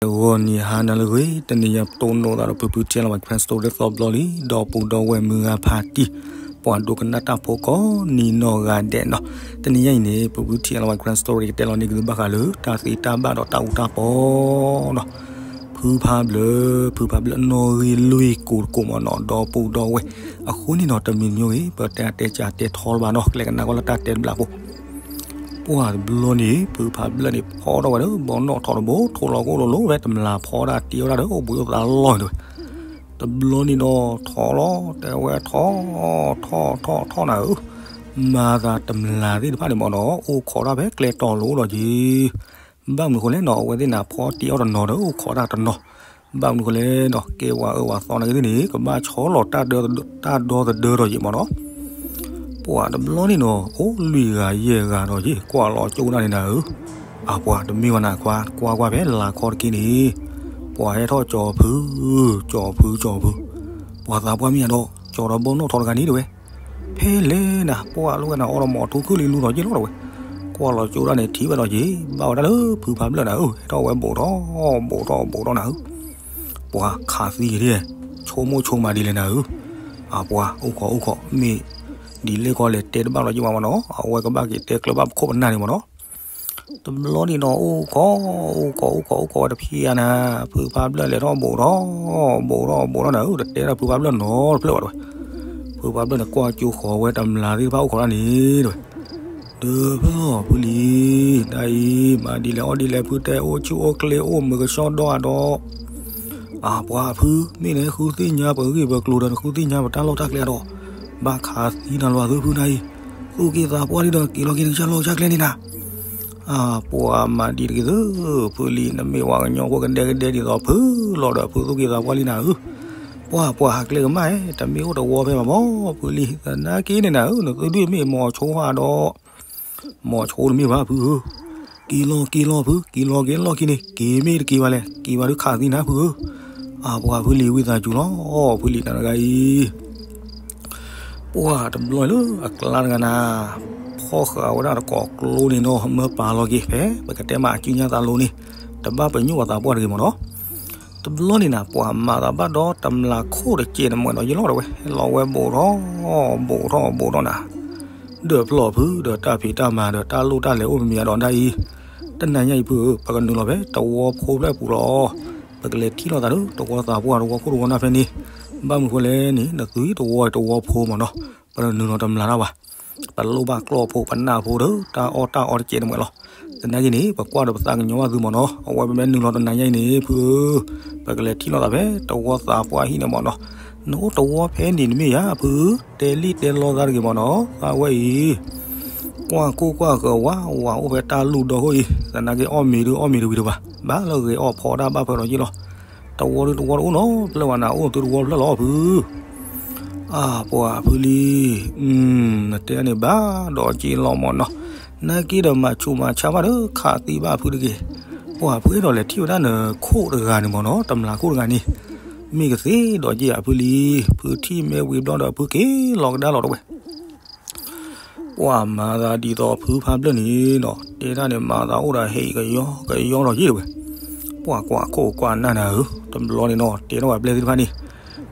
တဂီၤနံၤဟါနၤလၢအဂ့ၤ, တနံၤညါပတိၢ်နီၣ်သးဒီးဖုဖုထံလီၤဝဲ Karen Story သီဘျီလံ, ဒီပုၢ်ဒီဝဲၢ်မုၢ်ဂၤဖးတံၢ်, ပှၤဒိကနၣ်တၢ်ဖိကိးနံၤနီၢ်ဂၤဒဲးနီၤ. တနံၤညါအံၤန့ၣ် ဖုဖုထံလီၤဝဲ Karen Story ကတဲလီၤန့ၢ်က့ၤသုဘၣ်ဃးလၢ တၢ်သ့တၢ်ဘၣ်ဒီးတၢ်အူတၢ်ပီနီၤ. ဖုဖးဘျၢ, ဖုဖးဘျၢနီၣ်ဂံၢ်လွံၢ်ကိၢ်တကိၢ်မ့ၢ်နီၤ, ဒီပုၢ်ဒီဝဲၢ်, အဃိန့ၣ်နီၤ တမံၤတမံၤဂ့ၤ ပတဲတဲကၢတဲထီလၢၤဘၣ်နီၤ, ကျဲကနၣ်ကွၢ်လၢတၢ်တဲတဘျီဖိ ပှၤတဘျီန့ၣ် ဖုဖးဘျၢန့ၣ် ဖီထီၣ်ဝဲဒီး ဘီနီၣ်ထီၣ်တဘိ ထိၣ်လီၤကိၣ်လိၤလိၤ ဝဲတမျၢ်ဖီဒၣ်တ့အီၣ်ဒၣ်ဒီး အိၣ်ဘှံးအိၣ်သါလီၤတဲဝဲ. တဘျီန့ၣ်ဒီး ထီၣ်လီၤ တဲဝဲထီၣ်, ထီၣ်ထီၣ်ထီၣ်နၤဧၢ, မၤသးတမျၢ်သ့ၣ်တဖၣ်န့ၣ်မ့ၢ်နီၤ အိၣ်ခိးတၢ်ဖဲကျဲတီၤလိၤဒီးက့ၤ ဘၣ်မနုၤဃိလဲၣ်နီၤ အဝဲသ့ၣ်န့ၣ် ဖီတ့အီၣ်တနီၤဒီး အိၣ်ခိးတၢ်တနီၤ, ဘၣ်မနုၤဃိလဲၣ်နီၤ ကဲဝဲအၢဝဲသီနာ်က့သ့ၣ်န့ၣ် ကဘၣ်ဆီလီၤတၢ်ဒီသဒၢဒီးက့ၤမ့ၢ်နီၤ. ပှၤတဘျီန့ၣ်နီၤ အိၣ်လွံၢ်ဂၤယဲၢ်ဂၤဒီးက့ၤ ကွၢ်လီၤကၠိဒၣ်န့ၣ်နၤဧၢ, အပှၤတမ့ၢ်ဝဲနၤခွါ ကွၢ်ကွၢ်ဖဲလၢ်ခီတက့ၢ်န့ၣ်, ပှၤဟဲထီၣ်ကၠီၤဖု, ကၠီၤဖု ကၠီၤဖု, ပှၤသးပှၢ်မ့ၢ်ယၤဒီး ကၠီၤဒီးဘီနီၣ်ထီၣ်တဂၤန့ၣ်တဲဝဲ ဖဲလဲၣ်နၤ ပှၤလိၣ်ဝဲနၤအီၣ်ဒီး မီၤထူခုၣ်လံလူထီၣ်က့ၤလီၤတဲဝဲ, ကွၢ်လီၤကၠိဒၣ်န့ၣ် ထံၣ်ဝဲဒီးက့ၤ ဘၣ်ဝဲဒၣ်လၢဖုဖးဘျၢနၤဧၢ, ဟဲထီၣ်ဝဲဘူးထီၣ်, ဘူးထီၣ်ဘူးထီၣ်နၤဧၢ, ပှၤခးသံက့ၤဒၣ်, ဆိကမိၣ်ဆိကမးဒ်လဲၣ်နၤဧၢ, အပှၤအိၣ်ခိးအိၣ်ခိး မ့ၢ်ဒ်လဲၣ်ကီလဲၣ်တဲတဘၣ်လီၤက့ၤဘၣ်မ့ၢ်နီၤ, အဝဲကဘၣ်က့ၤတဲကျၢၤဘၣ်ပခိၣ်ပနၢ်န့ၣ်မ့ၢ်နီၤ. တဘျီန့ၣ်နီၤ အိၣ်ခိး, အိၣ်ခိး အိၣ်ခိး အိၣ်ခိးဝဲတဖျၢၣ်နၤ, ဖုဖးဘျၢလဲၤထီၣ်ဘူးထီၣ်, ဘူးထီၣ်ဘူးထီၣ်နၤဧၢ, တတဲဒၣ်ဖုဖးဘျၢနီတဖျၢၣ်ဘၣ်တဲဝဲ, ဖုဖးဘျၢန့ၣ် ကွၢ်ကၠိဃီၤဝဲတမျၢ်သ့ၣ်တဖၣ်အိၣ်ခိးတၢ်န့ၣ်တဲဝဲ, ဒီးဖုလံၤ, တၢ်အံၤ မၤဒ်လဲၣ်အီၣ်ဒ်လဲၣ် ဖုတဲအိၣ်ဆူၣ်အိၣ်ချ့အိၣ်မုာ်ကဆှီဒီးအဒီး အပှၤဖု, မ့ၢ်နဃုသ့ၣ်ညါပဂ့ၢ်ပကျိၤဒီး နဃုသ့ၣ်ညါပတၢ်လီၢ်တၢ်ကျဲဒီး, ဘၣ်ခးသံနၤလီၤသုဖုနၤအံၤ, သူၣ်က့သးပှၢ်လံဒီး က့ၤလီၤက့ၤနကစၢ်လီၢ်ကစၢ်ကျဲန့ၣ်နၤ, အပှၤမၤဒ်တဂ့ၤသု, ဖုလံၤ နမ့ၢ်ဝဲကညီဖိကဒဲကဒဲဒ်သိးဖုလီၤဒီး ဖုသူၣ်က့သးပှၢ်လံနၤဧၢ, ပှၤပှၤဟးကျဲကမၣ်ဧဲ တမ့ၢ်အိၣ်တဝီဖဲဘၣ်မီၢ် ဖုလံၤ သနာ်က့န့ၣ်နၤဧၢ, နသုဒုၣ်မ့ၢ်မီၤဆိဟးဒီး မီၤဆိတမ့ၢ်ဘၣ်ဖုဧၢ, က့ၤလီၤက့ၤလီၤဖု, က့ၤလီၤက့ၤလီၢ်ခံန့ၣ် က့ၤမ့ၢ်တက့ၤဘၣ်လဲၣ် က့ၤဘၣ်ဒုးခးသံနၤဖုဧၢ, အပှၤဖုလံၤဝံသးစူၤလီၤ, ဖုလံၤနၤတဂၤအံၤ ပှၤတဘျီလၢအကျါတဂၤနၤ, ဖီၣ်ဃာ်ဝဲဒၣ်တကိးကျိန့ၣ်နီၤ မၢပာ်လီၤက့ၤဖဲ ပကတဲမးအကံညါသးလိၤန့ၣ်, တဘၣ်ပညိၣ်ပသးပှၢ်တဂ့ၤမ့ၢ်နီၤ, တဘျီန့ၣ်နၤ ပှၤမၤသးဘၣ်ဒီးတမျၢ်ခိၣ်တကဲးန့ၣ်မ့ၢ်နီၤ ယလီၤတဲဝဲ ဟဲလီၤဝဲဘူးထီၣ်, ဘူးထီၣ်ဘူးထီၣ်နၤ ဒီးဖျီၣ်ဖု ဒီးတၢ်ဖံးတၢ်မၤ ဒီးတၢ်လိၣ်တၢ်လဲၤအိၣ်မံၤမံၤအဒီးဒ်အံၤ, တနၤညါအံၤဖုဧၢ ပကနုာ်လီၤဖဲတဝီဖိဖျၢၣ်ပူၤလီၤ, ပကလဲၤထံၣ်လိာ်သးဒီး တဝီသးပှၢ်တဝီခိၣ်တဝီနၢ်ဖဲန့ၣ်, ဘၣ်မနုၤဃိလဲၣ်န့ၣ် နသုတဝီတဝီဖိမ့ၢ်နီၤ, ပနုာ်လီၤတမျၢ်တၢ်ဘၣ်, ပလိၣ်ဘၣ်ကျီၢ်ဖိ ပနၢ်ဖိဒီး တၢ်အီၣ်တၢ်အီတကဲးန့ၣ်မ့ၢ်လီၤ, သနာ်က့န့ၣ် ပကွၢ်ဒီးပသးကညီၤဘၣ်သုမ့ၢ်နီၤ, အဝဲပမ့ၢ်နုာ်လီၤတနၤညါအံၤန့ၣ် ဖုဧၢ ပကလဲၤထံၣ်လိာ်သးဖဲတဝီသးပှၢ်ဟံၣ်န့ၣ်မ့ၢ်နီၤ, နအိၣ်တဝီဖဲန့ၣ်တမ့ၢ်ဧါ ဖုဧၢ, တဲလံၣ်တဲလီသးတဂ့ၤမ့ၢ်နီၤ, သးဝဲအံၤ ကွၢ်ကိၢ်ကွၢ်ဂီၤဝးဝးအိၣ်ဖဲတၢ်လူၢ်ဒီခိၣ်အံၤ, သနာ်က့အီၣ်မ့ၤဒုးအီၣ်မ့ၤတဝံၤတဘၣ်, ဘၣ်လၢဂဲၤအီၣ်ဖီဒၣ်ဘၣ်ဖၢဒီးယ့ၢ်လီၤ, တဝီဒုးတဝီတအိၣ်နီတဖျၢၣ်ဘၣ်နၤ, အိၣ်သုတဝီတဖျၢၣ်လီၤဖု အပှၤဖုလံၤ, နတဲန့ၣ်ဘၣ်ဒီးက့ၤလီၤမ့ၢ်နီၤ, နာ်က့ဒီးမၤဆူးမၤဆါဘၣ်ဒီးခးသံဘၣ်ဖုတဂ့ၤ, ပှၤဖုအဲၣ်ဒိးလဲၤထံၣ်ဝဲဒၣ်နခိၣ်တဂၤန့ၣ်မ့ၢ်နီၤ, တမျၢ်ခိၣ်တဂၤန့ၣ်, မ့ၢ်ကသ့ဒီးက့ၤဧါဖုလံၤ, ဖုထံၣ်မ့ၢ်ဝံၤဘျီဒီးဖုက့ၤလီၤကဒါလီၤတဝဲ ပှၤမၤသးဒ်သိးဖုဖးဘျၢၣ်န့ၣ်နီၤ, တဲတၢ်န့ၣ်မၤသးအိၣ်ဒီးဟဲအံၤကယီကယီလီၤယ့ၢ်တဝဲ, ပှၤကွၢ်ခိၣ်ကွၢ်နၢ်နၤဧၢ, တဘျီန့ၣ်နီၤ တဲထီၣ်ဝဲပျဲၢ်သ့ၣ်တဖၣ်န့ၣ်,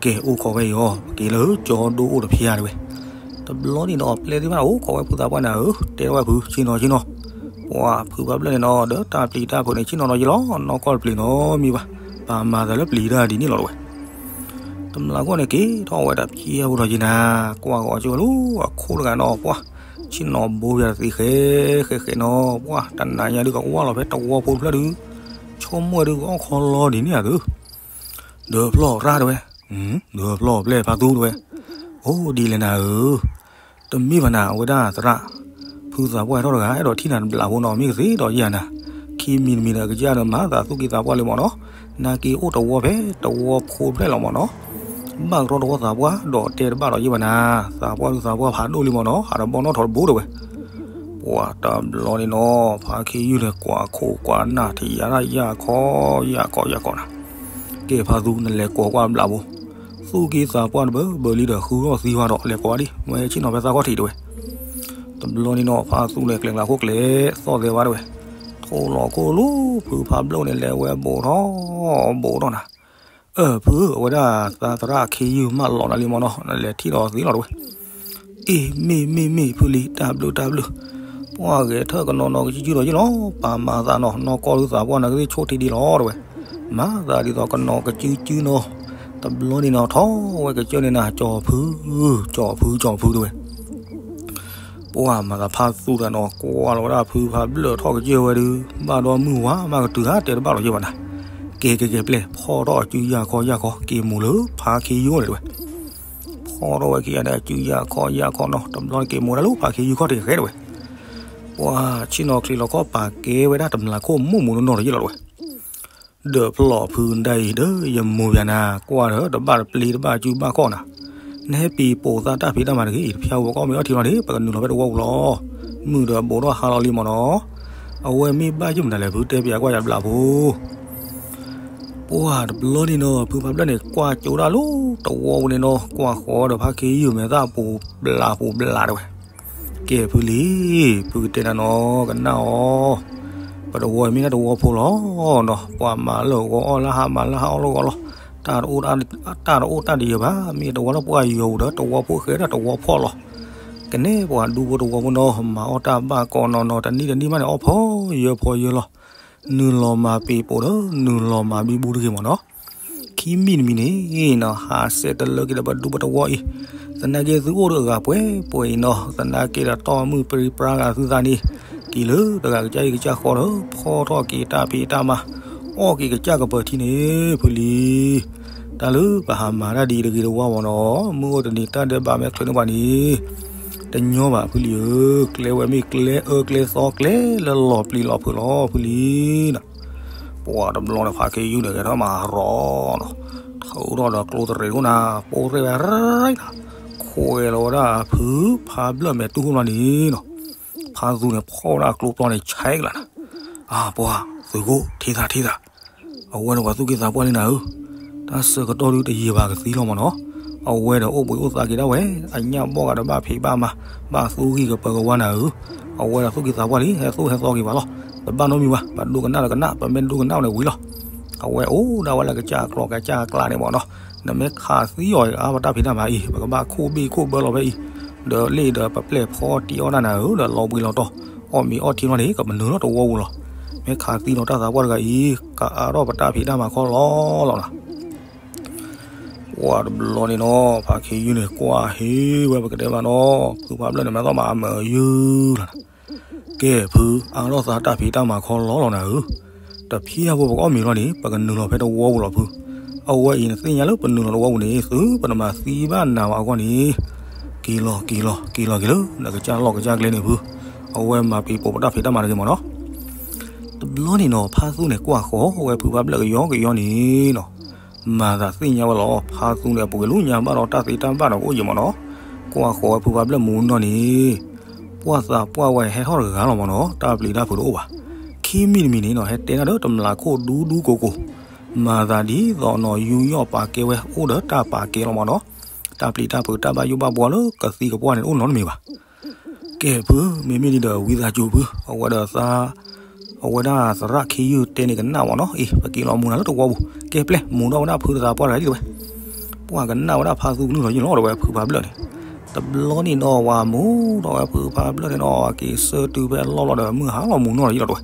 ကဲအိၣ်ခိးဝဲအံၤအီၤ က့ၤလၢကၠီဒိအိၣ်တဖျါတဝဲ, တဘျီန့ၣ်နီၤ ပျဲၢ်သ့ၣ်တဖၣ်န့ၣ် အိၣ်ခိးဝဲဖုသးပှၢ်နၤဧၢ, တဲထီၣ်ဝဲဖုဆ့ၣ်နီၤဆ့ၣ်နီၤ, ပှၤဖုဖးဘျၢၣ်န့ၣ်နီၤ ဒီးတၢ်ပျံၤတၢ်ဖုးန့ၣ် ဆ့ၣ်နီၤနီၤယ့ၢ်လီၤ နီၢ်ကီၢ်တပျံၤနီတမံၤဘၣ်, ပမၤသးလၢပျံၤတၢ်ဒ်န့ၣ်လီၤတဝဲ တမျၢ်ခိၣ်န့ၣ်က့ၤထီၣ်ဝဲဒၣ်ဖျဲၣ်ဖိဒီးယ့ၢ်နၤ, ကွၢ်ဂီၤကၠိဝဲလၢအခိၣ်တဂၤနီၤ ပှၤ, ဆ့ၣ်နီၤဘိယၤတသ့ဃဲဃဲဃဲနီၤ ပှၤ, တနၤညါဒုးကဝၢ်လီၤဖဲတဝီဖိတဖျၢၣ်ဒုး, ဆိကမိၣ်ဝဲဒုးကအီၣ်ခီလီၤဒ်န့ၣ်ဧါသု, ဒီးဖျီၣ်ရၣ်တဝဲ, ဒီးဖျီၣ်ပျဲၢ်ဖးသူတဝဲ, အိၣ်ဒ်လဲၣ်နၤဧၢ တမ့ၢ်ဘၣ်နၤ အဝဲဒၣ်သရၣ်, ဖုသးပှၢ်ဟဲထီၣ်တဂၤ အဲၣ်ဒိးထံၣ်နၤတဘျီဖိနီၤ မ့ၢ်ကသ့ဒီးယၤနၤ, ခံမံၤတမံၤဒီးကစၢ်ဒီးမၤသးသူၣ်က့သးပှၢ်လံမ့ၢ်နီၤ, နာ်က့အိၣ်တဝီဖဲတဝီဖိဖျဲၣ်လီၤမ့ၢ်နီၤ, ဘၣ်ကရီတဝီသးပှၢ်ဒီးတဲတဘၣ်ဒီးယဲၢ်ဘၣ်နၤ, သးပှၢ်ဒုးသးပှၢ်ဖးဒိၣ်လံမ့ၢ်နီၤ ဟးဒီးဘီနီၣ်ထီၣ်တဘိတဝဲ ပှၤတဘျီန့ၣ်နီၤ ဖးခ့ယုၢ်န့ၣ် ကွၢ်ခိၣ်ကွၢ်နၢ်ထံးယၤဒၣ်ယၢ်ခီယၢ်ခီယၢ်ခီနၤ, ကဲဖးသူနလဲၤကိးကွၢ်ဘျးဘိ, သူၣ်က့သးပှၢ်တဘၢဘၢလံဒီးဃုအီၣ်သံဝဲဒီးလဲၤကိးဘၣ်ဒံး ဝဲဆ့ၣ်နီၤဖဲသၣ်ခီၣ်ထံးတဝဲ, တဘျီန့ၣ်နီၤ ဖးသူလဲၤကျဲၤကျါခိၣ်ကျဲၤသီၣ်သဲဝဲတဝဲ, တ ဃိလီၤခိၣ်လီၤ ဖုဖးဘျၢၣ်န့ၣ် လဲၤဝဲဘူးထီၣ်ဘူးထီၣ်နၤ. အၢ ဖု အဝဲဒၣ်သးသရၣ်ခ့ယုၢ်မၢလီၤနၤလံမၢ်နီၤ, နလဲၤထံၣ်ဒီးသ့လီၤတဲဝဲ. အ့ မ့ၢ်မ့ၢ်မ့ၢ် ဖုလံ တၢ်ဘျုးတၢ်ဘျုး, ပှၤဂဲၤထၢၣ်ကနီၤနီၤကစုကစုဒီးယ့ၣ်လီၤ, ပာ်မၤသးနီၤ နီၢ်ကီၢ်ဒုးသးပှၢ်နၤကသ့ၣ်ဆိၣ်ထံဒံးလီၤတဲဝဲ, မၤသးဒ်သိးကနီၤကစုကစုနီၤ, တဘျီန့ၣ်နီၤ ထီၣ်ဝဲကစၢၢ်န့ၣ်နၤ ကၠီၤဖု, ကၠီၤဖု ကၠီၤဖုတဲဝဲ. ပှၤမၤသးဖးသူတဂၤနီၤ ကွၢ်လီၤဝဲဒၣ်ဖုဖးဘျၢၣ်ထီၣ်ကစၢၢ်ဝဲဒီး ဘၣ်ဒီမုၢ်ဝါမးကတုၤဧါ တဲတဘၣ်လီၤယဲၢ်ဘၣ်နၤ. ကဲကဲကဲပျဲၢ် ဖီၣ်ထီၣ်အစုယၢ်ခီယၢ်ခီ က့ၤမိၢ်လၢဖးခ့ယုၢ်န့ၣ်တဲဝဲ. ဖီၣ်ထီၣ်ဝဲခံဂၤဒီးအစုယၢ်ခီယၢ်ခီနီၤ တဘျီန့ၣ်က့ၤမိၢ်ဒၣ်လၢဖးခ့ယုၢ်ခီၣ်ထံးဃဲတဲဝဲ. ပှၤဆ့ၣ်နီၤချံးလီၤခီၣ်ပာ်ကဲဝဲဒၣ်တမျးခိၣ်မိၢ်မိၢ်နီၢ်နီၢ်ဒီးယ့ၣ်လီၤတဲဝဲ. ဒီးဖျီၣ်ဖုဒၣ်အံၤဒီး ယမိၢ်ယၤနၤ ကွၢ်ဒီးတဘၣ်တပျ့ၤတဘၣ်စုဘၣ်ခီၣ်နၤ, နဟဲပံၤပိာ်သးတၢ်ဖံးတၢ်မၤတဂ့ၤအံၤ တဖၠါဝဲကီၢ်မ့ၢ်အီၣ်ထံလီၤန့ၣ် ပကနုာ်လီၤဖဲတဝီပူၤလီၤ. မုၢ်ဒီးဘူးထီၣ်ဟါလီၤလံမၢ်နီၤ, အဝဲမ့ၢ်ဘၣ်ယုၢ်မတၤလဲၣ် ဖုတဲပၠးကွၢ်ယၤဘျးဖိ ပှၤတဘျီန့ၣ်နီၤ ဖုဖးဘျၢၣ်န့ၣ် ကွၢ်ကၠိဒၣ်လၢတဝီပူၤန့ၣ်နီၤ ကွၢ်ဃီဒီးဖးခ့ယုၢ်မဲာ်သၣ်ပူၤဘျးပူၤဘျးတဲဝဲ. ကဲဖုလံ, ဖုကတဲနၤနီၤ ကနၣ်အီၤ, ပတဝီအံၤမ့ၢ်ဒၣ်တဝီဖိလီၤနီၤ, ပှၤမၤလၢဂီၤအီၣ်လၢဟါ မၤလၢဟါအီၣ်လၢဂီၤလီၤ. တၢ်တအိၣ်တၢ်တယၢၤဘၣ်, မ့ၢ်တဝီလၢပှၤယီၤပူၤဒီး တဝီဖိဃဲဒီးတဝီဖီၣ်လီၤ. ကနဲပှၤဒူဖိတဝီဖိနီၤ မၤအီၣ်တၢ်ဘၣ်ကီးနီၢ်နီၢ် တနံၣ်တနံၣ်မးန့ၣ် အီၣ်ဖီယၢၤဖီယၢၤလီၤ. နုာ်လီၤမၤပံၤပိာ်ဒီး နုာ်လီၤမၤဘံဘူတဂ့ၤမၢ်နီၤ. ခံမံၤတမံၤန့ၣ်နီၤ ဟးဆှဲးတလၢက့ၤဒီးပဒူပတဝီအံၤ, သနာ်က့သုအိၣ်ဒီးအဂၤပှဲၤပှဲၤအံၤနီၤ သနာ်က့ဒီးတီၢ်မုၢ်ပြံပြါဂၤသုသးန့ၣ်, က့ၤလၢတဂၤကစၢ်အံၤကစၢ်ဃီဒီး ဖီၣ်ထီၣ်က့ၤတၢ်ဖံးတၢ်မၤ, အီၣ်က့ၤကစၢ်ကပၢၤထံန့ၣ် ဖုလံ. တၢ်လၢပဟးမၤတၢ်ဒ်အံၤတဂ့ၤတဝါမၢ်နီၤ မုၢ်အိၣ်တနံၤတၢ်ဒဲးဘးမ့ၢ်ချုးန့ၢ်ပှၤန့ၣ် တညီဘၣ်ဖုလံဧၢ, ကျဲဝဲမ့ၢ်ကျဲအၢကျဲသီ ကျဲလၢလီၤပျံၤလီၤဖုးလီၤဖုလံနီၤ. ပှၤတဘျီန့ၣ် ဖးခ့ယုၢ်န့ၣ် ကဲထီၣ်မၤရီနီၤ, ထုးထီၣ်ဒီးကျိတရံးအိၣ်နၤ ပိၢ်ရဲၣ်ဝဲရၢၢ်နၤ, ခွဲးလီၤဝဲဒၣ်ဖုဖးဘျၢၣ်မဲာ်တူၢ်ခိၣ်ဘျီန့ၣ်နီၤ. ဖးသူန့ၣ် ဖီၣ်ဝဲဒၣ်ကျိပျီန့ၣ် ဆဲးကလးနၤ, အါ ပှၤသုးခိၣ် ထံၣ်သးထံၣ်သး အဝဲန့ၣ်ပှၤသူၣ်က့သးပှၢ်လံနၤဧၢ, တၢ်ဆၢကတီၢ်ဒုတယံာ်ဘၣ်ကသံလီၤမၢ်နီၤ, အဝဲဒီးအိၣ်ဘှံးအိၣ်သါက့ၤဒၣ်ဝဲ, အညၣ်ဘီၣ်ဂၤဒီးဘၣ်ဖံးဘၣ်မၤ, ဘၣ်သူဂံၢ်ကပၢၤကဝါနၤဧၢ, အဝဲဒီးသူၣ်က့သးပှၢ်လံ ဟဲသိၣ်ဟဲသီက့ၤဘၣ်လီၤ, တဘၣ်နီတမံၤဘၣ်, ပဒိကနၣ်ဒီးကနၣ်, ပမ့ၢ်ဒိကနၣ်န့ၣ်ဝံၤလီၤ. အဝဲအိၣ်ဒၣ်ဝဲလၢကစၢ်ကျီၢ်ကစၢ်ကျါန့ၣ်မၢ်နီၤ, နမ့ၢ်ခးသံအီၤအါပတၢ်ဖံးတၢ်မၤအံၤ ပကဘၣ်ခိၣ်ဘ့ၣ်ခိၣ်ဘၢလီၤဖဲအံၤ, ဒီးလ့ၣ်ဒီးပပျဲၢ်ဖီတံၢ်အီၣ်တၢ်နၤဧၢ, ဒီးလီၤဘှံးလီၤတီၤ, အီၣ်မ့ၤအီထံလီၤန့ၣ် ကမနုၤလီၤတဝီပူၤလီၤ. မ့ၢ်ခးသံလီၤတၢ်သးပှၢ်တဂၤအံၤ ကအါထီၣ်ပတၢ်ဖံးတၢ်မၤခီလီလီၤနၤ. ပှၤတဘျီန့ၣ်နီၤ ဖးခ့ယုၢ်န့ၣ် ကွၢ်ဟ့ၣ်ဝဲပကတဲဘၣ်နီၤ, ဖုဖးဘျၢၣ်န့ၣ် မ့ၢ်သီၣ်မၤအမုာ်ယုၢ်လီၤနၤ. ကဲဖု အါထီၣ်သးတၢ်ဖံးတၢ်မၤခီလီလီၤနၤဧၢ, တဖျါဖိပကအီၣ်မ့ၤလီၤန့ၣ် ပကနုာ်လီၤဖဲတဝီပူၤလီၤဖု, အဝဲအံၤနသ့ၣ်ညါလၢပနုာ်လီၤတဝီပူၤန့ၣ် သုပနမၤသံဘၣ်နၤဝဲအဂီၢ်န့ၣ်, က့ၤလီၤက့ၤလီၤက့ၤလီၤက့ၤလၢ နကစၢ်လီၢ်ကစၢ်ကျဲန့ၣ်ဖု, အဝဲမၤပံၤပိာ်ပတၢ်ဖံးတၢ်မၤတဂ့ၤမၢ်နီၤ. တဘျီန့ၣ်နီၤ ဖးသူန့ၣ် ကွၢ်ဃီဝဲဖုဖးဘျၢၣ်ကယီကယီန့ၣ်နီၤ, မၤသးသ့ၣ်ညါဝဲလီၤ ဖးသူန့ၣ် အပူၤကွံာ်လၢညါဘၣ်ဒီးတၢ်သ့တၢ်ဘၣ်ဒီးကအိၣ်ယံာ်မၢ်နီၤ, ကွၢ်ဃီဝဲဖုဖးဘျၢၣ်မူနီၢ်န့ၣ်, ပှၤသးပှၢ်ဝဲဟဲထီၣ်တဂၤလီၤမၢ်နီၤ, တၢ်ပျံၤတၢ်ဖုးတအိၣ်ဘၣ်. ခံမံၤတမံၤန့ၣ်နီၤ ဟဲတဲနၢ်ဒီးတမျးခိၣ်ဒူဒူကိၢ်ကိၢ်, မၤသးဒ်သိးနီၤ ယူးယီၣ်ပာ်ကဲဝဲအိၣ်ဒီးတၢ်ပာ်ကဲလီၤမၢ်နီၤ, တၢ်ပျံၤတၢ်ဖုးတၢ်ဘၣ်ယိၣ်ဘၣ်ဘှီလၢကသံကပှၢ်န့ၣ်တအိၣ်နီတမံၤဘၣ်. ကဲဖု မ့မ့ၢ်ဒ်ဒီးဝံသးစူၤဖု, အဝဲဒီးသး, အဝဲဒၣ်သရၣ်ခ့ယုၢ်တဲန့ၣ်ကနၣ်မၢ်နီၤ, အ့ ပက့ၤလီၤမူနၤလၢတဝီပူၤ, ကဲပျဲၢ် မူထီၣ်ဝဲဒၣ်ဖုသးပှၢ်တဂၤဒ်တဲဝဲ, ပှၤကနၣ်ဝဲဒၣ်ဖးသူကလုၢ်လီၤယံာ်လီၤတဲဝဲဖုဖးဘျၢၣ်န့ၣ်, တဘျီန့ၣ်နီၤ ဝဲမူထီၣ်ဝဲဖုဖးဘျၢၣ်န့ၣ်နီၤ က့ၤဆၢတုၤဖဲအလီၢ်လီၤဒီးမုၢ်ဟါလီၤမူနီၢ်လီၤယံာ်လီၤတဲဝဲ,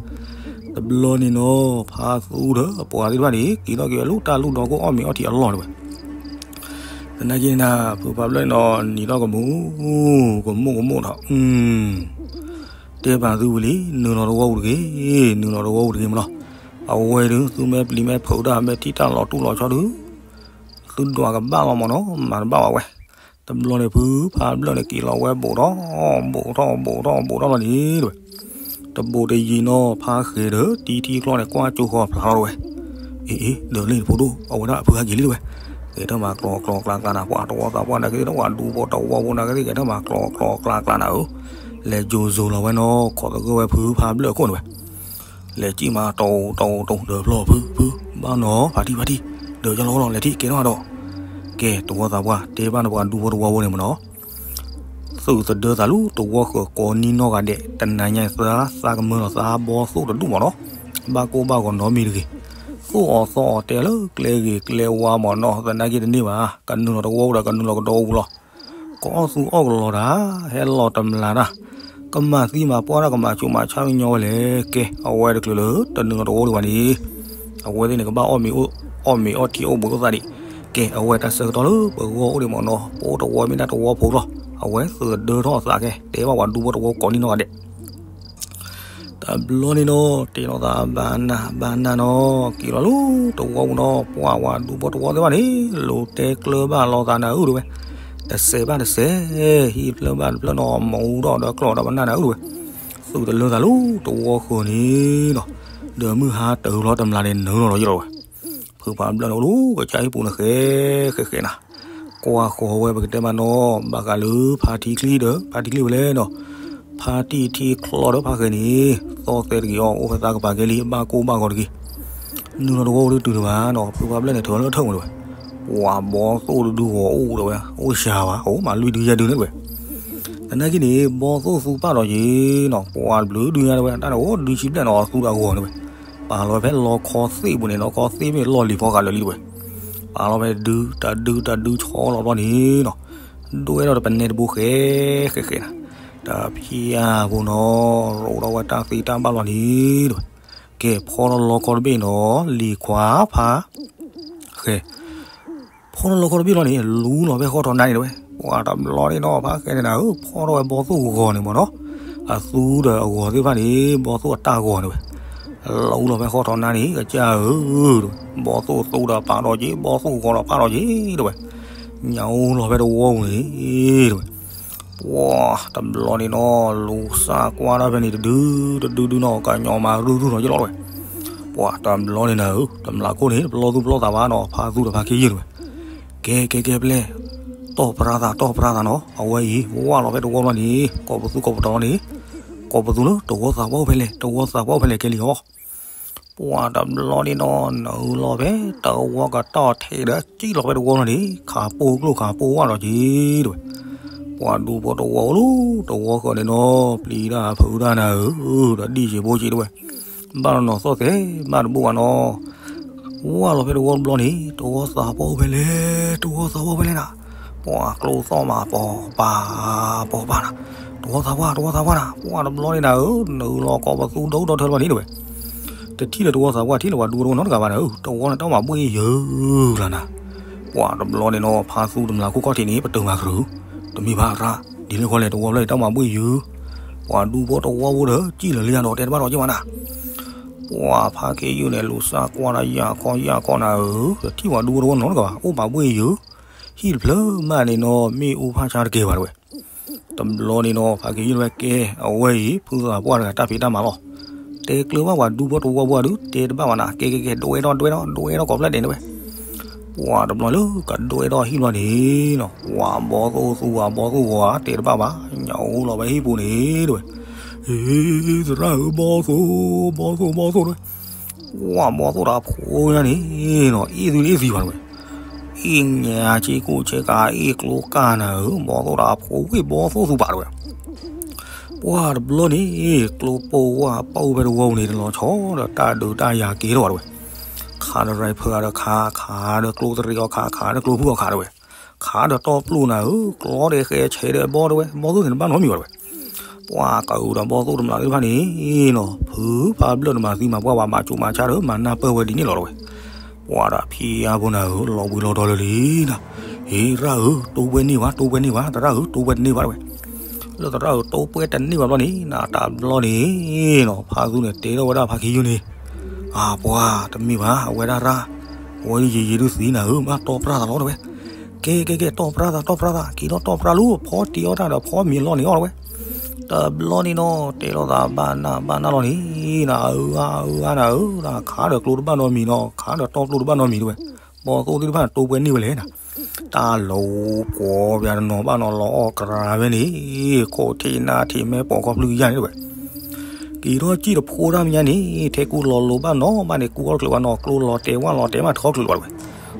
တဘျီန့ၣ်နီၤ ဖးသူဒီးပှၤသ့ၣ်တဖၣ်န့ၣ် က့ၤထီၣ်က့ၤဝဲလၢတၢ်လူၢ်ဒီးကိၢ်အီၣ်မ့ၤအီထံအလီၢ်တဲဝဲ သနာ်က့န့ၣ် ဖုဖးဘျၢၣ်န့ၣ်ဒီး နံၤထီၣ်ကမူၣ်, ကမူၣ်ကမူၣ်ဒီး, တဲပာ်သုဝံၤလံ, နုာ်လီၤတဝီပူၤတဂ့ၤ, နုာ်လီၤတဝီပူၤတဂ့ၤမၢ်နီၤ, အဝဲဒုး သုမ့ၢ်ပျံၤမ့ၢ်ဖုးတၢ် မ့ၢ်ထံၣ်တၢ်လီၤတူၢ်လီၤဆီဒုး, သုဒွးကဘၣ်လီၤမၢ်နီၤ, မၤတဘၣ်ဝဲဝဲ, တဘျီန့ၣ် ဖုဖးဘျၢၣ်န့ၣ် က့ၤလီၤဝဲဘူးထီၣ်, ဘူးထီၣ် ဘူးထီၣ် ဘူးထီၣ်လီၤန့ၣ်တဲဝဲ တဘူးတယံၤနီၤ ဖးဃဲၤဒီး တံထံကျီန့ၣ် ကွၢ်ကၠိဃီဖျါလီၤတဲဝဲ, အ့ အ့ ဒီးလ့ၣ်တဖိဒိၣ် အဝဲဒၣ်အဖုဟဲက့ၤလံတဲဝဲ, ကဲထီၣ်မၤကျီကျီကျါကျါနၤ ပှၤတဝီသးပှၢ်နၤကသ့ၣ်ဒီး ပှၤဒူဖိတဝီဖိနၤကသ့ၣ် ကဲထီၣ်မၤကျီကျီကျါကျါနၤဧၢ, လဲၤယိၤစိၤလီၤဝဲနီၤ ခိးသဂၢၢ်ဝဲဖုဖးဘျၢၣ်အခိၣ်န့ၣ်ဝဲ လဲၤစံၣ်မၤတီတီတီ ဒီးဖျီၣ်ဖု ဖု ဘၣ်နီၤ ဖးထံဖးထံ ဒီးယလီၤလီၤ လဲၤထံၣ်ကဲထီၣ်ဒီး, ကဲ တဝီသးပှၢ် တဲဘၣ်နပှၤဒူဖိတဝီဖိန့ၣ်မၢ်နီၤ သုးသဒၢသးလူတဝီဃၢၤကိးနံနီၢ်ဂၤဒဲး, တနၤညါသးသးကမၢလီၤသးဘီသိၣ်တဒူၣ်မးနီၤ, ဘၣ်ကိၢ်ဘၣ်ဂီၤနီတမံၤတဂ့ၤ, သိၣ်အီၤသီအီၤတဲလၢကျဲဂ့ၤကျဲဝါမးနီၤ, သနာ်က့တန့ၢ်ဘၣ်, ကနုာ်လီၤတဝီပူၤဒီးကနုာ်လီၤကဒီးပူၤလီၤ. ကအီၣ်သူအီၣ်ကလီၤတၢ်, ဟဲလီၤတမျးတၢ်, ကမၤသံမၤပှၢ်တၢ် ကမၤဆူးမၤဆါကညီဝဲလဲၣ်, ကဲ အဝဲတချုးလၢတနုာ်လီၤတဝီပူၤဒံးဘၣ်န့ၣ် အဝဲသ့ၣ်န့ၣ် ကဘၣ်အီၣ်မ့ၤအီၣ်ထံအိၣ်ဘှံးအိၣ်သးဒံး, ကဲ အဝဲတၢ်ဆၢကတီၢ်လၢပဂီၢ်အိၣ်ဒံးမးနီၤ, ပအိၣ်တဝီမ့ၢ်ဒၣ်တဝီဖိလီၤ, အဝဲသုးသဒၢထီၣ်အသးကဲ တဲဘၣ်ပှၤဒူဖိတဝီကိးနံနီၢ်ဂၤဒဲး တဘျီန့ၣ်နီၤ, တဲလိာ်သးဘၣ်နၢ်ဘၣ်နၢ်နီၤ, က့ၤလီၤလၢတဝီပူၤနီၤ, ပှၤဝဲဒူဖိတဝီသ့ၣ်တဖၣ်န့ၣ် လိၤတဲကျၢၤဘၣ်လိာ်သးနၤဧၢတဝဲ, တစဲးဘၣ်တစဲး, ဟံၣ်ဖျၢၣ်ဘၣ်တဖျၢၣ်နီၤ, မူဒီးဒီးကျီၢ်ဒီးပနၢ်နၤဧၢတဝဲ, သုးတလၢသးလၢတဝီဃၢၤန့ၣ်နီၤ, ဒီးမုၢ်ဟါတၢ်လီၤတမျးန့ၣ်နုာ်လီၤလီၤယလီၤဝဲ ဖုဖးဘျၢၣ်န့ၣ်အိၣ်လၢကစၢ်ဟံၣ်ပူၤန့ၣ်ဃဲဃဲဃဲနၤ, ကွၢ်ဃီၤဝဲပကတဲမးနီၤ, ဘၣ်ဃးလၢဖါထံချံဒီး ဖါထံချံဝဲလဲၣ်နီၤ, ဖါတံၢ်ထံချီဒီးဖါဃဲန့ၣ်, သီၣ်သဲးတဂ့ၤအီၤ အိၣ်ဖဲသးကပၤကဲလံ ဘၣ်ကိၢ်ဘၣ်ဂီၤတဂ့ၤ, နုာ်လီၤတဝီပူၤဒုးတုၤလၢၤဘၣ်နီၤ, ဖုဖးဘျၢၣ်န့ၣ် ထၢလၢထၢၣ်မးတဝဲ, ပှၤဘီသိၣ်တဒုဂီၤအိၣ်တဝဲ အိၣ်စှၤဘၣ် အိၣ်မးလွံၢ်ဒုယဲၢ်ဒုန့ၣ်တဝဲ သနာ်က့န့ၣ် ဘီသိၣ်သူပာ်ဒီးက့ၤနီၤ, ပှၤတဘျုးဒုညါတဝဲ တၢ်န့ၣ်အိၣ်ဒုဆံဘျဲၣ်နီၤ အသူတၢ်ဂီၤန့ၣ်ဝဲ, ပာ်လီၤဖဲလီခီသ့ၣ်ပူၤန့ၣ်နီၤ, ခီသ့ၣ်မ့ၢ်လီၢ်လံၤဖီဃာ်လၢာ်လံတဝဲ, ပာ်လီၤဖဲဒု တၢ်ဒု တၢ်ဒုဆီလီၤဘျီန့ၣ်နီၤ, ဒွဲၣ်ထီၣ်တပနဲတဘိဃဲဃဲဃဲနၤ, တဖၠၣ်ဖိနီၤ, ရိးထီၣ်ဝဲတၢ်သ့တၢ်ဘၣ်ဘျီန့ၣ်တဝဲ, ကဲဖီထီၣ်လီခီတဘ့ၣ်နီၤ, လံၤခွါဖါ ဃဲ ဖီထီၣ်လီခီတဘ့ၣ်လီၤန့ၣ် လူလီၤဖဲဃီထီၣ်နါန့ၣ်တဝဲ, ပှၤတဘျီန့ၣ်နီၤ ဖါဃဲန့ၣ်နၤဧၢ, ဖီထီၣ်ဝဲဘီသိၣ်ဂီၤန့ၣ်မးနီၤ, အသူဒီးအဂီၤသ့ၣ်တဖၣ်န့ၣ် ဘီသိၣ်အတၢ်ဂီၤန့ၣ်ဝဲ, လူလီၤဖဲဃီထီၣ်နါန့ၣ် ကစၢ်ဧၢ, ဘီသိၣ်သူဒီးပာ်ဒီးက့ၤ ဘီသိၣ်ဂီၤဒီးပာ်ဒီးက့ၤတဝဲ, ညၣ်အိၣ်လီၤဖဲတဝီပူၤန့ၣ်တဝဲ ပှၤတဘျီန့ၣ်နီၤ လူၤစၢ်ကွၢ်တၢ်ဖဲန့ၣ်တဒု တဒုဒုနီၤ ကညီမၤရုၢ်ရုၢ်နီၤယလီၤတဝဲ, ပှၤတဘျီန့ၣ်နၤဧၢ, တမျးခိၣ်န့ၣ် တပလီၢ်သူၣ်ပလီၢ်သးဘၣ်နီၤ, ဖါသူဒီးဖါခ့ယုၢ်တဝဲ, ကဲကဲကဲပျဲၢ်, တီၢ်ပြါသး တီၢ်ပြါသးနီၤ, အဝဲအံၤ ဝၢ်လီၤဖဲတဝီလီၤန့ၣ် ကိးပသူကိးပတီၤလီၤန့ၣ်, ကိးပသူလၢတဝီသးပှၢ်အိၣ်ဖဲလဲၣ်, တဝီသးပှၢ်အိၣ်ဖဲလဲၣ်ကဲလံအီၤ ပှၤတဘျီန့ၣ်နီၤ နုာ်လီၤဖဲတဝီကတီၢ်ထဲဒီး စံၣ်လီၤဖဲတဝီလီၤန့ၣ် ခးပိၢ်ကျိၣ်ခးပိၢ်ဝၣ်ဒီးက့ၤတဝဲ, ပှၤဒူဖိတဝီအိၣ်လၢတဝီဃၢၤန့ၣ်နီၤ ပျံၤတၢ်ဖုးတၢ်နၤဧၢ, ဒီးဒံၣ်စ့ဖိစ့တဝဲ, ဘၣ်နီၤနီၤသီၣ်သဲးဘၣ်တဘိၣ်ဘၣ်နီၤ ဝၢ်လီၤဖဲတဝီတဘျီန့ၣ် တဝီသးပှၢ်အိၣ်ဖဲလဲၣ်, တဝီသးပှၢ်အိၣ်ဖဲလဲၣ်နၤ, ပှၤကျိသီၣ်မးပီၤပၤပီၤပၤနၤ, တဝီသးပှၢ် တဝီသးပှၢ်နၤ, ပှၤတဘျီန့ၣ်နၤဧၢ, နုာ်လီၤကိးပသူဒီဒီထၢတဘျီန့ၣ်တဝဲ, တထံၣ်လၢတဝီသးပှၢ် ထံၣ်လၢပှၤဒူတဝီနီတဂၤဘၣ်နၤဧၢ, တဝီန့ၣ်တၢ်မၤဘှ့ၣ်ယၢၤလီၤနၤ, ပှၤတဘျီန့ၣ်နီၤ ဖါသူတမျးခိၣ်ခီၣ်ထံးန့ၣ် ပတုာ်မၤကရူၢ်, တမ့ၢ်ဘၣ်ရၣ်, ဒ်လဲၣ်ဃီလဲၣ် တဝီဘျီန့ၣ် တၢ်မၤဘှ့ၣ်ယၢၤ, ပှၤဒူဖိတဝီဖိဒီး စံၣ်လၢာ်လံယၤဒီး တဲတဘၣ်ဒီးက့ၤမးနၤ ပှၤဖါခ့ယုၢ်န့ၣ် လူၤစၢ်ကွၢ်ဒၣ်ယၢ်ခီယၢ်ခီနၤဧၢ, တထံၣ်ပှၤဒူဖိတဝီနီတဂၤဘၣ်, အိၣ်မၤဘှ့ၣ်ယၢၤ, ဟံၣ်တဖျၢၣ်မးန့ၣ်နီၤ မ့ၣ်အူဖးဆါတကဲဘၣ်တဝဲ, တဘျီန့ၣ်နီၤ ဖါခ့ယုၢ်ဝဲကဲ, အဝဲအံၤ ဖုသးပှၢ်တဂၤတၢ်ဖံးတၢ်မၤလီၤ, တဲကျၢၤဘၣ်ပှၤဒူဖိတဝီဖိဒုး တဲတဘၣ်ဘၣ်နၤ, ကဲကဲကဲ ဒွဲၣ်ထီၣ်ဒွဲၣ်ထီၣ်ဒွဲၣ်ထီၣ်ကိးဖျၢၣ်ဒဲးန့ၣ်ဝဲ ပှၤတဘျီလၢကဒွဲၣ်ထီၣ်ဟံၣ်ဘျီန့ၣ်နီၤ ပှၤဘီသိၣ်သူဝဲဘီသိၣ်ဂီၤဧါ တဲတဘၣ်ဘၣ်, ညၣ်အိၣ်လီၤဝဲဟံၣ်ပူၤန့ၣ်တဝဲ, ဟ့ သရၣ်ဧၢ ဘီသိၣ်, ဘီသိၣ် ဘီသိၣ်တဝဲ, ပှၤဘီသိၣ်တၢ်ဖိညါန့ၣ်နီၤ အ့ၣ်သုအ့ၣ်သံဘၣ်တဝဲ, အ့ၣ်ညါဆ့ကိၣ်ဆ့ကၤ အ့ၣ်ကျိကၢ်နၤဧၢ, ဘီသိၣ်တၢ်ဖိဝ့ၢ်ဘီသိၣ်သူပာ်တဝဲ ပှၤတဘျီန့ၣ် ကျိပိာ်ဝၢ်ပိာ်ဖဲတဝီပူၤန့ၣ် တလီၤဆီဒီးတၢ်ဒုးတၢ်ယၤက့ၤထီၣ်ဘၣ်တဝဲ, ခးဒီးရၢၣ်ဖၢၣ်ဒီးခး, ခးဒီးကျိသရံးအီၤခး, ခးဒီးကျိဖုၣ်အီၤခးတဝဲ, ခးဒီးတီၢ်ပျိၢ်နၤဧၢ, ကျီဒီးဃဲဆဲးဒီးဘီတဝဲ, ဘီသိၣ်န့ၣ်တဘၣ်နီတမံၤဘၣ်တဝဲ, ပှၤကအုးဒီးဘီသိၣ်တမျးသ့ၣ်တဖၣ်န့ၣ်နီၤ ဖုဖးဘျၢၣ်တမၤသံမၤပှၢ်ဘၣ် မၤဆူးမၤဆါဒီး မၤနၢ်ပၢၢ်ဝဲဒ်န့ၣ်လီၤတဝဲ ပှၤဒီးဖံးအါဖိနၤဧၢ, လီၤဘှံးလီၤတီၤလၢာ်လံနၤ, ဟ့ ရၣ်ဧၢ, တိၢ်ပှဲၤန့ၢ်ဘၣ်, တိၢ်ပှဲၤန့ၢ်ဘၣ်, သရၣ်ဧၢ, တိၢ်ပှဲၤတန့ၢ်ဘၣ်တဝဲ, လၢသရၣ်ဧၢ တိၢ်ပှဲၤတန့ၢ်ဘၣ်ဘျီန့ၣ် နတၢ်ဘျီန့ၣ်နီၤ ဖါသူန့ၣ် တဲထီၣ်ဝဲဒၣ်ဖါခ့ယုၢ်န့ၣ်, အပှၤတမ့ၢ်ဘၣ်, အဝဲဒၣ်ရၣ်, အဝဲဒၣ်ယံာ်ယံာ်ဒုးသံနၤဧၢ, ဘၣ်တီၢ်ပြၢ်သးလီၤတဝဲ, ကဲကဲကဲ တီၢ်ပြၢ်သး တီၢ်ပြၢ်သး, က့ၤထီၣ်တီၢ်ပြၢ်လၢ ဖီတ့ၢ်အီၣ်တၢ်ဒီး ဖီမ့ၤလီၢ်န့ၣ်အီၣ်တဝဲ တဘျီန့ၣ်နီၤ တဲလိာ်သးဘၣ်နၢ်ဘၣ်နၢ်လီၤန့ၣ် နအၢအါအၢအါနၤဧၢ, နခးဒီးကျိတဘၣ်နီတမံၤနီၤ, ခးဒီးတီၢ်ပျိၢ်တဘၣ်နီတမံၤတဝဲ, ဘီသိၣ်သ့ၣ်တဖၣ်န့ၣ် တိၢ်ပှဲၤန့ၢ်ဝဲလဲၣ်နၤ, တၢ်လီၤပှီၤပျးတနီၤဘၣ်နီၤ လီၤအီၣ်ကြၤဝဲန့ၣ်, ခိးထံးနါထံးမဲပိာ်ခီဖျုၣ်ကယၢ်န့ၣ်တဝဲ က့ၤထီၣ်စံၣ်တဖိဒၣ်မညါန့ၣ် ထဲကူလီၤလိၤဘၣ်နီၤဘၣ်န့ၣ် ကူအီၣ်တချုးဘၣ်နီၤ, ကျိလီၤတဲာ်ဝၣ်လီၤတဲာ်မးထီၣ်ချုးလီၤဘၣ်တဝဲ,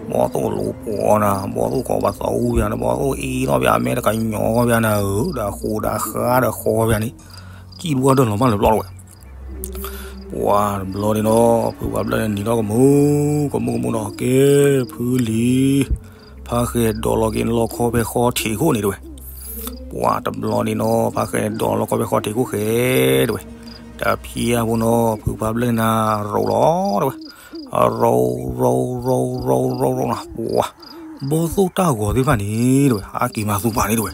ဘီၣ်သိၣ်လိၤပှီၤနၤ, ဘီၣ်သိၣ်ကိးပသီအူပၠးန့ၣ်, ဘီၣ်သိၣ်အ့ၣ်ထီၣ်ပၠးအမဲတကညီပၠးနၤဧၢ, ဒီးဃိးဒီးဃါဒီးဃီပၠးန့ၣ်, စံၣ်တဝီၢ်ဒၢၣ်လီၤမၢ်လၢပျီတဝဲ. ပှၤတဘျီန့ၣ်နီၤ ဖုဖးဖျၢၣ်န့ၣ်နံၤထီၣ်ကမူၣ်, ကမူၣ်ကမူၣ်နီၤ ကဲဖုလံၤ, ဖးဃဲၤဒိးလီၤက့ၤလီခီဖဲဃီထံးခိၣ်န့ၣ်တဝဲ. ပှၤတဘျီန့ၣ်နီၤ ဖးဃဲၤန့ၣ်ဒိးလီၤခီဖဲဃီထံးခိၣ်ဃဲတဝဲ. တဖျၢၣ်ဖိနီၤ ဖုဖးဖျၢၣ်န့ၣ်နၤရိးလီၤတဝဲ. ရိး ရိး ရိး ရိး ရိး ရိး ရိးနၤ ပှၤ ဘီၣ်သိၣ်တၢ်ဂီၤသ့ၣ်တဖၣ်န့ၣ်တဝဲ ဟးက့ၤမၤသူၣ်ပာ်န့ၣ်တဝဲ.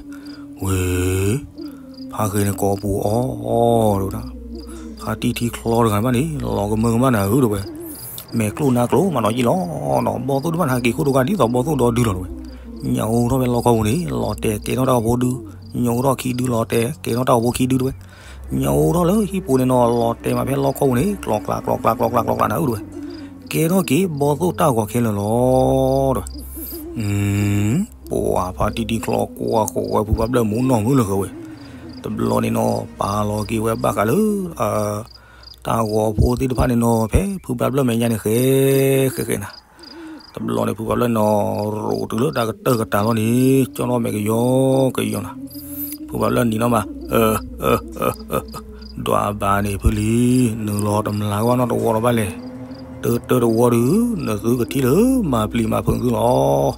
ဝ့ၢ် ဖးဃဲၤန့ၣ်ကိးပူၤအီၤတဝဲဒၣ်, ဖါတံၢ်ထံချီတဂၤဘၣ်န့ၣ် လီၤကမၢကမၣ်နၤဧၢတဝဲ. မဲာ်ကျိၣ်နါကျိၣ်မးနီၤယ့ၣ်လီၤနီၤ, ဘီၣ်သိၣ်တဖၣ်န့ၣ် ဟးက့ၤခိၣ်တဂၤဒ်သိးဘီၣ်သိၣ်ဒီဒုလီၤတဝဲ. ညၣ်အိၣ်ထီၣ်ဖဲလီခီပူၤန့ၣ် လီၤတဲာ်ကဲထီၣ်တၢ်အိၣ်ဖိဒု, ညၣ်အိၣ်ထီၣ်ခံဒု လီၤတဲာ်ကဲထီၣ်တၢ်အိၣ်ဖိခံဒုတဝဲ. ညၣ်အိၣ်ထီၣ်လၢဟံၣ်ပူၤန့ၣ်နီၤ လီၤတဲာ်မးဖဲလီခီပူၤန့ၣ် ကျီကျါ ကျီကျါ ကျီကျါ ကျီကျါနၤဧၢတဝဲ. ကဲထီၣ်က့ၤဘီၣ်သိၣ်တၢ်ဂီၤခဲလၢာ်လီၤ တဝဲ. ပှၤဖါတံၢ်ထံချီကွၢ်ဃီၤဝဲဖုဖးဖျၢၣ်မူနီၢ်မုၢ်လၢဃၢၤဝဲ. တဘျီန့ၣ်နီၤ ပာ်လီၤက့ၤဝဲဘၣ်ဃးလၢ တၢ်ဂီၤဖိသ့ၣ်တဖၣ်န့ၣ်နီၤ ဖဲဖုဖးဖျၢၣ်မဲာ်ညါန့ၣ် ဃဲဃဲဃဲနၤ. တဘျီန့ၣ် ဖုဖးဖျၢၣ်နီၤ ရိးတုၤလၢတၢ်ကတၢၢ်ကတၢၢ်လီၤန့ၣ် ကၠီထီၣ်မဲာ်ကယီကယီနၤ. ဖုဖးဖျၢၣ်နံၤနီၢ်မး ဒွးဘၣ်န့ၣ်ဖုလံၤ နုာ်လီၤတမျးကဘၣ်နီတဝီလီၤဘၣ်လဲၣ်. တၢတၢတဝီဒု နသုကထံၣ်လၢမၤပျံၤမၤဖုးသုလီၤ.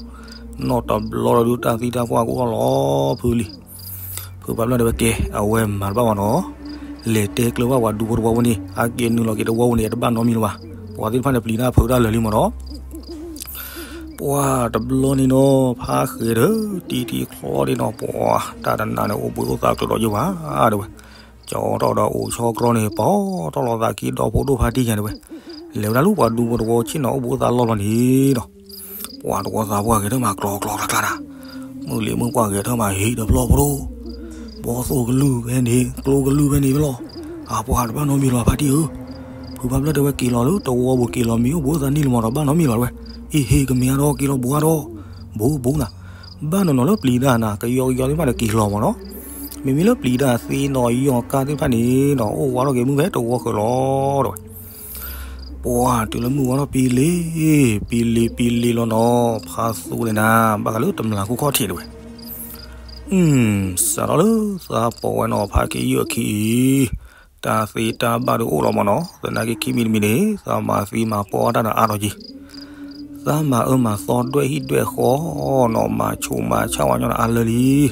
နီၢ်တဘျီလီၤဒု တၢ်သံတၢ်ပှၢ်ကအိၣ်ထီၣ်လီၤဖုလံၤ. ဖုဖးဖျၢၣ်တဲဝဲကဲ အဝဲမၤတဘၣ်ဘၣ်နီၤ, လဲၤတဲကျၢၤဘၣ်ပှၤဒူဖိတဝီဖိန့ၣ် ဟးက့ၤနုာ်လီၤက့ၤတဝီပူၤန့ၣ် တဘၣ်နီတမံၤလၢၤဘၣ်. ပှၤသ့ၣ်တဖၣ်န့ၣ် ပျံၤတၢ်ဖုးတၢ်လၢာ်လံမးနီၤ. ပှၤတဘျီန့ၣ်နီၤ ဖါဃဲၤဒီး တံၢ်ထံချီန့ၣ်နီၤ ပှၤတၢ်တနၤန့ၣ် အိၣ်ဘှံးအိၣ်သါကျၢၤဒီးယဘၣ်တဝဲ. ကၠီထီၣ်ဒီးအိၣ်ဆီကြီန့ၣ် ပီၢ်ထီၣ်လီၤသးခံဒီဖိဒိၣ်ဖါတံၢ်ညါတဝဲ. လဲၤဝဲဒၣ်လၢပှၤဒူဖိတဝီဆ့ၣ်နီၤ အိၣ်ဘှံးအိၣ်သါလီၢ်လီၤန့ၣ်နီၤ. ပှၤတဝီသးပှၢ်ဂဲၤထၢၣ်မးကျီကျီကျါကျါနၤ, မုၢ်လ့ၤမုၢ်ပှၢ်ဂဲၤထၢၣ်မးဟံးဒီးဖျီၣ်ဖိတအိၣ်, ဘီၣ်သိၣ်ကလုၢ်ဖဲန့ၣ် ကျိကလုၢ်ဖဲန့ၣ်ဖဲလီၤ. အပှၤတဘၣ်နီတမံၤလၢၤဘၣ်ဖါတံၢ်ဧၢ. ဖုဖးဖျၢၣ်တဲဝဲက့ၤလီၤလၢတဝီပူၤက့ၤလီၤမံၤအိၣ်ဘှံးအိၣ်သါန့ၣ်လီၤမးဒီးဘၣ်နီတမံၤလၢၤဝဲ. အ့ဟ့ၣ်ကမ့ၢ်အါဒီးက့ၤလီၤဘူးအါဒီး, ဘူးဘူးနၤ. ဘၣ်နီၤနီၤလၢပျံၤတၢ်နၤ ကယီကယီသ့ၣ်တဖၣ်န့ၣ်က့ၤလီၤမးနီၤ. မ့မ့ၢ်လၢပျံၤတၢ်သ့နီၤ ယီၤကါသ့ၣ်တဖၣ်န့ၣ်နီၤ အိၣ်ဝးထီၣ်က့ၤမုၢ်ဖဲတဝီဃၢၤလီၤတဝဲ. ပှၤတုၤလၢမုၢ်ဝါထီၣ်ပံလ့ၤ, ပံလ့ၤပံလ့ၤလီၤနီၤ ဖါသူန့ၣ်နၤ ဘၣ်ဃးလၢတမျးခိၣ်ခီၣ်ထံးတဝဲ. စးထီၣ်လၢသးပိာ်ဝဲနီၤ ဖါခ့ယုၢ်အခံအံၤ, တၢ်သ့တၢ်ဘၣ်ဒုးအိၣ်လီၤမးနီၤ သနာ်က့ခံမံၤတမံၤန့ၣ် သးမၤသံမၤပီတၢ်ဒီးအါထီၣ်က့ၤ သးမၤအၢမၤသီဒွဲၣ်ဟံၣ်ဒွဲၣ်ဃီနီၤ မၤဆူးမၤဆါဝဲညီဒီးအါလၢလံ.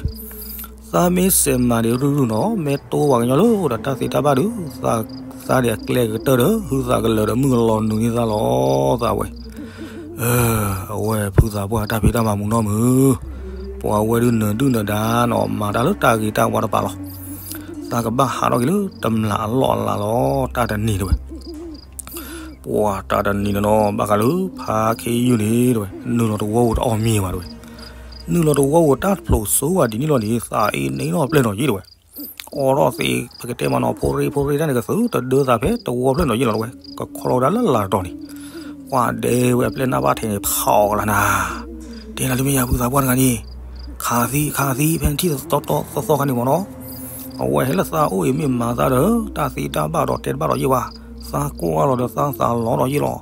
သးမ့ၢ်စဲးမၤဒံးရုၢ်ရုၢ်နီၤ မ့ၢ်တိၢ်ပှၤကညီလၢဒီးတၢ်သ့တၢ်ဘၣ်ဒုး သးဒံးအကျဲကတၢၢ်ဒီး ဟုသးကလၢာ်ဒီးမုၢ်ကလီၤနုာ်န့ၢ်သးလီၤ သးဝဲ. အဝဲဖုသးပှၢ်တၢ်ဖံးတၢ်မၤမူနီၢ်မုၢ်, ပှၤဝဲဒုးနၢၤဒုၣ်နၢၤဒါနီၤ မၤတၢ်လၢတၢ်ဂ့ၤတၢ်ဝါတပၤလီၤ. သးကဘၣ်ဟးထီၣ်က့ၤလၢတမျးအလီၢ်အလၤလီၤ တၢ်တနံၤတဝဲ. ပှၤတၢ်တနံၤန့ၣ်နီၤ ဘၣ်ဃးလၢဖါခ့ယုၢ်န့ၣ်တဝဲ နုာ်လီၤတဝီပူၤတအီၣ်မ့ၤဘၣ်တဝဲ. နုာ်လီၤတဝီပူၤတၢ်ဖျိးစိဝဲဒ်န့ၣ်လီၤန့ၣ် သးအ့န့ၣ်နီၤပျဲၢ်နီၤယ့ၣ်တဝဲ. အိးထီၣ်သ့ ပကတဲမးနီၤ ဖိရ့ဖိရ့တၢ်န့ၣ် ကသုတဒၢသးဖဲတဝီဖျၢၣ်နီၤယ့ၣ်လီၤတဝဲ. ကခီလီၤဝဲဒၣ်လၢလာ်တတီၤန့ၣ် ပှၤဒဲဝဲအပျဲၢ်နၢ်ဘၣ်ထဲန့ၣ် ဖးအီၤကလါနၤ, တဲနၤလၢမ့ၢ်ယၤဖုသးပှၢ်တဂၤန့ၣ် ခးသံခးသံ ဖဲနထံၣ်သီသီသီခါန့ၣ်မးနီၤ. အဝဲဟဲလၢသးအိၣ်အံၤမ့ၢ်မၤသးဒီး တၢ်သ့တၢ်ဘၣ်ဒီးတဲတဘၣ်ဒီးယ့ၣ်ဘၣ်. သးကွၢ်လီၤဒီးသးသးလီၤဒီးယ့ၣ်လီၤ.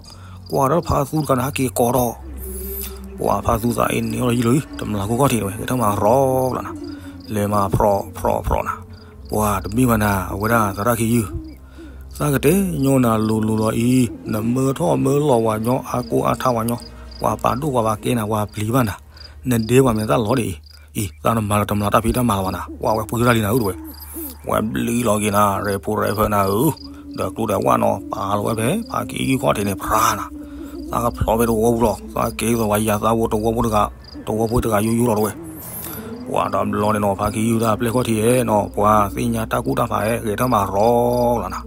ကွၢ်ဒီးဖါသူတဂၤန့ၣ် ဟဲက့ၤကိးထီၣ် ပှၤဖါသူသးအ့န့ၣ်လီၤယ့ၣ်လီၤ တမျးခိၣ်ခီၣ်ထံးတဝဲ ကထၢၣ်မးရီကလါနၤ, လဲၤမးဖြီၣ်ဖြီၣ်ဖြီၣ်နၤ. ပှၤတမ့ၢ်ဘၣ်နၤ အဝဲဒၣ်သရၣ်ခ့ယုၢ် သးကတဲညီနၤလိၤလိၤလီၤအံၤ နမၢထီၣ်မၢလီၤဝၤညီ အါကိၢ်အါထါဝၤညီ ပှၤပာ်ဒိၣ်ပှၤပာ်ကဲနၤ ပှၤပျံၤဘၣ်နၤ, နဒဲပှၤမဲာ်သၣ်လီၤဒ်အံၤ, အံၤ သးနမၤလီၤတမျးတၢ်ဖံးတၢ်မၤလီၤဘၣ်နၤ, ပှၤဝဲပှ့ၤတၢ်လံနၤဧၢတဝဲ, ဝဲဘျုးလီၤက့ၤနၤ ရဲၣ်ဖိရဲၣ်ဖၢနၤဧၢ, ဒီးကျိဒီးဝၣ်နီၤ ပာ်လီၤဝဲဖဲ ဖါခ့ယုၢ်ခီၣ်ထံးန့ၣ် ဖြါနၤ, သးကဖျီဖဲတဝီပူၤလီၤ, သးကဲသိးပှၤယၤသးဖိတဝီဖိတဂၤ, တဝီဖိတဂၤယိယိလီၤတဝဲ ပှၤတဘျီန့ၣ်နီၤ ဖါခ့ယုၢ်တၢ်ပျဲၢ်ခီၣ်ထံးဧဲနီၤ ပှၤသ့ၣ်ညါတၢ်ကူၣ်တၢ်ဖးဧဲ ဂဲၤထၢၣ်မးရီကလါနၤ,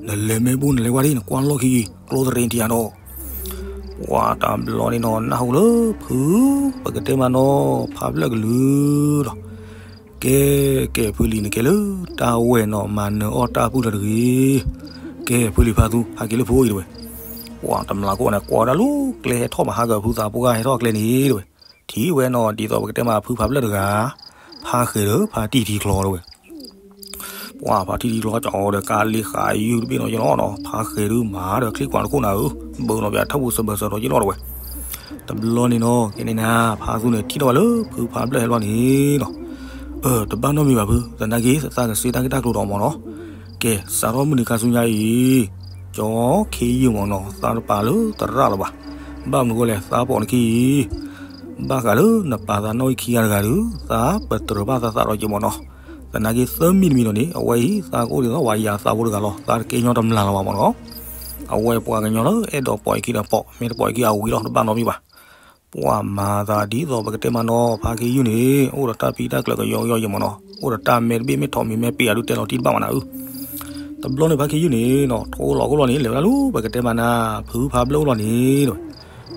နလဲၤမ့ၢ်ဘူၣ်နလဲၤဝဲဒ်နကွၢ်လီၢ်ခံအံၤ ကျိသရ့ၤတံၤယၤဒီး, ပှၤတဘျီန့ၣ်နီၤ နၢ်ဟူလၢဖု ပကတဲမးနီၤ ဖးဖျၢၣ်ကလုၢ်ဒီး, ကဲ ကဲဖုလံၤနကဲလၢတၢ်ဝဲၢ်နီၤ မၤနၢၤအီၣ်တၢ်ပုၢ်လၢတဂ့ၤ, ကဲဖုလံၤဖါသူ ဟးက့ၤလၢဖုအိၣ်အံၤတဝဲ, ပှၤတမျးခိၣ်န့ၣ် ကွၢ်ဝဲဒၣ်လၢကျဲဟဲထီၣ်မး ဟးက့ၤဖုသးပှၢ်ဟဲထီၣ်ကျဲန့ၣ်တဝဲ, ထံၣ်ဝဲနီၤ ဒ်သိးပကတဲမးဖုဖးဖျၢၣ်တဂၤ, ဖးဃဲၤဒီးဖါတံၢ်ထံချီတဝဲ ပှၤဖါတံၢ်ထံချီကၠီဒီးကါလ့ဃာ်ယုၢ်တဘ့ၣ်နီၤယ့ၣ်လီၤနီၤ ဖးဃဲၤဒုးမၤဒီးချံကွၢ်တခိၣ်နၤဧၢ, ဘၢနီၤပၠးထၢၣ်ပူၤစၢၤဘၢစၢၤဒီးယ့ၣ်လီၤတဝဲ, တဘျီန့ၣ်နီၤ ကဲန့ၣ်နၤ ဖါသူန့ၣ်ထံၣ်ထီၣ်ဝဲလၢဖုဖါဘျၢၣ်ဟဲလီၤန့ၣ်နီၤ, အၢ တဘၣ်နီတမံၤဘၣ်ဖု, သနာ်က့ သးကစ့တၢ်ဂ့ၢ်တၢ်ကျိၤဒီးမၢ်နီၤ. ကဲ စးထီၣ်မုၢ်နံၤခါဆူညါအံၤ ကၠီခ့ယုၢ်မၢ်နီၤ သးတပာ်လၢသရၣ်လၢၤဘၣ်. ဘၣ်မနုၤဃိလဲၣ် သးပိာ်နခံအံၤ ဘၣ်ဃးလၢနပာ်သးနီၣ်ဂံၢ်ခံဂၤတဂၤဒီး သးပတြၢၤဘၣ်သးသးဒီးက့ၤမၢ်နီၤ. သနာ်က့ သၢမံၤတမံၤဒီးန့ၣ် အဝဲအံၤ သးကအိၣ်ဒ်သိးပှၤယၤသးဖိတဂၤလီၤ. သးတကဲညီတမျၢ်လၢၤဘၣ်မၢ်နီၤ. အဝဲပှၤကညီလၢအဲၣ်ဒိးပိာ်အခံဒီးပိာ်, မ့ၢ်တပိာ်အခံအဝံၤလီၤ တဘၣ်နီတမံၤဘၣ်. ပှၤမၤသးဒ်သိးပကတဲမးနီၤ ဖါခ့ယုၢ်န့ၣ် အိၣ်ဒီးတၢ်ဖံးတၢ်ကျၢၤကယီကယီယဲၢ်မၢ်နီၤ. အိၣ်ဒီးတၢ်မဲတဘ့ၣ် မ့ၢ်ထိးမံၤမဲပ့ၤအဒုးတဲလီၤတံၢ်တဘၣ်ဘၣ်နၤဧၢ. တဘျီန့ၣ် ဖါခ့ယုၢ်န့ၣ်နီၤ ထိလီၤခိၣ်လီၤန့ၣ် လဲၤဝဲဒၣ်လၢပကတဲမးနၤ ဖုဖါဘျၢၣ်အိၣ်လီၤန့ၣ်တဲဝဲ.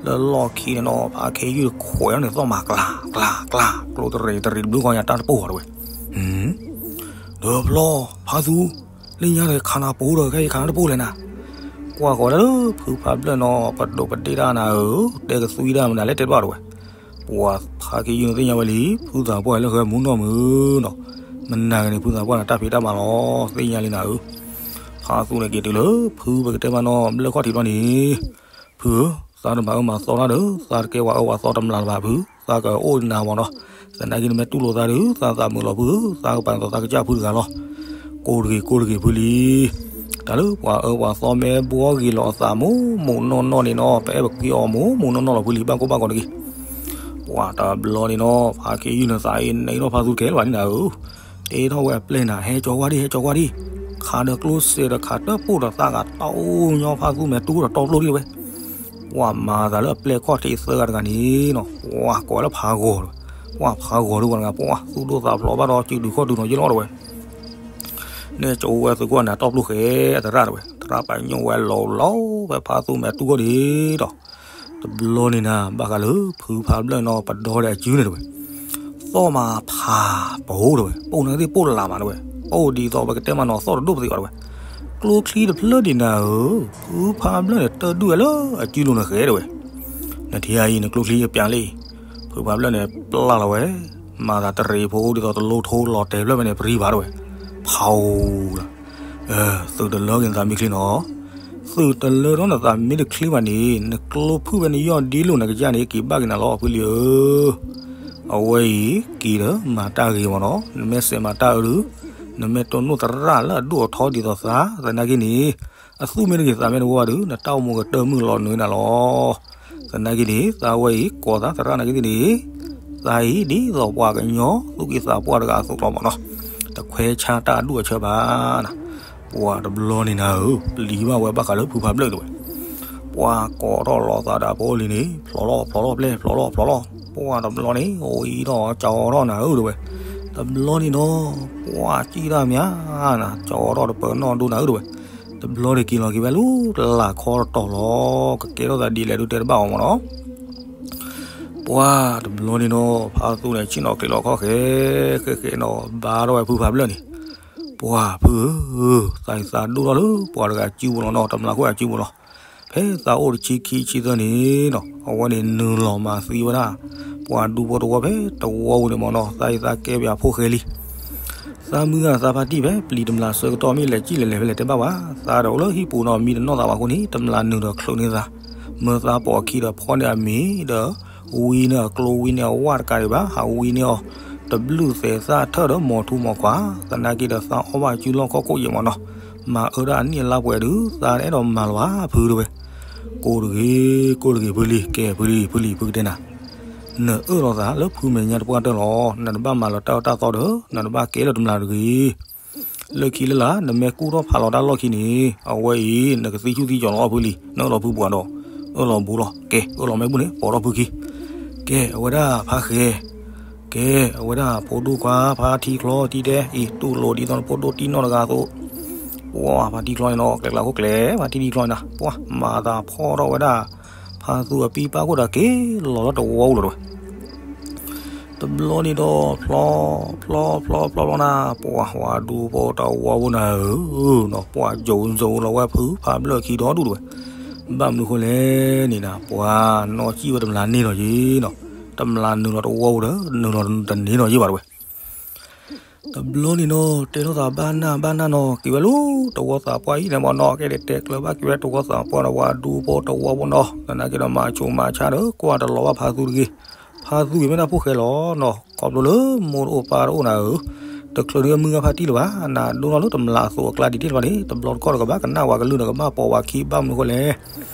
လၢလီၢ်ခံန့ၣ်နီၤ ဖါခ့ယုၢ်ခွဲးထီၣ်န့ၣ် သီၣ်မၤကျးကျးကျး ကျိတရံးတရံးတဘျုးဃီညါတၢ်တပိၢ်ဃီတဲဝဲ. ဒီးဖျီ ဖါသူ လၢညါဒီးခးနၤပိာ်ဒီး ခဲအံၤခးနၤတပိၢ်လဲၣ်နၤ. ကွၢ်ဃီၤဒၣ်လၢဖုဖါဘျၢၣ်နီၤ ပဒိးပဒ့ၣ်တၢ်နၤဧၢ, တဲကသွံဒၣ်မနုၤလဲၣ်တဲတဘၣ်တဲဝဲ. ပှၤဖါခ့ယုၢ်န့ၣ်သ့ၣ်ညါဝဲလံ ဖုသးပှၢ်လၢဃဲမူနီၢ်မုာ်နီၤ, မနၤဂ့ၤန့ၣ် ဖုသးပှၢ်န့ၣ်တၢ်ဖံးတၢ်မၤလီၤ သ့ၣ်ညါလံနၤဧၢ. ဖါသူန့ၣ်က့ၤတုၤလၢဖုပကတဲမးနီၤ ဘျၢၣ်ခီၣ်ထံးဘျီန့ၣ် ဖုဧၢ, သးတမၤအၢမၤသီတၢ်ဒီး သးတကဲပှၤအၢပှၤသီတမျၢ်လၢၤဘၣ်ဖု, သးကအိၣ်နၤမၢ်နီၤ. သနာ်က့နမ့ၢ်တူၢ်လိာ်သးဒီး သးသးမုာ်လီၤဖုဧၢ, သးကပာ်နသးကစၢ်ဖုတဂၤလီၤ. ကိးတဂ့ၤ ကိးတဂ့ၤဖုလံ. တၢ်လၢပှၤအၢပှၤသီမ့ၢ်ဘှီဂ့ၤလီၤအသးမိၢ်မိၢ်နီၢ်နီၢ်န့ၣ်နီၤ ပအဲၣ်ပကွံအီၤမိၢ်မိၢ်နီၢ်နီၢ်လီၤဖုလံ ဘၣ်ကိၢ်ဘၣ်ဂီၤတဂ့ၤ. ပှၤတဘျီန့ၣ်နီၤ ဖါခ့ယုၢ်န့ၣ်သးအံၤန့ၣ်ထီၣ်ဖါသူတကဲလၢၤဘၣ်န့ၣ်နၤဧၢ. တ့ထီၣ်ဝဲအပျဲၢ်နၤ ဟဲကၠီၤကွၢ်ဒံး ဟဲကၠီၤကွၢ်ဒံး, ခးဒီးကျိစဲးဒီးခးတၢ်ပိၢ်ဒီးသးဂၤတီၢ်ညီဖါသူမဲာ်တူၢ်ဒီးတီပျိၢ်ဒံးဝဲ. ပှၤမၤသးလၢအပျဲၢ်ခီၣ်ထံးသၢဂၤတဂၤန့ၣ်နီၤ ပှၤကိးလၢဖးဂီၤတဲဝဲ, ပှၤဖးဂီၤဒုးဝဲတဂၤ ပှၤသူၣ်ဒိၣ်သးဖျိးဘၣ်ဒီးစုဒုးခီၣ်ဒုးနီၤယ့ၢ်လီၤတဲဝဲ. နဲၣ်ကၠီဝဲသုးကွၢ်နၤတီပျိၢ်ဃဲအသရၣ်တဲဝဲ, သရၣ်ပညိၣ်ဝဲလီၤလီၤဝဲဖါသူမဲာ်တူၢ်ခီၣ်ဒံးဒီး တဘျီန့ၣ်နၤ ဘၣ်ဃးလၢဖုဖါဘျၢၣ်နီၤ ပဒီဒီးအစုန့ၣ်တဲဝဲ, သီၣ်မၤဖးပအိၣ်တဲဝဲ, ပိၢ်နသ့ၣ်ပိၢ်လၢ်မးတဲဝဲ, အိၣ်ဒ်သိးပကတဲမးနီၤ သီၣ်တဒိၣ်ပသံးဘၣ်တဲဝဲ, ကျိချံတဖျၢၣ်ဒံးနၤဧၢ, ဖုဖါဘျၢၣ်န့ၣ် တၢၢ်ဒုၣ်ဝဲလၢအစုလိၤန့ၣ်ဃဲတဲဝဲ. နထံၣ်အံၤ နကျိချံအပျးလံ, ဖုဖါဘျၢၣ်န့ၣ် ပျၢ်လီၤဝဲ, မၤသးတရံးဖိဒ်သိး တလိထိလီၤတဲာ်ဖျၢၣ်ဖဲန့ၣ် ပရံဘၣ်တဲဝဲ, ဖးဧိၤလီၤ. သုးတလၢက့ၤနသးမ့ၢ်ချ့နီၤ, သုးတလၢထီၣ်နသးမ့ၢ်တချ့ဘၣ်န့ၣ် နကျိဖုၣ်ဖဲနယီၢ်ဒ့လိာ်နကစၢ်န့ၣ် က့ၤဘၣ်က့ၤနၤလီၤဖုလံဧၢ. အဝဲအံၤ က့ၤဒီးမၤတၢ်ဂ့ၤမၢ်နီၤ, နမ့ၢ်စဲးမၤတၢ်အၢဒုး, နမ့ၢ်တိၢ်နီၣ်သရၣ်လၢအဒိၣ်အထီဒ်သိးသး သနာ်က့န့ၣ် အသူၣ်မ့ၢ်တဂ့ၤသးမ့ၢ်တဝီဘၣ်ဒီး နတၢ်အိၣ်မူကတၢၢ်မုၢ်လီၤနုာ်နၤလီၤ. သနာ်က့န့ၣ် သးဝဲအံၤ ကိးသးသရၣ်နာ်က့သ့ၣ်န့ၣ် သးအံၤဒ်သိးပှၤကညီ သူၣ်က့သးပှၢ်တဂၤအသိးလီၤမၢ်နီၤ, တခွဲးဆါတၢ်အဒူၣ်အဆၢဘၣ်နၤ. ပှၤတဘျီန့ၣ်နၤဧၢ, ပျံၤဘၣ်ဝဲဘၣ်ဃးလၢဖုဖးဘျၢၣ်တဲဝဲ, ပှၤကိးထီၣ်လီၤသးဒီးဖိလံၤန့ၣ် ဖျိးလီၤဖျိးလီၤပျဲၢ် ဖျိးလီၤဖျိးလီၤ, ပှၤတဘျီန့ၣ် အိၣ်အံၤဒီးကၠီထီၣ်နၤဧၢတဲဝဲ, တဘျီန့ၣ်ဒီး ပှၤစံၣ်တၢ်မးနၤ ကၠီထီၣ်တပၢၤနီၣ်ဒိနၤဧၢတဲဝဲ, တဘျီန့ၣ်က့ၤလီၤက့ၤဝဲလၢတလးခီတတီၤလီၤ, ကကဲထီၣ်သးဒ်လဲၣ်ဒုးတဲတဘၣ်အီၤမၢ်နီၤ. ပှၤတဘျီန့ၣ်နီၤ ဖါသူန့ၣ် ဆ့ၣ်နီၤချံးလီၤခီၣ်ဃဲ ဃဲဃဲနီၤ ဘါထီၣ်ဝဲဖုဖးဘျၢၣ်န့ၣ်, ပှၤဖုဧၢ, သးအံၤသးဒိၣ်ထီၣ်လၢပှၤတဂၤစုပူၤလီၤနီၤ, တမျးခိၣ်အစုပူၤလီၤ. ဖဲသးအိၣ်တဆံခံဆံသၢန့ၣ်နီၤ အဝဲန့ၣ်နုာ်လီၤမၤသံဝဲဒၣ် ပှၤဒူဖိတဝီဖဲတဝီပူၤန့ၣ်မၢ်နီၤ, သးအံၤသးကဲပယၤဖိဃဲလံ သးမုၢ်ဂၢ်သးဖါတံၢ်ဖဲပျံၤတမျးဆၢကတီၢ် မ့ၢ်လဲၤကံၣ်လဲၤလဲၤဖဲလဲၣ်တဲဘၣ်ဘၣ်, သးဒီးအိၣ်လၢဟံၣ်ပူၤနီၤ မံတနီၣ်သးဘၣ်အဃိန့ၣ် တမျးနုာ်ဒီးချုးန့ၢ်သး, မၢသးပိာ်အခံဒီးဖီၣ်န့ၢ်အမံၤဒီး ဝံန့ၢ်အကျိဝံန့ၢ်အဝၣ်တကးဒံးဘၣ်, ဟးဝံန့ၢ်အီၤ တဘျုးသဲးသၣ်ထၢၣ်ဒီးမိာ်ထူမိာ်ခွါ, သနာ်က့ဒီးသးအီၣ်ဘၣ်စုလီၢ်ခီၣ်ခိၣ်ယဲၢ်မၢ်နီၤ, မၤအၢဒၣ်အနံၣ်အလါပှဲၤဒုး သးအဲၣ်ဒိးမၤလၢၤဘၣ်ဖုတဲဝဲ. ကိးတဂ့ၤ ကိးတဂ့ၤဖုလံ, ကဲဖုလံ ဖုလံ ဖုကတဲနၤ နအၢၣ်လီၤသးလၢဖုမဲာ်ညါတပှၢ်တၢၢ်လီၤ, နတဘၣ်မၤလၢၤတၢ်အၢတၢ်သီဒီး နတဘၣ်ကဲလၢၤတမျးတဂ့ၤ. လၢခံလၢ်လၢ် နမ့ၢ်ကူၣ်ထီၣ်ဖးလီၤတၢ်လီၢ်ခံန့ၣ် အဝဲအံၤ နကသံဆူၣ်သံကၠီၤလီၤအီၣ်ဖုလံ, နအၢၣ်လီၤဖုပှၤဒီး အၢၣ်လီၤဘူးလီၤ, ကဲ အၢၣ်လီၤမ့ၢ်ဘူၣ်န့ၣ် ပိာ်ထီၣ်ဖုခံ, ကဲ အဝဲဒၣ်ဖါဃဲ ကဲ အဝဲဒၣ်ဖိဒိၣ်ခွါ ဖါထံချီတံၢ်တဲ အံၤ တူၢ်လိာ်ဒ်သိးနဖိဒိၣ်တံၢ်နီၢ်တဂၤအသိး, ပှၤဖါထံချီန့ၣ်နီၤ ကျဲကျါခိၣ်ကျဲ ဖါထံထံချီန့ၣ်နီၤ ပှၤမၤသးဖီၣ်ထီၣ်ဝဲဒၣ် ဖါသူအပံပၢ်ခိၣ်ဒီးက့ၤလီၤလၢတဝီပူၤလီၤတဲဝဲ. တဘျီန့ၣ်ဒီး ဖျီ ဖျီ ဖျီ ဖျီ ဖျီနၤ ပှၤဝၤဒူဖိတဝီပူၤနၤဧၢ, နီၤ ပှၤယိၤယိၤလီၤဝဲဖုဖးဘျၢၣ်ခံဒီဒူၣ်တဲဝဲ. ဘၣ်မနုၤဃိလဲၣ်န့ၣ်နၤ ပှၤနီၢ်စံၣ်ဝဲတမျးန့ၢ်လီၤယ့ၢ်နီၤ, တမျးနုာ်လီၤတဝီပူၤဒီး နုာ်လီၤတန့ၢ်လီၤယ့ၢ်ဘၣ်တဲဝဲ. တဘျီန့ၣ်နီၤ တဲထီၣ်သးဘၣ်နၢ်ဘၣ်နၢ်နီၤ က့ၤဝဲလၢတဝီသးပှၢ်အံၤန့ၣ်မ့ၢ်နီၤ ကဲဒ်တဲကျၢၤဘၣ်က့ၤဝဲတဝီသးပှၢ်ဒီးပှၤဒူဖိတဝီဖိနီၤ သနာ်က့ဒီး မၤဆူးမၤဆါဒီး ကွၢ်တလီၤဘၣ်ဖါသူတဂ့ၤ, ဖါသူဂ့ၤမ့ၢ်ဒၣ်ဖိၣ်ဃဲလီၤနီၤ ခီဖျိလၢမိၢ်တအိၣ်ပၢ်တအိၣ်နၤဧၢ, တချုးန့ၣ်မုၢ်ဂၤဖါတံၢ်လၢၤဘၣ်, နဒိၣ်ထီၣ်လၢတမျးအသိးအကျါဒ်န့ၣ်တဖၣ်န့ၣ် တဘျီတခီၣ်ဒီးကဘၣ်ကနၣ်ပှၤကလုၢ်ဒီးကဘၣ်ပိာ်ပှၤခံ ဘၣ်မနုၤအဃိလဲၣ်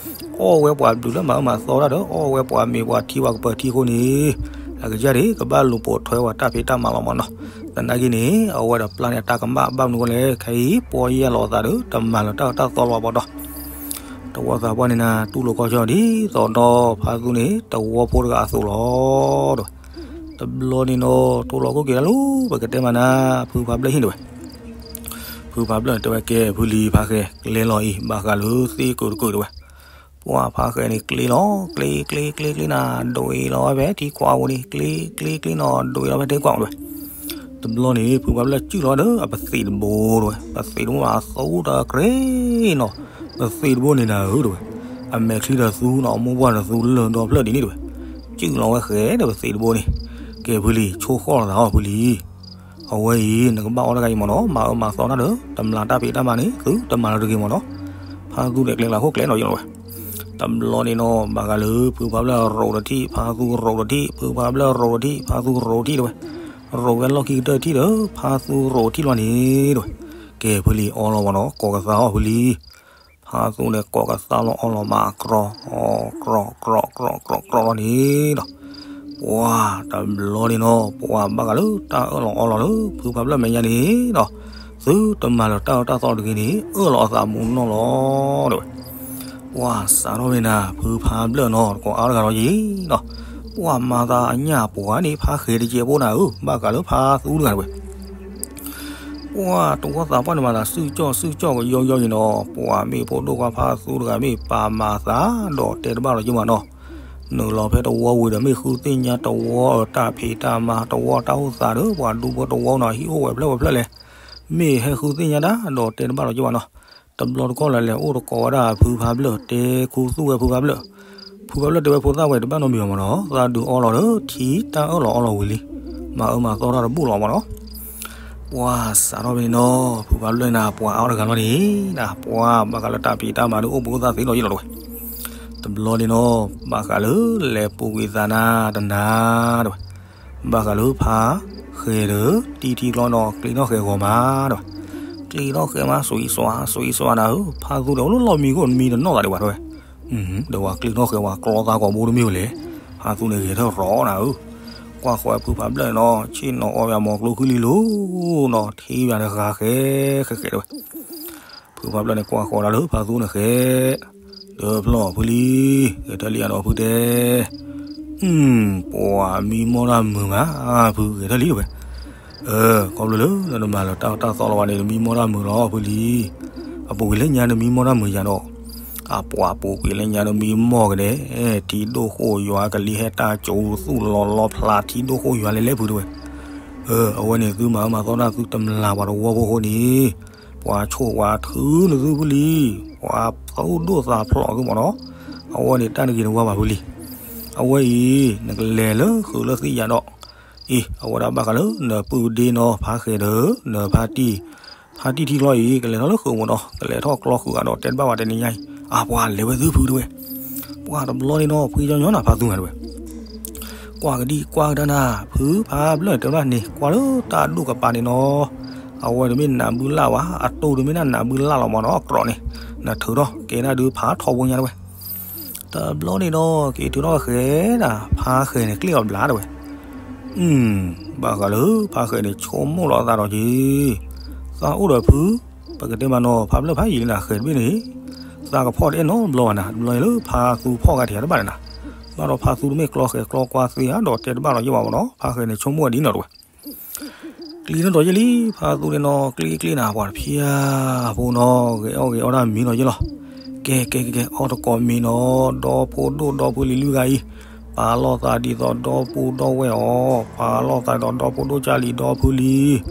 အီၣ်ဝဲပှၤဘျုးလၢမၤအၢမၤသီတၢ်ဒီး အီၣ်ဝဲပှၤမ့ၤပှၤထံပှၤကပၢၤထံအဃိန့ၣ်, အကစၢ်န့ၣ် ကဘၣ်လူၤပိာ်ထွဲပှၤတၢ်ဖံးတၢ်မၤလီၤမ့ၢ်နီၤ, သနာ်က့န့ၣ် အဝဲဒီးပျၢ်န့ၢ်အတၢ်ကမၣ် ဘၣ်မနုၤအဃိလဲၣ် ခဲအံၤပီၢ်ယၢ်လီၤအသးဒီး တမၤလၢၤတၢ်အၢတၢ်သီလၢၤဘၣ်ဒီး တဝီသးပှၢ်န့ၣ်နၤ တူၢ်လိာ်ခီဆၢဒ်သိးဒီး ဖါသူန့ၣ် တဝီဖိတဂၤအသိးလီၤ တဲဝဲ, တဘျီန့ၣ်နီၤ ထိၣ်လီၤခိၣ်က့ၤတၢ်လီၤ ပကတဲမးနၤ ဖုဖါဘျၢၣ်ဟံၣ်တဲဝဲ, ဖုဖါဘျၢၣ်တဲဝဲ ကဲ ဖုလံၤ ဖါဃဲၤ ကျဲလီၤအံၤ ဘၣ်ဃးလၢသ့ၣ်ကုာ်တကုာ်တဲဝဲ, ပှၢ်ဖါဃဲၤန့ၣ် ကျ့လီၤ ကျ့ ကျ့ ကျ့ ကျ့နၤ ဒွံးလီၤဝဲဖဲထံခွးဧိၤန့ၣ် ကျ့ ကျ့ ကျ့နီၤ ဒွံးလီၤဖဲထံခွးဧိၤတဲဝဲ တဘျီန့ၣ် ဖုဖါဘျၢၣ်စုၣ်လီၤဒီး အပသံးတဘိတဲဝဲ, ပသံးတဘိမး အသူတကြ့နီၤ, ပသံးတဘိန့ၣ်နၤဧၢတဲဝဲ, အမဲာ်ချံဒီးသူနီၤ အမိၢ်ပှၢ်ဒီးသူ လၢာ်ဒီဖျၢၣ်ဒ်န့ၣ်တဲဝဲ, စုၣ်လီၤဝဲဃဲၤဒီးပသံးတဘိန့ၣ်, ကဲဖုလံၤ ဆိၣ်ဃီၣ်လီၤသးအီၤဖုလံၤ အဝဲအံၤ နကဘၣ်အီၣ်တဂၤအံၤမ့ၢ်နီၤ မၤအၢမၤသီတၢ်ဒီး တမျးတၢ်ဖံးတၢ်မၤန့ၣ် သုတမၤလၢၤတဂ့ၤမ့ၢ်နီၤ, ဖါသူဒီးကျဲကျါခိၣ်ကျဲနီၤယိလီၤဝဲ တဘျီန့ၣ်နီၤ ဘၣ်ဃးလၢ ဖုဖါဘျၢၣ်ရိးတထံၣ် ဖါသူရိးတထံၣ် ဖုဖါဘျၢၣ်ရိးတထံၣ် ဖါသူရိးတထံၣ်တဲဝဲ, ရိးဝဲလီၢ်ခံကတၢၢ်ထံၣ်ဒီး ဖါသူရိးထံၣ်လီၤန့ၣ်တဲဝဲ, ကဲဖုလံၤအီလီၤမ့ၢ်နီၤ ကိးကသါအီၤဖုလံၤ, ဖါသူန့ၣ်ကိးကသါလီၤအီလီၤမး ကြီ ကြီကြီကြီကြီလီၤန့ၣ်ဒီး ပှၢ်တဘျီန့ၣ်နီၤ ပှၢ်ဘၣ်ဃးလၢတၢ်အၢၣ်လီၤအီလီၤလၢ ဖုဖါဘျၢၣ်မဲာ်ညါန့ၣ်ဒီး သုတမၤလၢၤတၢ်အၢတၢ်သီတဂ့ၤန့ၣ် အၢၣ်လီၤအသးမူနီၢ်လီၤတဲဝဲ, ပှၢ်စးထီၣ်ဝဲနၤ ဖုဖါဘျၢၣ်နီၤ တကိးအါတဂၤလီၤယံၤနီၤ, ပှၢ်မၤသးအညၣ်ပှၤန့ၣ် ဖါဃဲၤတကဲးဖိနၤဧၢ ဘၣ်ဃးလၢဖါသူတဂၤတဲဝဲ ပှၢ်တဝီသးပှၢ်န့ၣ်မၤသးစုၣ်ကၠီၣ်စုၣ်ကၠီၣ်ကယီယီယံၤနီၤ, ပှၢ်မ့ၢ်ဖိဒိၣ်ခွါဖါသူတဂၤမ့ၢ်ပာ်မၤသးဒီးတဲတဘၣ်လီၤက့မးနီၤ, နုာ်လီၤဖဲတဝီဝံၤဒီးမ့ၢ်ဃုသ့ၣ်ညါတဝီအတၢ်ဖံးတၢ်မၤ တဝီတၢ်အိၣ်သးဒီး ပှၤဒူဖိတဝီနီၤ ဟံၣ်အိၣ်ဝဲဖျၢၣ်ဝဲဖျၢၣ်လဲၣ်, မ့ၢ်ဟဲဃုသ့ၣ်ညါတၢ်ဒီးတဲတဘၣ်လီၤက့မးနီၤ, တဘျီတခီၣ်လၢလဲၤအိၣ်တကိးဝဲဒၣ်ဖုဖါဘျၢၣ် တဲခူသူၣ်ဝဲဖုဖါဘျၢၣ်, ဖုဖါဘျၢၣ်တဲဝဲဖိသၣ်ဝဲတဘၣ်နီတမံၤဘၣ်မ့ၢ်နီၤ, သးဒုးအီလီၤဒီးထံတၢ်အၢၣ်လီၤအီလီၤဝံၤလံ, မၤအၢမၤသီတၢ်တဘူၣ်လီၤမ့ၢ်နီၤ ပှၢ်စးထီၣ်ဖဲန့ၣ်နီၤ ဖုဖါဘျၢၣ်နၤ ပှၢ်အါအီၣ်တဂၤလီၤန့ၣ်, ပှၢ်ဘၣ်ဃးလၢတၢ်ဖံးတၢ်မၤဒုးအိၣ်ဘှံးအိၣ်သါသ့လီၤယံၤလီၤတဲဝဲ, တဘျီန့ၣ်နီၤ ဘၣ်ဃးလၢလဲၤပူၤကွံာ်သးနၤတနၤတဲဝဲ, ဘၣ်ဃးလၢဖါဃဲၤဒီး တံၢ်ထံကျီနီၤ ကျ့ထီၣ်ဃဲၤဂီၤမးတဲဝဲ, ကျ့ထီၣ်ဃဲၤမး စွံစွါ စွံစွါနၤဧၢ, ဖါသူဒီးအိၣ်လၢလီၢ်မံခိၣ် နမံတနီၣ်သးဒံးဘၣ်တဲဝဲ ဒီးပှၤကျ့ထီၣ်ဃဲၤပှၤကျီသးကိာ်ဘိတမ့ၢ်ဝဲလဲၣ်, ဖါသူန့ၣ်ဂဲၤထၢၣ်ရီနၤဧၢ, ကွၢ်ဃီဖုဖါဘျၢၣ်န့ၣ်နီၤ ဆ့ၣ်နီၤအီၣ်ဝဲအမိၤကျိဖံလံလိၤနီၤ ထံၣ်ဘၣ်န့ၣ်ဃးဃဲၤဃဲၤဃဲၤတဲဝဲ, ဖုဖါဘျၢၣ်န့ၣ်ကွၢ်ဃီဒၣ်လၢဖါသူန့ၣ်ဃဲၤ ဒီးဖျီၣ်ဖုလံၤ ဂဲၤထၢၣ်လံယၤဒီးဖုတဲ, ပှၤမံမီၢ်တၢ်မုာ်မး ဖုဂဲၤထၢၣ်လံတဲဝဲ, ခီဖျိလၢနတမၤလၢၤတၢ်အၢတၢ်သီလီၤဘၣ်န့ၣ် နမံမီၢ်တၢ်မုာ်လီၤဖုလံၤ, အပူၤကွံာ်လၢညါနမံမီၢ်တၢ်မုာ်ယၤဒီး, အပှၤပူၤကွံာ်လၢညါနမံမီၢ်ကဒဲး, ထံဒိၣ်ဃိၣ်ယွၤကလံၤဟဲတၢ်ကၠိၤသူၣ်လီၤလီဖျါထံဒိၣ်ဃိၣ်ယွၤလဲၤလဲၤဖုတဲဝဲ, အဝဲန့ၣ်သုမၤအၢမၤသီတၢ်သုတမျးပှၤတဝီဖိအဃိန့ၣ်, ပှၤဆိၣ်ပှၤထုးနသုဖုလံၤ, ပှၤသူၣ်ဒိၣ်သးဖျိးသုမ့ၢ်နီၤ, အဝဲန့ၣ်တၢ်တဂ့ၤတဝါဘၣ်ဖုလံၤ, အဝဲအံၤ နကလဲၤလၢဃုာ်လၢသံယၤဒီး, အံၤ အဝဲဒၣ်ဘၣ်ဃးလၢနပုၢ်ဒ့နီၤ ဖါဃဲၤဒီး နဖါတံၢ်, ဖါတံၢ်ထံကျီအံၤ ကလဲၤထီၣ်လၢဃုာ်မ့ၢ်နီၤ ကလဲၤထီၣ်ကျီဃုာ်အဒီးတဲတဘၣ်ဝဲတနံၤညါအံၤ အပှၤလဲၤဝဲသုဖုတဲဝဲ, ပှၤတဘျီန့ၣ်နီၤ ဖှံညီညီနၤဖါသူနၤတဲဝဲ ကွၢ်ကဒံကွၢ်ကဒါနၤ ဖုဖါဘျၢၣ်န့ၣ် တဲဝဲဒၣ်န့ၣ် ကွၢ်လၢတၢ်ဒိၣ်ကပၤန့ၣ်နီၤ, အဝဲတမ့ၢ်နးဘုလၢ်ဘၣ် အတိၢ်တမ့ၢ်ဒၣ်နးဘုလၢ်လီၤမ့ၢ်နီၤ အကြီးန့ၣ်, နထုးထီၣ်ကဲဒၣ်ဒုးဖးထီဘိညါတဲဝဲ, တဘျီန့ၣ်ဒီး က့ၤထုးထီၣ်ဃဲၤဒၣ် ဖါဃဲၤန့ၣ်ကျ့အီၤဘျါတဲဝဲ, ဘၣ်ဃးလၢဖါဃဲၤန့ၣ် ဆိကမိၣ်လီၤအသးဒီးက့ၤ, သးအိၣ်ဒီးဖု, ပကတဲမးနီၤ ဖါဘျၢၣ်ဖးယံာ်လံနၤ ဃဲၤတဘ့ၣ်န့ၣ်, သးကဖီၣ်တအဲၣ်နီတဘျီဘၣ်နၤ တဘျီန့ၣ်လၢဖါသူဖီၣ်ဂၤထံးတဘၣ်န့ၣ်နၤ, ဘၣ်ဒီးဖါသူတမ့ၢ်ကျီဃဲၤကျီကွၢ်သ့ဧါဒီးတဲတဘၣ်လီၤယဲၢ်ဘၣ်မ့ၢ်နီၤ ဖါဃဲၤန့ၣ်ဆိကမိၣ်ဝဲဒ်နီၤတဲဝဲ ကျ့ထီၣ်ဒီးယဲၢ်လံ ဖါသူန့ၣ်နီၤ ကျ့ကျ့နၤ ပှၤတဖၣ်ဖိနီၤ ဂဲၤအီၣ်ဂဲၤအီၣ်တၢ်မံနီၤယဲၢ်လီၤ, ကဲကဲကဲကဲ အီၣ်တကိးမံနီၤ ဒီဖိဒိၣ်ဒီဖုလံၤလွံၢ်ဂၤအံၤ, ပာ်လီၤသးဒ်သိးဒီပုၢ်ဒီဝဲၢ်အီၤ, ပာ်လီၤသးဒ်သိးဒီဖိဒိၣ်ကၢ်လံၤဒီဖုလံၤ,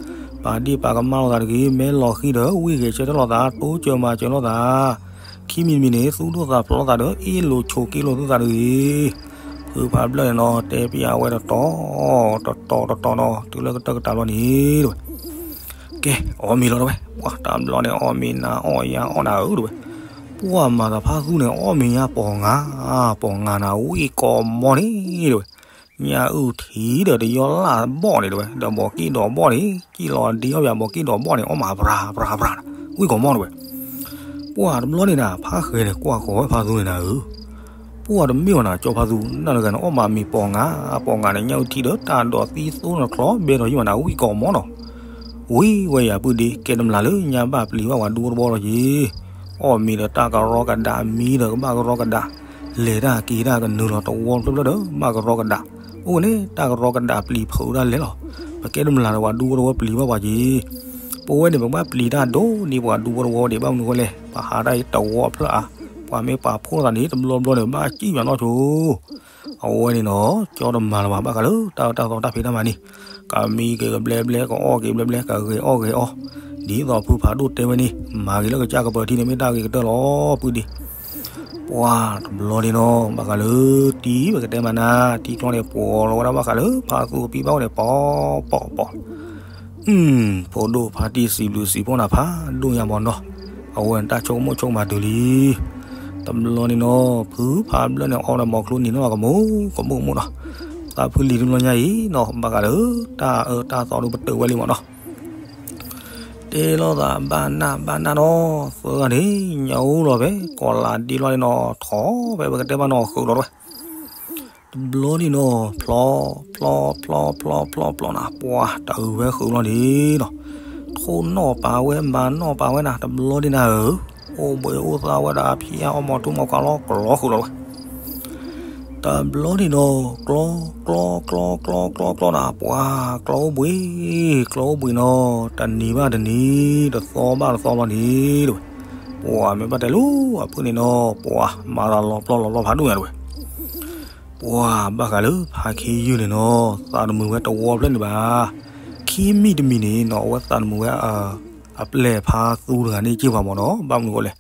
ပာ်ဒ့ၣ်ပာ်ကမၣ်လိာ်သးတဂ့ၤ, မဲလီၤဃံၤဒီး ဝံၢ်ဂဲၤဆၢထၢၣ်လိာ်သး, တိစၢၤမၤစၢၤလိာ်သး, ခံမံၤတမံၤန့ၣ် သူၣ်ဒိၣ်သးဖျိးလိာ်သးဒီး အ့ၣ်လိာ်ဆိးက့လိာ်သုသးတဂ့ၤ, ဖု ဖုဖးဘျၢၣ်န့ၣ်နီၤ တဲပျးဝဲတတီၤ တတီၤတတီၤနီၤ တုၤလၢကတၢၢ်ကတၢၢ်ဘျီန့ၣ်တဝဲ, ကဲ အီၣ်မ့ၤလီၤတဝဲ, ပှၤတဘျီန့ၣ် အီၣ်မ့ၤနၤအီၣ်ယၤအီၣ်နၤဧၢတဝဲ, ပှၤမၤသးဖးသူန့ၣ် အီၣ်မ့ၤညါပိာ်ငါ, ပိာ်ငါနၤ ဝံၣ်ကိးမီန့ၣ်တဝဲ, ညၣ်အုၣ်ထံဒီးတယီလၢ်ဘီၣ်န့ၣ်တဝဲ ဒီးဘီးက့ၣ်ဒီးဘီၣ်န့ၣ် ကံၣ်လီၤဒ့အီၣ်ပၠး ဘီးက့ၣ်ဒီးဘီၣ်န့ၣ် အီၣ်မးပြၤပြၤပြၤနၤ ဝံၣ်ကိးမီတဝဲ, ပှၤတဘျီန့ၣ်နၤ ဖးဃဲၤန့ၣ် ကွၢ်ဃီၤဝဲဖးသူန့ၣ်နၤဧၢ, ပှၤတမ့ၢ်ဘၣ်နၤ ကၠီဖးသူ နၢ်တဂၤန့ၣ် အီၣ်မးမ့ၤပိာ်ငါ, ပိာ်ငါန့ၣ် ညၣ်အုၣ်ထံဒီးတၢ်ဒိးသံသိနချီဘဲဒီးယံၣ်မးနၤ ဝံၣ်ကိးမီနီၤ, ဝံၣ်ဝဲယၤပုၢ်ဒ့ ကဲတမျးလၢညါဘၣ်ပျံၤဘၣ်ပှၤဒူဖိတဝီလီၤက့ၤ, အီၣ်မ့ၤဒီးတၢ်ကရီကဒါ မံဒီးကဘၣ်ကရီကဒါ, လဲၤတၢ်က့ၤတၢ်ကနုာ်လီၤတဝီဖျၢၣ်ဖျၢၣ်ဒီး ဘၣ်ကရီကဒါ, အိၣ်န့ၣ် တၢ်ကရီကဒါပျံၤဖုးဒၣ်လဲာ်လီၤ, ပကဲတမျးဒီးပှၤဒူဖိတဝီပျံၤဘၣ်ပှၤက့ၤ, ပဝဲန့ၣ် ပကဘၣ်ပျံၤတၢ်ဒိၣ်ဒ်ပှၤဒူဖိတဝီဒံး ဘၣ်မနုၤဃိလဲၣ် ပဟးတၢ်အံၤတဝီဖျၢၣ်အါ, ပှၤမ့ၢ်ပာ်ဖှိၣ်သးန့ၣ် တဘျီဘျီန့ၣ် ဘၣ်ကံၣ်ပၠးနီၢ်ဆိ အဝဲန့ၣ်နီၤ ကၠီတမၤလၢၤဘၣ် ဘၣ်ဃးလၢတၢ်အၢတၢ်သီတၢ်ဖံးတၢ်မၤန့ၣ်, ကမံက့ၤကဘျဲဘျဲ ကအီၣ်က့ၤဘျဲဘျဲ ကဂဲၤအီၣ်ဂဲၤအီ, ဒ်သိးဖုဖးဒိၣ်တဲဝဲန့ၣ် မၤဂ့ၤလၢကစၢ်ကပၢၤထံန့ၣ် မ့ၢ်တၢ်ဂ့ၤကတၢၢ်လီၤ ပုၢ်ဒ့, ပှၤတဘျီန့ၣ်နီၤ ဘၣ်ဃးလၢတံၤ ပကတဲမးနၤ တံၤကျီန့ၣ် ပှီၤလီၤဝဲဒၣ် ဘၣ်ဃးလၢဖးသူကပံဘၣ်ဝဲန့ၣ် ပီၤပီၤပီၤ ဖိဒိၣ်ဖါတံၢ်စံးဘျုးစံးဖှိၣ်နၤဖးဒိၣ်ညါမးနီၤ, အဝဲတၢ်ဆိကမိၣ်ဆိကမးတုၤလံ, တဘျီန့ၣ်နီၤ ဖုဖးဘျၢၣ်န့ၣ် အီၣ်ဒီးမီၤချိနံၤနီၤကမူၣ်ကမူၣ်ကမူၣ်နီၤ, သးဖုလံၤတဘျီညါအံၤနီၤ ဘၣ်ဃးလၢတၢ်အၢတၢ်သီဒုးပတုာ်ဝဲလံမးနီၤ, တဲလိာ်သးဘၣ်နၢ်ဘၣ်နၢ်နီၤ သၢဂၤန့ၣ် ညၣ်အူလီၤဖဲ ကီၤလၤဒ့လီၤန့ၣ်နီၤ ထီၣ်ဖဲပကတဲမးနီၤ ဃုာ်လီၤတဝဲ တဘျီန့ၣ်နီၤ ဖျီ ဖျီ ဖျီ ဖျီ ဖျီ ဖျီနၤ ပှၤတအုးဝဲဃုာ်လီၤန့ၣ်နီၤ, ထိၣ်နီၣ်ပာ်ဝဲ မၤနီၣ်ပာ်ဝဲနၤ တဘျီန့ၣ်နၤဧၢ, အိၣ်ဘှံးအိၣ်သါဝဲဒၣ် ဖံးအီၣ်မီၤထူမီၤခွါလီၤ ကလီဃုာ်လီၤဝဲ, တဘျီန့ၣ်နီၤ ကျီ ကျီ ကျီ ကျီ ကျီ ကျီနၤ ပှၤ ကျီအိၣ်ဘှံး ကျီအိၣ်ဘှံးနီၤ တနံၤဘၣ်တနံၤ တသီဘၣ်တသီဘျီန့ၣ်တဝဲ, ပှၤမ့ၢ်ဘၣ်တဲလၢအဖုၣ်န့ၣ်နီၤ ပှၤမၤတၢ်လီၤပျီလီၤပျီဖးဒိၣ်ညါတဝဲ ပှၤဘၣ်ဃးလၢဖးခ့ယုၢ်န့ၣ်နီၤ သးတမုာ်ဝဲတဝီဖျၢၣ်န့ၣ်ဘၣ်. ခံမံၤတမံၤန့ၣ်နီၤ အဝဲသးတမုာ်ဝဲ အပျဲၢ်ဖါသူတဂၤန့ၣ်က့ၢ်ပှၤမ့ၢ်နီၤ ဘၣ်မနုၤဃိလဲၣ်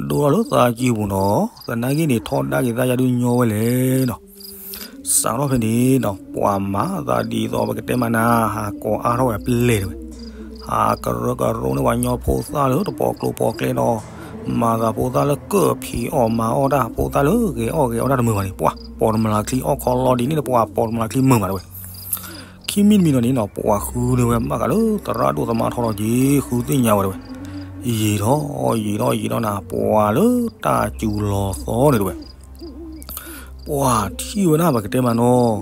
ဒိၣ်ထီၣ်လၢသးကံၢ်ပူၤနီၤ သနာ်က့န့ၣ် ထီဒါက့ၤသးယါဒုးညီဝဲလဲၣ်နီၤ စးထီၣ်ဖဲန့ၣ်နီၤ ပှၤမၤသးဒ်သိးပကတဲမးနၤ ဟးကိးအါထီၣ်ဝဲအပျဲၢ်တဝဲ ဟးကရၢကရိန့ၢ်ပှၤညီဖိသၣ်လၢတပီၤကျိၤပီၤကျဲနီၤ မၤသးဖိသၣ်လၢကၢၣ်ဖံးအီၣ်မၤအီၣ်တၢ် ဖိသၣ်လၢဂဲၤအီၣ်ဂဲၤအီတၢ်တမုာ်ဘၣ်န့ၣ် ပှၤပိာ်တမျးချံအီၣ်ခီလီၤဒ်န့ၣ် ပှၤပိာ်တမျးချံမုာ်မးတဝဲ ခံမံၤတမံၤနီၤန့ၣ်နီၤ ပှၤဃုန့ၢ်ဝဲဘၣ်ဃးလၢသရၣ်ဒိၣ်သမါထီထီၣ်က့ၤ ဃုသ့ၣ်ညါဝဲတဝဲ ယံာ်ထီၣ်ယံာ်ထီၣ်ယံာ်ထီၣ်နၤ ပှၤလၢတၢ်စူၤလီၤသီန့ၣ်တဝဲ ပှၤထံၣ်ဝဲဒၣ်ပကတဲမးနီၤ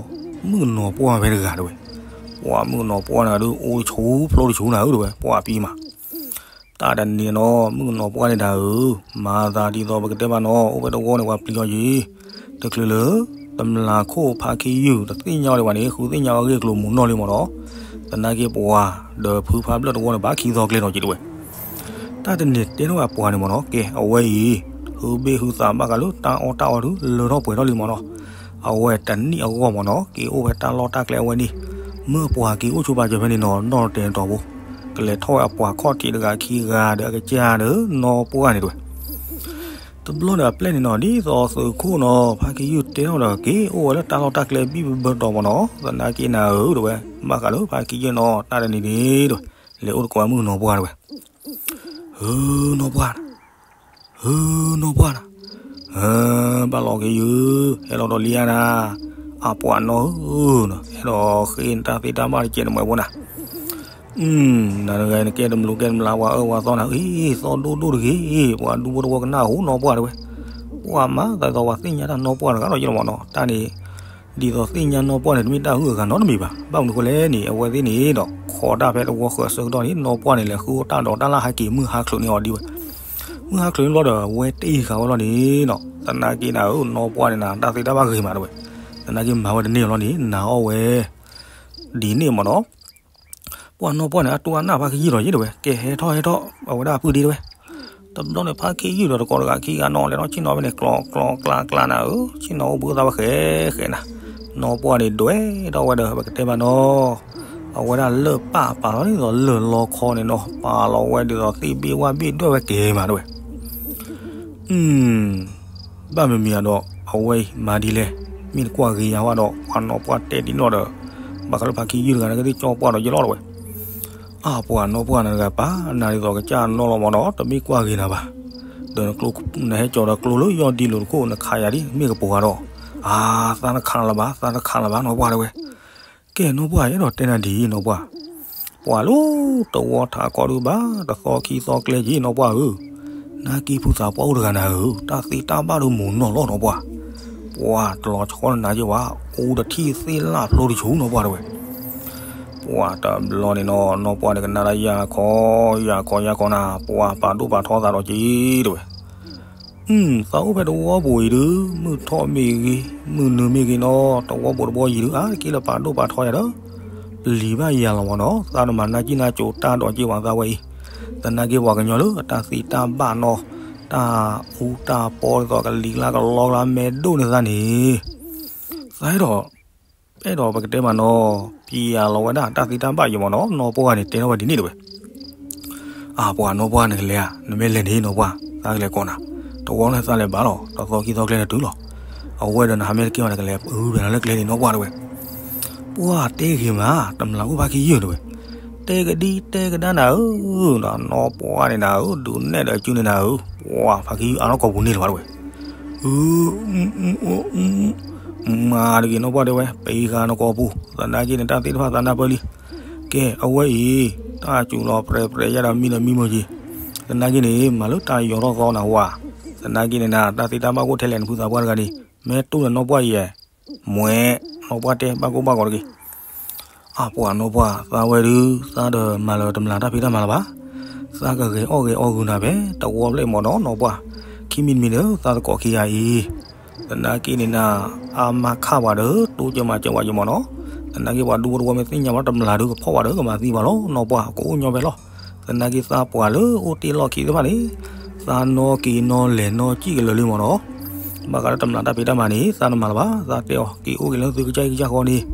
မုၣ်ကနီၤပှၢ်ဖဲတဂၤတဝဲ ပှၤမုၣ်ကနီၤပှၢ်န့ၣ်ဒုး အိၣ်တဆူဖျိတဆူနၤဧၢတဝဲ ပှၤပံၤမး တၢ်တနံၤနီၤ မုၣ်ကနီၤပှၢ်န့ၣ်တၢ်ဧၢ မၤသးဒ်သိးပကတဲမးနီၤ အိၣ်ဖဲတဝီန့ၣ် ပှၤပျံၤအီၤယံၤ တချုးလၢ တမျးခိၣ်ဖါခ့ယုၢ် တသ့ၣ်ညါဝဲဒၣ်ပှၤန့ၣ် ဃုသ့ၣ်ညါအဂ့ၢ်အကျိၤမုာ်နီၢ်လံမ့ၢ်နီၤ သနာ်က့ပှၤ ဒီးဖုဖါဘျၢၣ်တဝီန့ၣ် ဘၣ်ခံသီကျဲနီၤက့ၤတဝဲ တၢ်တနံၤတဲထီၣ်ဝဲပှၤန့ၣ်မ့ၢ်နီၤ ကဲ အဝဲအံၤ ဟုဘ့ၣ်ဟုသးဘၣ်ဃးလၢတၢ်အီၣ်တၢ်အီဒုး လၢထီၣ်ပှဲၤထီၣ်လံမ့ၢ်နီၤ အဝဲတနံၣ်အဂီၢ်မ့ၢ်နီၤ က့ၤအိၣ်ဖဲတၢ်လီၢ်တၢ်ကျဲအဝဲန့ၣ် မ့ၢ်ပှၤက့ၤအိၣ်ဆိးပာ်စၢၤဖဲန့ၣ်နီၤ နီၢ်တဲာ်တီၤဖိ ကလဲၤထီၣ်ဝဲအပှၤခီၣ်ထံးတဂၤခံဂၤဒီးအကစၢ်ဒီး နီၢ်ပှၢ်န့ၣ်တဝဲ တဘျီဒီးအပျဲၢ်န့ၣ်နီၤ ဒ်သိးသုးခိၣ်နီၤ ဖါခ့ယုၢ်တဲထီၣ်ဒီး က့ၤအိၣ်ဝဲလၢတၢ်လီၢ်တၢ်ကျဲဘံၣ်ဘၢတီၤမ့ၢ်နီၤ သနာ်က့နၤဧၢတဝဲ ဘၣ်ဃးလၢဖါခ့ယုၢ်နီၤ တၢ်တနံၤန့ၣ်တဝဲ လဲၤအိၣ်တကိးမုၣ်ကနီၤပှၢ်တဝဲ ဟုနီၢ်ပှၢ် ဟုနီၢ်ပှၢ်နၤ ဘၣ်လီၤက့ၤယုၢ် ဟဲလီၤဒီးလံဧါနၤ အပှၤနီၢ်ဧၢ ဟဲဒီးဃ့နတၢ်သ့တၢ်ဘၣ်တကဲးနမှဲၤဖိနၤ နၤတဂၤနကဲတမျုးကဲတမျး ပှၤအၢပှၤသီနၤ အ့ သီဒိၣ်ဒိၣ်တဂ့ၤ ပှၤဒူဖိတဝီကနၣ်ဟူနီၢ်ပှၢ်တဝဲ ပှၤမၤသးဒ်သိးပှၤသ့ၣ်ညါတၢ်နီၢ်ပှၢ်တဂၤလီၤ ယဲလီၤမ့ၢ်နီၤ တၢ်န့ၣ် ဒ်သိးသ့ၣ်ညါနီၢ်ပှၢ်န့ၣ် တမ့ၢ်တၢ်ဟုၣ်အဂၤနီတမံၤဘၣ် ဘၣ်မနုၤဃိလဲၣ်န့ၣ် အဝဲသ့ၣ်န့ၣ်ဒီး ခိးတၢ်ဖဲတဝီဃၢၤအဆၢကတီၢ်န့ၣ် နီၢ်ပှၢ်န့ၣ် လဲၤဃုတၢ်ဒီးတၢ်လၢဟဲက့ၤမုၢ်ဟါချုးန့ၢ်အီၤဒ်ဝဲ မုၢ်ဟါချုးန့ၢ်ဘျီဒီး အဝဲတ့ၢ်ဃာ်ဝဲလီၤန့ၣ်နီၤ သနာ်က့နၤဧၢ နီၢ်ပှၢ်န့ၣ်နၤ တၢ်သ့တၢ်ဘၣ်ဂ့ၤမးတဝဲ သနာ်က့မၤဝဲတန့ၢ်လီၤန့ၣ် နာ်အီၣ်ဝဲ ဒ်န့ၣ်မ့ၢ်နီၤ ပှၤနီၢ်ပှၢ်န့ၣ် အတူၢ်အနၢ်ဖါခ့ယုၢ်ဒီးယဲတဝဲ ကဲဟဲထီၣ်ဟဲထီၣ် အဝဲဒၣ်အပုၢ်ဒ့တဝဲ တဘျီန့ၣ် ဖါခ့ယုၢ်ဒီးတကိးတဂၤခံဂၤနီၤ လဲၤထီၣ်ဆ့ၣ်နီၤဝဲန့ၣ် ကျီကျီကျါကျါနၤဧၢ ဆ့ၣ်နီၤအိၣ်ဘှံးသးဝဲဃဲဃဲနၤ နီၢ်ပှၢ်န့ၣ် ဒွဲၣ်ထီၣ်ဝဲဒီး ပကတဲမးနီၤ အဝဲဒၣ်လၢၢ်ပာ်ပာ်လီၤဒ်သိးလၢၢ်လီခီန့ၣ်နီၤ ပာ်လီၤဝဲဒ်သိးသ့ၣ်ဘ့ၣ်ဝၣ်ဘ့ၣ်ဒွဲၣ်ဝဲကဲမးတဝဲ ဘၣ်မနုၤမံၤဒီး အဝဲအံၤမၤဒ်လဲၣ် မ့ၢ်တကွၢ်ဂ့ၤယၤဝဲဒီး ပှၤနီၢ်ပှၢ်တဲဒ်န့ၣ်ဒီး ဘၣ်ဃးလၢဖါခ့ယုၢ်တဂၤန့ၣ် ကသ့ၣ်ကၠီပှၢ်ဒီးယလီၤတဝဲ. အါ ပှၤနီၢ်ပှၢ်န့ၣ်တဂၤ ပာ်နၤဒ်သိးကစၢ်နီၢ်လီၤမၢ်နီၤ တမ့ၢ်ကွၢ်ဂ့ၤနၤဘၣ်. ဒီးနကျိ နဟဲကၠီၤဒီးကျိလၢယီၢ်ဒံလိၤတခိၣ် နခးယၤဒ်မ့ၢ်ကပီၤဂၤဒီး အါ သးနခးနၤလၢၤဘၣ် သးနခးနၤလၢၤဘၣ် နီၢ်ပှၢ်တဝဲ. ကဲ နီၢ်ပှၢ် အဲၣ်ဒိးတဲနၤဒ်အံၤနီၢ်ပှၢ်, ပှၤလၢတဝီထးကီဒုးဘၣ် တသီခံသီကျဲက့ၤနီၢ်ပှၢ်ဧၢ, နၢ်က့ၤဖုသးပှၢ်အိၣ်တဂၤနၤဧၢ, တၢ်သ့တၢ်ဘၣ်ဒုးမုာ်နီၢ်လီၤနီၢ်ပှၢ်, ပှၤတလီၤဆီနနၤက့ၤဝဲ, အိၣ်တထံၣ်သ့ၣ်လၣ်ဖျိတဆူနီၢ်ပှၢ်တဝဲ. ပှၤတဘျီန့ၣ်နီၤ နီၢ်ပှၢ်န့ၣ်ကနၣ်ဒၣ်ယၤခီ ယၤခီယၤခီနၤ ပှၤပာ်ဒိၣ်ပာ်ထီသးဒီးက့ၤတဝဲ. သးအိၣ်ဖဲတဝီပူၤအံၤဒုး မုၢ်ထီၣ်မ့ၢ်ဂ့ၤ မုၢ်နုာ်မ့ၢ်ဂ့ၤနီၤ တဝီပူၤတဘီယံၤဒုး အါတက့ၢ်လၢပာ်ဒိၣ်ပာ်ထီယၤဒီး ပျံၤဘၣ်ယၤလီၤမၢ်နီၤ, သးတမၤနၢ်ကံၣ်နၢ်ကၠိတၢ်ဒီးက့ၤဝဲသးဝဲအံၤ, သနာ်က့ပှၤကညီလၢအတၢ်သ့တၢ်ဘၣ်နီၤ တၢ်အူတၢ်ပီဒ်သိးကလံၤကျါကလီကျါ မဲာ်ဒိၣ်န့ၢ်သးန့ၣ် သးအဲၣ်ဒိး အဲၣ်ဒိးပကတဲမၢ်နီၤ ပျံၤယၤလီၤဝဲဒၣ်တၢ်သ့တၢ်ဘၣ်ယံၤမၢ်နီၤ နီၢ်ပှၢ်န့ၣ်တဲထီၣ်ဝဲဒ်န့ၣ်တဝဲ. အါ ပှၤနီၢ်ပှၢ်နကလဲၤဧါ, နမ့ၢ်လဲၤန့ၣ်နီၢ်ပှၢ် သးကလဲၤကိးနၤ, တဝီန့ၣ်သးလဲၤဘၣ်လီၤ တသီခံသီကျဲနတုၤလီၤ, အဝဲဒီးနဟးမ့ၢ်တကဲဘၣ်နကလဲၤအုဘၣ်နၤလၢကျဲန့ၣ်နီၢ်ပှၢ်တဝဲ. ပှၤတဲဂ့ၤမး တမျးအိၣ်ဖါခ့ယုၢ်တဝဲ, တဲကဒံတဲကဒါနၤဧၢ, နီၢ်ပှၢ်န့ၣ်နၤဧၢ ဒုးနဲၣ်ဒီးစုန့ၣ်နၤဧၢ, ပှၤဖါခ့ယုၢ်အါထီၣ်ကိာ်ပူၤန့ၣ်လၢၤဘၣ်တဝဲ. အ မၤတဂ့ၤနီၢ်ပှၢ်တဲဝဲ ပအံၤဃာ်နကိာ်ပူၤ သနာ်က့န့ၣ် တၢ်သ့ၣ်တဖၣ်သးနၢ်ပၢၢ်လံ. ကဲ အဝဲအံၤ တၢ်စူၤလီၤပြဲးပြဲးယဲဒီးမံဒီးမံမိၢ်က့ၤ, သနာ်က့န့ၣ် မၤလၢတၢ်ယီၤထီၣ်သီနၤဝဲ, သနာ်က့န့ၣ်နၤ တၢ်သ့တၢ်ဘၣ်ကအိၣ်ထဲလဲၣ်နဖုသးပှၢ်တဂၤန့ၣ် မ့ၢ်တူၢ်ဒီးနီၢ်ပှၢ်ယဲၢ်, မွဲ နီၢ်ပှၢ်တဲဘၣ်ကိၢ်ဘၣ်ဂီၤတဂ့ၤ. အါ ပှၤနီၢ်ပှၢ် သးဝဲဒုး သးဒီးမၤလၢၤတမျးတၢ်ဖံးတၢ်မၤလၢၤဘၣ်, သးကဂဲၤအီၣ်ဂဲၤအီဂုာ်နၤဖဲ တဝီဘျဲၣ်မၢ်နီၤ နီၢ်ပှၢ်, ခံမံၤတမံၤဒီး သးသကိးခံဂၤအံၤ, သနာ်က့န့ၣ်နၤ အါမးခးပှၤဒီး တိစၢၤမၤစၢၤပှၤယံၤမၢ်နီၤ, သနာ်က့ပှၤဒူဖိတဝီမ့ၢ်သ့ၣ်ညါဘၣ်တမျးဒုးကဖီၣ်ပှၤဒီး ကမၤသံပှၤလီၤ နီၢ်ပှၢ် ကအိၣ်ညီဖဲလီၤ. သနာ်က့သးပှၤလၢအိၣ်တ့ၢ်လီၢ်ခံသ့ၣ်တဖၣ်န့ၣ်, သးနီၢ်က့ၤနီၢ်လဲၤနီၢ်စံၣ်ကလၢာ်လံမၢ်နီၤ, ဘၣ်ဃးလၢတမျးတၢ်ဖံးတၢ်မၤန့ၣ် သးတမၤလၢၤဘၣ်, သးတဲအီၤ က့ၤအိၣ်က့ၤလၢသုကစၢ်အံၤကစၢ်ဃီန့ၣ်,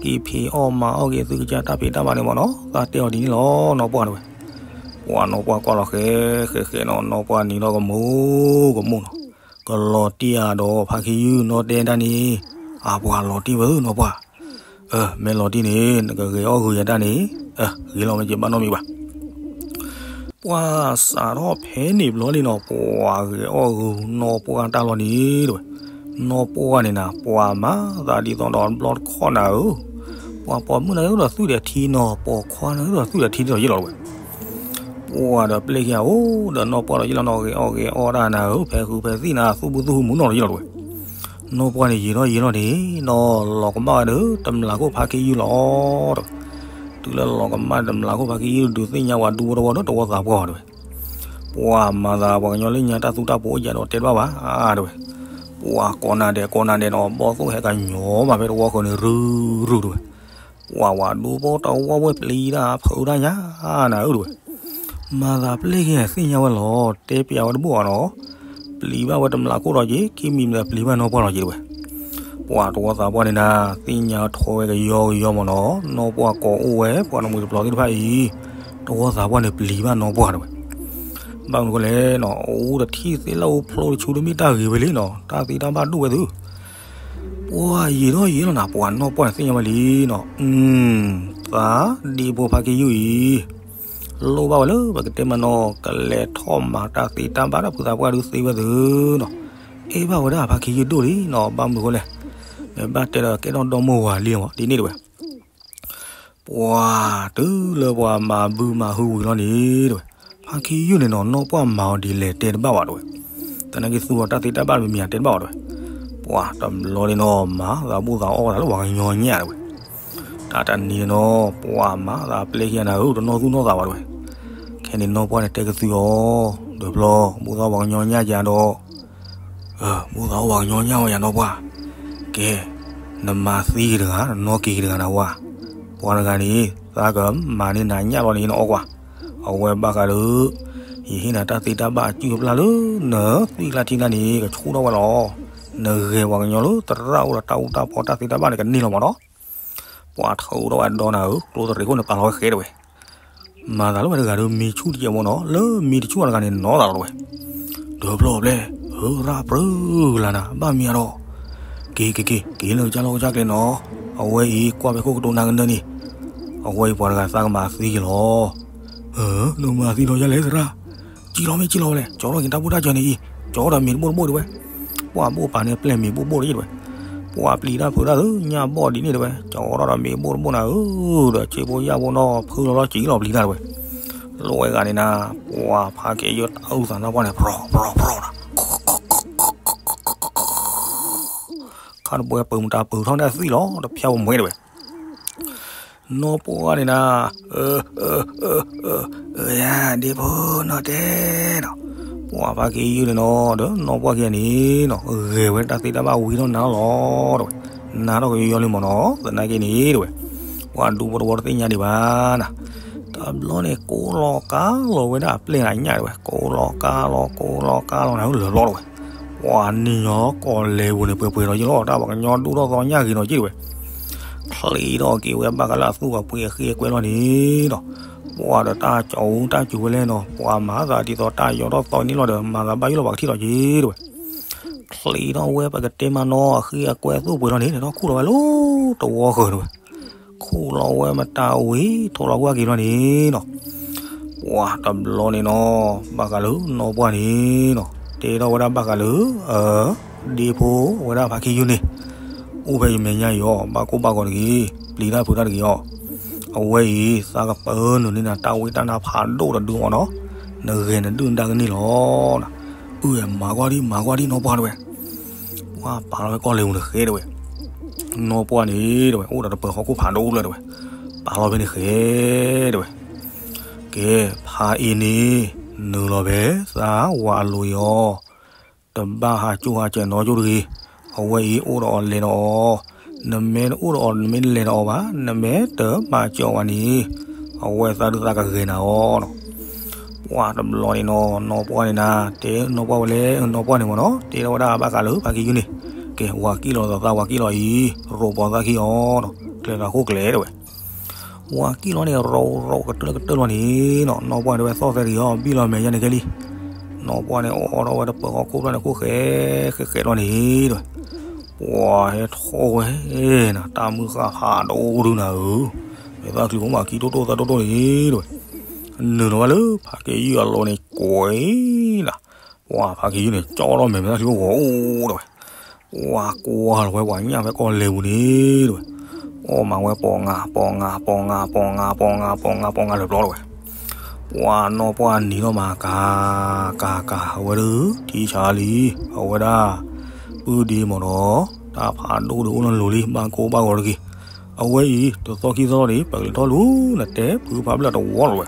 က့ၤဖံးအီၣ်မၤအီၣ်က့ၤသုကစၢ်တၢ်ဖံးတၢ်မၤန့ၣ်မၢ်နီၤ, သးတဲအီၤဒ်န့ၣ်လီၤ နီၢ်ပှၢ်တဝဲ. ပှၤနီၢ်ပှၢ်ကွၢ်လီၤဃဲဃဲဃဲနီၤ, နီၢ်ပှၢ်နံၤထီၣ်ကမူၤကမူၤနီၤ, ကလီၤတံၢ်အါဒီးဖါခ့ယုၢ်နီၢ်တဲတၢ်န့ၣ်, အါ ပှၤလီၤတံၢ်ဝဲနီၢ်ပှၢ်, အၢ မ့ၢ်လီၤတံၢ်န့ၣ် နကဂဲၤအီၣ်ဂုာ်ယၤတၢ်န့ၣ်, အၢ ဂ့ၤလီၤမ့ၢ်က့ၤဘၣ်နီတမံၤဘၣ်. ပှၤစးထီၣ်ဖဲန့ၣ်ဘျီလံနီၤ, ပှၤဂဲၤအီၣ်ဂုာ်နီၢ်ပှၢ်တၢ်လီၤန့ၣ်တဝဲ, နီၢ်ပှၢ်န့ၣ်နၤ ပှၤမၤသးဒ်သိးဒီးဘျီတခီၣ်နၤဧၢ, ပှၤပိာ်မုၣ်နၤကသူၣ်ဒီးထံနီၤ, ပိာ်ခွါနၤကသူၣ်ဒီးထံဒီးယ့ၢ်လီၤတဝဲ. ပှၤဒီးပျဲၢ်ခံဂၤအိၣ်ဒီးနီၢ်ပှၢ်ဒီးယ့ၢ်လီၤနီၤ, ဂဲၤအီၣ်ဂဲၤအီၣ်တၢ်နၤဧၢ, ဖဲဃုဖဲသံၣ်နၤ သူၣ်ဘုသူၣ်ဟူမူနီၤဒီးယ့ၢ်လီၤတဝဲ. နီၢ်ပှၢ်န့ၣ်ယံာ်ထီၣ်ယံာ်ထီၣ်န့ၣ်နီၤ, လီၤကမၣ်ဝဲဒီး တမျးခိၣ်ဖါခ့ယုၢ်လီၤတဝဲ. တုၤလၢလီၤကမၣ်တမျးခိၣ်ဖါခ့ယုၢ် ဒုးသ့ၣ်ညါပှၤဒူဖိတဝီဒီးတဝီသးပှၢ်တဝဲ. ပှၤမၤသးပှၤကညီလၢညါတၢ်သူတၢ်ပိးအိၣ်ယၤဒီးတဲတဘၣ်ဘၣ်တဝဲ. ပှၤကိးနၤဒဲးကိးနၤဒဲးနီၤ, ဘီၣ်သိၣ်ဟဲကညီၤမးဖဲတဝီဃီန့ၣ် ရုၢ်ရုၢ်တဝဲ. ပှၤဝၤဒူဖိတဝီဝဲပျံၤတၢ်ဖုးတၢ်ညါနၤဧၢတဝဲ. မၤသးပျဲၢ်ခံဂၤသ့ၣ်ညါဝဲလီၤ, တဲပျးဝဲတဘၣ်ဘၣ်နီၤ, ပျံၤဘၣ်ဝဲတမျးခိၣ်ဒီးက့ၤ, ခံမံၤမံၤဒီးပျံၤဘၣ်နီၢ်ပှၢ်လီၤက့ၤတဝဲ. ပှၤတဝီသးပှၢ်န့ၣ်နၤ သ့ၣ်ညါထီၣ်ဝဲကယီကယီမၢ်နီၤ, နီၢ်ပှၢ်ကိးအိၣ်ဝဲ ပှၤတမှံၤတပျီၤသ့ၣ်တဖၣ်အံၤ, တဝီသးပှၢ်န့ၣ်ပျံၤဘၣ်နီၢ်ပှၢ်တဝဲ. ဘၣ်မနုၤဃိလဲၣ်နီၤ, အိၣ်တထံၣ်သ့ၣ်လၢအိၣ်ဖျိတဆူတမ့ၢ်တၢ်ဂ့ၤဝဲလံနီၤ, တၢ်သ့တၢ်ဘၣ်ဒိၣ်ဝဲသု ပှၤယံာ်ထီၣ်ယံာ်လီၤနၤ, ပှၤနီၢ်ပှၢ်န့ၣ်သ့ၣ်ညါဝဲလံနီၤ, သးဒ့ဖိဖါခ့ယုၢ်အံၤ, လိၣ်ဘၣ်ဝဲလၢပကတဲမၢ်နီၤ, ကလဲၤထီၣ်မၤတၢ်သ့တၢ်ဘၣ်ဒီးဖုသးပှၢ်ဒုးသ့ဝဲသုနီၤ, အဲၣ်ဘၣ်ဝဲဒၣ်ဖါခ့ယုၢ်ဒိၣ်လံနီၤ, ဘၣ်မနုၤဃိလဲၣ်, မ့ၢ်ဘၣ်တဲဒီးကဲထီၣ်ဒီမိၢ်ဝၤလံမး ဒ်န့ၣ်တဝဲ. ပှၤတုၤလၢပှၤမၤဘုမၤဟုဝံၤလီၤန့ၣ်တဝဲ, ဖါခ့ယုၢ်န့ၣ်နီၤ နီၢ်ပှၢ်မၤအီၤဒ်လဲၣ်တဲတဘၣ်ဘၣ်တဝဲ, သနာ်က့သူအီၤတၢ်သ့တၢ်ဘၣ်မံၤမံၤတဲတဘၣ်ဘၣ်တဝဲ, ပှၤတဘျီန့ၣ်နီၤ မၤသးဘူၣ်သးအီၣ်သးလၢပှၤကညီညၣ်တဝဲ, တၢ်တနံၤန့ၣ်နီၤ ပှၤမၤသးပျဲၢ်ခံဂၤနၤဧၢ တနီၢ်သူၣ်နီၢ်သးဘၣ်တဝဲ, ခဲန့ၣ်နီၢ်ပှၢ်န့ၣ်တဲကသုအီၤ, ဒီးဘျီ ဘူၣ်သးအီၣ်ပှၤကညီညၣ်ကဒီး အၢ ဘူၣ်သးအီၣ်ပှၤကညီညၣ်ဝဲယၤနီၢ်ပှၢ်, ကဲ နမၤသံက့ၤတဂၤ နနီၢ်က့ၤက့ၤတဂၤနဝဲ, ပှၤတဂၤန့ၣ် သးကမၤန့ၢ်နၤညၣ်လီၤန့ၣ် နအီၣ်ကွၢ်, အဝဲဘၣ်ဃးဒီး ယဟ့ၣ်နၤတၢ်သ့တၢ်ဘၣ်အစုၣ်အပျၢ်လၢ နသွံၣ်ကျါထံကျါန့ၣ် ကဆူၣ်ထီၣ်ဝဲလီၤ, နဂဲၤပှၤကညီလၢသရၣ်အိၣ်ဒီးတၢ်အူတၢ်ပီတၢ်သ့တၢ်ဘၣ်န့ၣ်ကန့ၢ်လီၤမးနီၤ, ပှၤထုးထီၣ်ဝဲဒီးနၤဧၢ ကျိတရံးခိၣ်န့ၣ်ပာ်လီၤဝဲဃဲတဝဲ မၤသးလၢဝဲတဂၤဒီးမံဆူၣ်တကဲးမ့ၢ်နီၤ လၢမံတဆူၣ်တဂၤန့ၣ်နီၤသးလီၤတဝဲ, ဒီးဖျီၣ်ဖျဲၣ် ဧၢ ရၣ်ပြၢလၢနၤ ဘၣ်မံအါဒီး, က့ၤက့ၤက့ၤ က့ၤလၢကစၢ်လီၢ်ကစၢ်ကျဲနီၤ, အဝဲအံၤကွၢ်ဖဲခိၣ်ကတိၤနၢ်ကနၢၣ်န့ၣ်, အဝဲအံၤပှၤတဂၤသးကမၤသံက့ၤလီၤ. နမၤသံဒီးယၤလဲၣ်သရၣ်, ကံလီၤမ့ၢ်ကံလီၤဝဲလဲၣ်, ကၠီထီၣ်က့ၤတၢ်ဘိၣ်တၢ်စၢၤန့ၣ်အံၤ, ကၠီဒီးမ့ၤတဘိၣ်တဘိၣ်ဒံးဝဲ, ပှၤဘိၣ်ပာ်န့ၣ်ပျဲၢ်မ့ၤဘိၣ်ဘိၣ်တယံၤဒံးဝဲ, ပှၤပျံၤတၢ်ဖုးတၢ်သ့ၣ်ညါဘီၣ်ဒ်န့ၣ်ဒံးဝဲ, ကၠီထီၣ်ဒီးမ့ၤဘိၣ်တဘိၣ်နၤဧၢ, ဒီးဆ့ဖိယာ်ဖိနီၤ ဖုလီၤလီၤကံလီၤပျံၤတၢ်ဒံးဝဲ, လီၤဝဲဂၤန့ၣ်နၤ, ပှၤဖးက့ယုၢ်တၢ်အုၣ်သးနီၢ်ပှၢ်န့ၣ် ပြီၤပြီၤပြီၤနၤ ခါတပှဲၤပၢၤမတၤပၢၤထီၣ်န့ၣ်သံလီၤ တဖျါဝဲမွဲတဝဲ, နီၢ်ပှၢ်န့ၣ်နၤ, ဒ့ဖိနီၢ်တဲနီၤ, ပှၤဖးက့ယုၢ်န့ၣ်နီၤ ဒီးနီၢ်ပှၢ်ခံဂၤန့ၣ်နီၤ ဂဲၤဝဲတၢ်သ့တၢ်ဘၣ်ဝံၤထီၣ်နၤလီၤတဝဲ, နၤထီၣ်ကယီယီလံမ့ၢ်နီၤ သနာ်က့န့ၣ်တဝဲ, ပှၤဒူဖိတဝီတသ့ၣ်ညါဒံးဘၣ်နၤ, တဘျီန့ၣ် ကိးလီၤကါလီၤဝဲဒၣ်အပျဲၢ်အညၣ်တဝဲ, ကိးလီၤကါလီၤ ကိးလီၤကါလီၤနၤလၢလီၤတဝဲ, ပှၤနံၤညီကိးလဲၤပူၤန့ၣ် ပှဲၤပှဲၤဒီးယလီၤ တၢ်ပှၤကညီဒိၣ်ထီၣ်သီညၣ်ဂ့ၤနီၤက့တဝဲ, ချံးထီၣ်က့ၤဝဲဘၣ်ဃးလၢအသူၣ်အပှ့ၤအဃ့အကွဲလီၤန့ၣ်ဒီး, ပှၤဒီးတၢ်ကၠီအူတၢ်စူၤဝဲလဲၣ်နီၤ ပှၤမၤသးဒ်သိးတၢ်ယီၤထီၣ်သီန့ၣ်လီၤဒီး မၤသးဘၣ်ယိၣ်လီၤပှၤကထံၣ်လီၤက့တဝဲ, ချံးထီၣ်ဝဲပကတဲမးနီၤ အဃ့အကွဲသူၣ်ပှ့ၤလီၤန့ၣ် ထီၣ်ခူၣ်လီၤဝဲလၢတဝီဃၢၤတဝဲ, ခူၣ်လီၤဝဲမတၤဝံၤ ထိးလီၤကွၢ်က့ၤလီၤန့ၣ်နီၤ, ပှၤတဘျီန့ၣ်နီၤ ဘၣ်ဃးလၢနီၢ်ပှၢ်န့ၣ်နီၤ တဲထီၣ်ဝဲဒၣ်ဘၣ်ဃးလၢ ဒ့ဖိဝဲဒၣ်ဖးက့ယုၢ်န့ၣ်, အိၣ်ဖဲယမဲာ်ညါအံၤအီၤ ဘၣ်ကိၢ်ဘၣ်ဂီၤတဂ့ၤ, ပျံၤတၢ်ဖုးတၢ်တဂ့ၤအီၤ, အဝဲအံၤ သးကပၢနုာ်န့ၢ်နၤတၢ်ဝံတၢ်နါဖးဒိၣ်တဒုအီၤနီၤ, နဂဲၤနဒုၣ်နဒါကန့ၢ်လီၤ, အုၣ်မၤကွၢ်ဒံး မၤကွၢ်ဒံးနီၢ်ပှၢ်တဝဲ, ပှၤပာ်လီၤဝဲကီၢ်လဲၤပူၤန့ၣ်ဃဲတဝဲ, နီၢ်ပှၢ်န့ၣ်တဝဲ အိၣ်ဒီးတပၢၤဟီၣ်ခိၣ်ဖးဒိၣ်လၢတဝဲ, ပာ်လီၤဖဲန့ၣ်ဃဲတဝဲ, ကဲ ဖးအံၤန့ၣ် နုာ်လီၤဖဲသးဝၤအလိၤအံၤအီၤ, တဘၣ်ဟးကၠိၣ်ဟးစဲးနီကၠိၣ်တဂ့ၤ, အဝဲအံၤအိၣ်ဒီးအီၤလဲၤဒီးအီၤ, နမ့ၢ်တအိၣ်ဒီးအီၤ နမ့ၢ်တလဲၤဒီးအီၤဘၣ် နမ့ၢ်တမၤစၢၤအီၤဘၣ်န့ၣ်, အဝဲသးဒုးသးကဂဲၤနၤအီၤနီၤ, ပှၤတဘျီန့ၣ်နီၤ နီၢ်ပှၢ်န့ၣ်နၤ တဲနီၢ်ပှၢ်ဝဲလဲၣ် နီၢ်ပှၢ်န့ၣ်မ့ၢ်နီၤ တဲထီၣ်ဝဲဒၣ်ဘၣ်ဃးလၢဖးက့ယုၢ်န့ၣ်, ကဲ ဝၤကံၣ်လီၤသး ဝၤကံၣ်လီၤအံၤ, ရိးပီၤသးခံအီၤနီၤ ကျဲၤသးခိၣ်ကျဲၤတဝဲ, ဝၤကံၣ်လီၤန့ၣ် ရိးရိးကတၢၢ်ကတၢၢ်လီၤန့ၣ်နီၤ နီၢ်ပှၢ်န့ၣ်တဝဲသီၣ်သဲတဂ့ၤအီၤ ဘံၣ်လီၤမဲာ်ညါန့ၣ်ခဲလံ, နီၢ်ပှၢ်န့ၣ်အိးထီၣ်ဝဲတပၢၤဟီၣ်ခိၣ်ဖျၢၣ်န့ၣ် ခိၣ်ဃဲဃဲဃဲလီၤန့ၣ်တဝဲ, ပှၤဟဲထီၣ်ဝဲနၤ တၢ်မုၢ်ဃၢ်ဖးဒိၣ်ဒုနၤဧၢ, မ့ၢ်သးချုးဖိမးခံတိၢ်တိၢ်သးတိၢ်တိၢ်န့ၣ်တဝဲ, နုာ်လီၤဝဲလၢဖးက့ယုၢ်အလိၤန့ၣ်ကွံာ်နၤ, ပှၤဖးက့ယုၢ်န့ၣ် ကၠီထီၣ်မဲာ်မ့ၢ်သးချုးဖိဂီၤအိၣ်တဝဲ, ပှၤကွၢ်လီၤဝဲပှၤညၣ်ဖဲကီၢ်လဲၤပူၤန့ၣ်တဝဲ, အီၣ်မးဝဲပီၤငါ ပီၤငါ ပီၤငါ ပီၤငါ ပီၤငါ ပီၤငါ ပီၤငါ ပီၤငါလၢာ်ပျီတဝဲ, ပှၤနီၢ်ပှၢ်နံၤထီၣ်မးကၤ ကၤ ကၤ အဝဲဒၣ်ထံဆါလံ, အဝဲဒၣ် ပုၢ်ဒ့မ့ၢ်နီၤ တၢ်ဖးဒိၣ်ဒုးအိၣ်လီၤလိၤလံ ဘၣ်ကိၢ်ဘၣ်ဂီၤတဂ့ၤ, အဝဲအံၤ တသီခံသီန့ၣ် ပကလဲၤထီၣ်လူၤ နတဲဖုဖးဖျၢၣ်တဝီလီၤဝဲ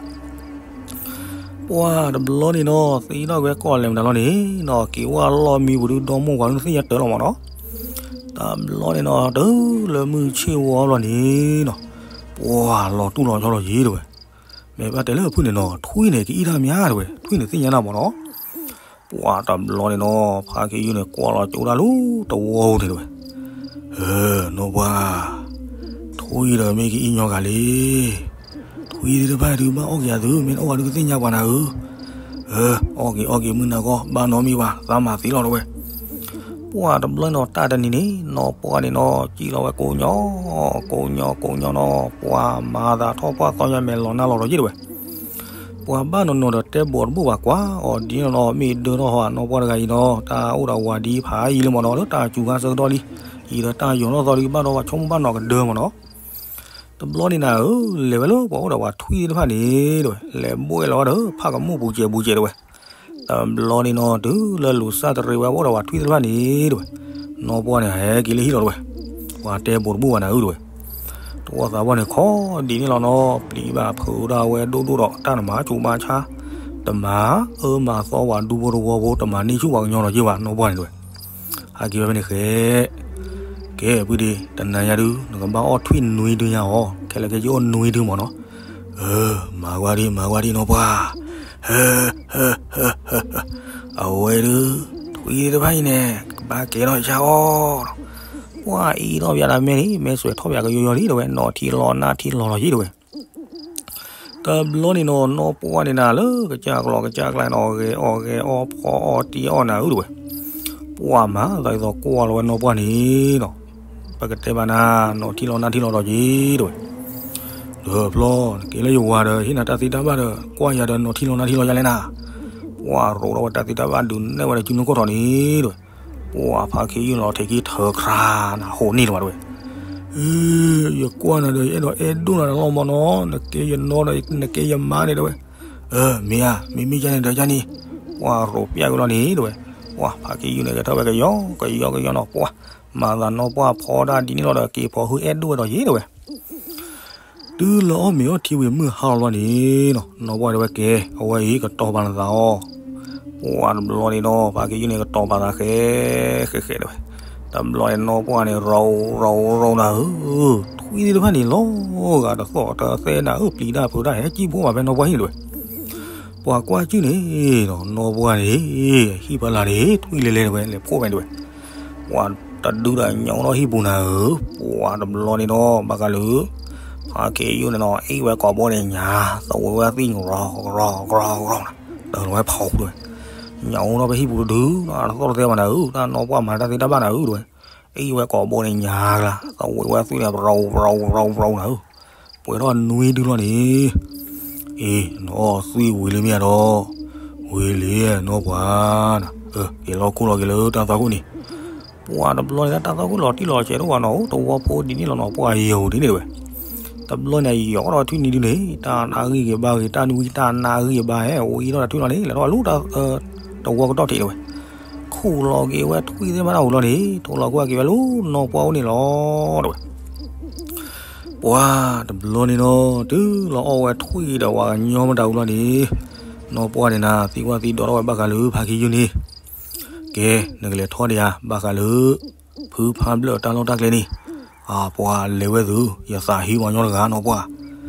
ပှၤတဘျီန့ၣ်နီၤ သံထီၣ်က့ၤဝဲကီၢ်လဲၤမတၤလီၤန့ၣ်နီၤ က့ၤဝဲလီၢ်မံပူၤဒုး ဒီမိၢ်ဝၤဒုးသ့ၣ်ညါတၢ်လီၤမ့ၢ်နီၤ, တဘျီန့ၣ်နီၤ တုၤလၢမုၢ်ဆ့ၣ်ဝါဘျီန့ၣ်နီၤ, ပှၤလီၤတူၢ်လီၤဆီလီၤယံၤတဝဲ, မ့ၢ်ဘၣ်တဲလၢဖုၣ်န့ၣ်နီၤ ထွံၣ်န့ၣ် ကအံၣ်တၢ်မးတဝဲ ထွံၣ်န့ၣ်သ့ၣ်ညါနၤမ့ၢ်နီၤ ပှၤတဘျီန့ၣ်နီၤ ဖးက့ယုၢ်န့ၣ် ကွၢ်လီၤကၠိတၢ်လူၤတဝီပူၤန့ၣ်တဝဲ, နီၢ်ပှၢ်, ထွံၣ်ဒီးမ့ၢ်ကအံၣ်ညီဂၤလံ, ထွံၣ်သ့ၣ်တဖၣ်ဒုးဘၣ်အီၣ်က့ၤအသု မ့ၢ်တအီၣ်ဘၣ်ဒုးကသ့ၣ်ညါပှၤနၤဧၢ, အီၣ်က့ၤအီၣ်က့ၤမုၢ်နၤကီၢ် ဘၣ်နီတမံၤဘၣ် သးမၤသံလီၤတဝဲ ပှၤတဘျီန့ၣ်နီၤ တၢ်တနံၤန့ၣ် နီၢ်ပှၢ်န့ၣ်နီၤ ကံၣ်လီၤဝဲကိးညီ ကိးညီ ကိးညီနီၤ ပှၤမၤသးထီၣ်ပှၢ်သီညါမဲာ်လီၤနါလီၤဒီးယံၤတဝဲ, ပှၤဘၣ်နီၢ်နီၢ်ဒီးတဲဘိးတဘူၣ်ဘၣ်ကွၢ်အီၤဒ်န့ၣ်နီၤ မ့ၢ်ဒၢထီၣ်ဟီနီၢ်ပှၢ်တဂၤအံၤနီၤ တၢ်အိၣ်ဒီးဝၤဒ်ဖးယံၤလံမ့ၢ်နီၤ လၢတၢ်စူၤခါဆၢကတီၢ်လံ, အံၤဒီးတၢ်ယီၤထီၣ်သီလံ ဘၣ်ဒီးပှၤဆိကမိၣ်ဘၣ်နီၢ်ကဒၢမ့ၢ်နီၤ တဘျီန့ၣ်နၤဧၢ, လဲၤဝဲလၢပှၤအိၣ်ဒီးပှၤထွံၣ်သ့ၣ်တဖၣ်န့ၣ်တဝဲ, လဲၤဘှဲၣ်လီၤဝဲဒီး ဖးကမူၣ်ပူၤစဲးပူၤစဲးတဝဲ, တဘျီန့ၣ်နီၤ တုၤလၢလူၤစၢ်တရံးဝဲအိၣ်ဒီးပှၤထွံၣ်သ့ၣ်တဖၣ်န့ၣ်တဝဲ, နီၢ်ပှၢ်န့ၣ် ဟဲက့ၤလၢဟံၣ်လီၤတဝဲ, ပှၤတဲဘိးတဘူၣ်ဘၣ်နၤဧၢတဝဲ, တဝီသးပှၢ်န့ၣ်ခီဒ်န့ၣ်လီၤနီၤ ပျံၤဘၣ်ဖုးဒၣ်ဝဲဒိၣ်ဒိၣ်ဒီး တၢ်နမၤဆူးမၤဆါ, တမၤအၢမၤသီဝဲဒူဖိတဝီဖိ တမၤန့ၢ်ဆူၣ်ပှၤကညီဒီးက့ၤဘၣ် နီၢ်ပှၢ်န့ၣ်တဝဲ ဟဲက့ၤဝဲဖဲန့ၣ်ဃဲ, ကဲ ပုၢ်ဒ့ တနၤညါဒုး နကဘၣ်အီၣ်ထွံၣ်နွံဒုညါအီၤ ခဲလၢာ်ခဲဆ့အိၣ်နွံဒုမ့ၢ်နီၤ, မၤကွၢ်ဒံး မၤကွၢ်ဒံးနီၢ်ပှၢ်, အဝဲဒုး ထွံၣ်တဖၣ်အံၤန့ၣ် ကဘၣ်ကဲထီၣ်ဆါအီၤ, ပှၤအံၤထီၣ်ပၠးတၢ်မဲန့ၣ် မဲဆွဲးထီၣ်ပၠးကယီယီလံတဝဲ နီၢ်ထံလီၤနၢ်ထံလီၤလီၤယံၤတဝဲ တဘျီန့ၣ်နီၤ နီၢ်ပှၢ်န့ၣ်နၤလၢကစၢ်ကျီကစၢ်ကျါန့ၣ် အီၣ်ဂဲၤအီၣ်ဂဲၤအီဖီအီတံၤအီၣ်နၤဧၢတဝဲ, ပှၢ်မၤသးဒ်သိးကွၢ်လီၤဝဲနီၢ်ပှၢ်န့ၣ်နီၤ, ပကတဲဘၣ်နၤ နီၢ်ထံလီၤနၢ်ထံလီၤဒီးက့ၤတဲဝဲ, ဒီးဖျီ နက့ၤလၢယဝၤဒီး ဟ့ၣ်နၤတၢ်သ့တၢ်ဘၣ်ဒီး ကွၢ်ယၤဒီးနီၢ်ထံလီၤနၢ်ထံလီၤယၤလဲၣ်နၤ, ပှၢ်ရိးထီၣ်ဝဲတၢ်သ့တၢ်ဘၣ်ဒုးနဲၣ်ဝဲဒီးစုနူၢ်ကီၢ်ထီၣ်န့ၣ်တဲဝဲ, ပှၢ်ဖါခ့ယုၢ်န့ၣ်လီၤ ထဲးက့ၤထၢခရါနၤ ဟိးန့ၢ်လီၤဘၣ်တဲဝဲ, ယကွၢ်နၤဒီး ယအဲၣ်ဒိးအဲၣ်ဒိၣ်နၤတလီၢ်မီၢ်နီၤ, နကဲယနီၢ်ဒီး နကဲယမါန့ၣ်တဲဝဲ, မ့ၢ်ဧါ, မ့မ့ၢ်ယၤန့ၣ်ဒီးယၤန့ၣ်, ပှၢ်ရိးပျဲက့ၤလီၤန့ၣ်တဲဝဲ, ပှၢ်ဖါခ့ယုၢ်န့ၣ် ကထီၣ်ဝဲကယီကယီကယီနီၤ, ပှၢ်မၤသးနီၢ်ပှၢ်ဖီဒၣ်ဒ်န့ၣ်လီၤဒီး က့ၤဖီၣ်ဟုၣ်အဲၣ်ဒိၣ်ဝဲဒီးယ့ၤတဲဝဲ တုၤလီၤအီၣ်မ့ၤအီထံဝံၤမုၢ်ဟါလီၤလီၤန့ၣ်နီၤ, နီၢ်ပှၢ်တဲဝဲကဲ အဝဲအံၤကတီၤပာ်နသးအီၤ, ပှၢ်တဘျီန့ၣ်နီၤ ဖါခ့ယုၢ်န့ၣ် ကတီၤပာ်သးဃဲဃဲဃဲတဲဝဲ, တဘျီန့ၣ်နီၢ်ပှၢ်န့ၣ် ရီရီရီနၤဧၢ, ထွံၣ်သ့ၣ်တဖၣ်န့ၣ် လီၤဂာ်တသီၣ်တသဲနၤဧၢ, ပျံၤတၢ်ဖုးတၢ်ဟဲကံၣ်ဖိဘၣ်ဖဲနီၢ်ပှၢ်ဟံၣ်တဲဝဲ, ပှၢ်ကွၢ်ကၠုၢ်န့ၣ်နီၤ နီၢ်ပှၢ်န့ၣ် ဟံၣ်ဖီလာ်န့ၣ် ထွံၣ်လဲၤလဲၤတဲဝဲ လဲၤဖှိၣ်ဖဲတဲဝဲ ပှၢ်တဒုဒီးညၣ်အိၣ်ထီၣ်ဟံၣ်ပူၤနၤဧၢ, ပှၢ်တဘျီန့ၣ်နီၤ ဘၣ်ဃးလၢ ဖါခ့ယုၢ်န့ၣ်နီၤ အ့ၣ်ဝဲကိာ်ဘိန့ၣ်ညါ, သဝံးဝဲသွံၣ်န့ၣ် ရီရီရီရီနၤ, တၢ်လီၤဝဲဖီတဲဝဲ, ညၣ်အိၣ်ထီၣ်ဖဲဟံၣ်ပူၤတဒု, တသီၣ်တသဲဘၣ်နၤဧၢ, တၢ်နီၢ်ပှၢ်မၤတၢ်သ့တၢ်ဘၣ်နၤဧၢတဲဝဲ, အ့ၣ်ဝဲကိာ်ဘိန့ၣ်ညါကလါ, သဝံးဝဲသွံၣ်န့ၣ် ရီရီရီရီနၤဧၢ, ပှဲၤထီၣ်နွံဒုလီၤန့ၣ် အ့ၣ် နီၢ်သွံၣ်ဝံၤလံမ့ၢ်ဧါဒီး, ဝံၤလံနီၢ်ပှၢ်နၤ, က့ၤလီၤခိၣ်လီၤက့ၤလၢတၢ်သီခိၣ်န့ၣ်, ပှၢ်တဘျီန့ၣ် တၢ်သီခိၣ်လီၤတံၢ်လီၤဆဲးတအိၣ်ဘၣ်နီၤ, သဝီဖိဒ်န့ၣ်လီၤနီၤ, ပှၢ်ယိာ်ဒ်န့ၣ်တဲဝဲ, တဘျီန့ၣ် ယိာ်ထီၣ်ထွံၣ်နံၤဒုန့ၣ် တၢ်နၢ်ဂံၢ်ဂ့ၤဘါဂ့ၤ တၢ်နွံတၢ်နၢ်ဂံၢ်ဂ့ၤဘါဟဲ ဝံထီၣ်တၢ်ထွံၣ်လီၤန့ၣ် လဲၤထီၣ်လၢတၢ် သဝီကတီၢ်ထံးတဲဝဲ, ခူၣ်လီၤက့ၤဝဲထွံၣ်သ့ၣ်မးတၢ်ဟူးလီၤန့ၣ် ထိးလီၤကွၢ်က့ၤဝဲလၢနီၢ်ပှၢ်အိၣ်န့ၣ်လီၤတဲဝဲ ပှၢ်တဘျီန့ၣ်နီၤ တုၤလီၤအီၣ်ဝဲထွံၣ်ဒီးဝၤကညီမတၤအူလီၤန့ၣ်, နီၢ်ပှၢ်န့ၣ်နၤ သံကွၢ်သံဒိးထီၣ်ဝဲဘၣ်ဃးလၢဖါခ့ယုၢ်န့ၣ်, ကဲ နကလဲၤထီၣ်ဒံးဧါ ဘၣ်ဃးလၢ ဖုဖးဘျၢၣ်တၢ်လီၢ်တၢ်ကျဲန့ၣ်, အပှၤလဲၤဝဲသု ယသးဟ့ဝဲညီတဂၤနီၢ်ပှၢ်,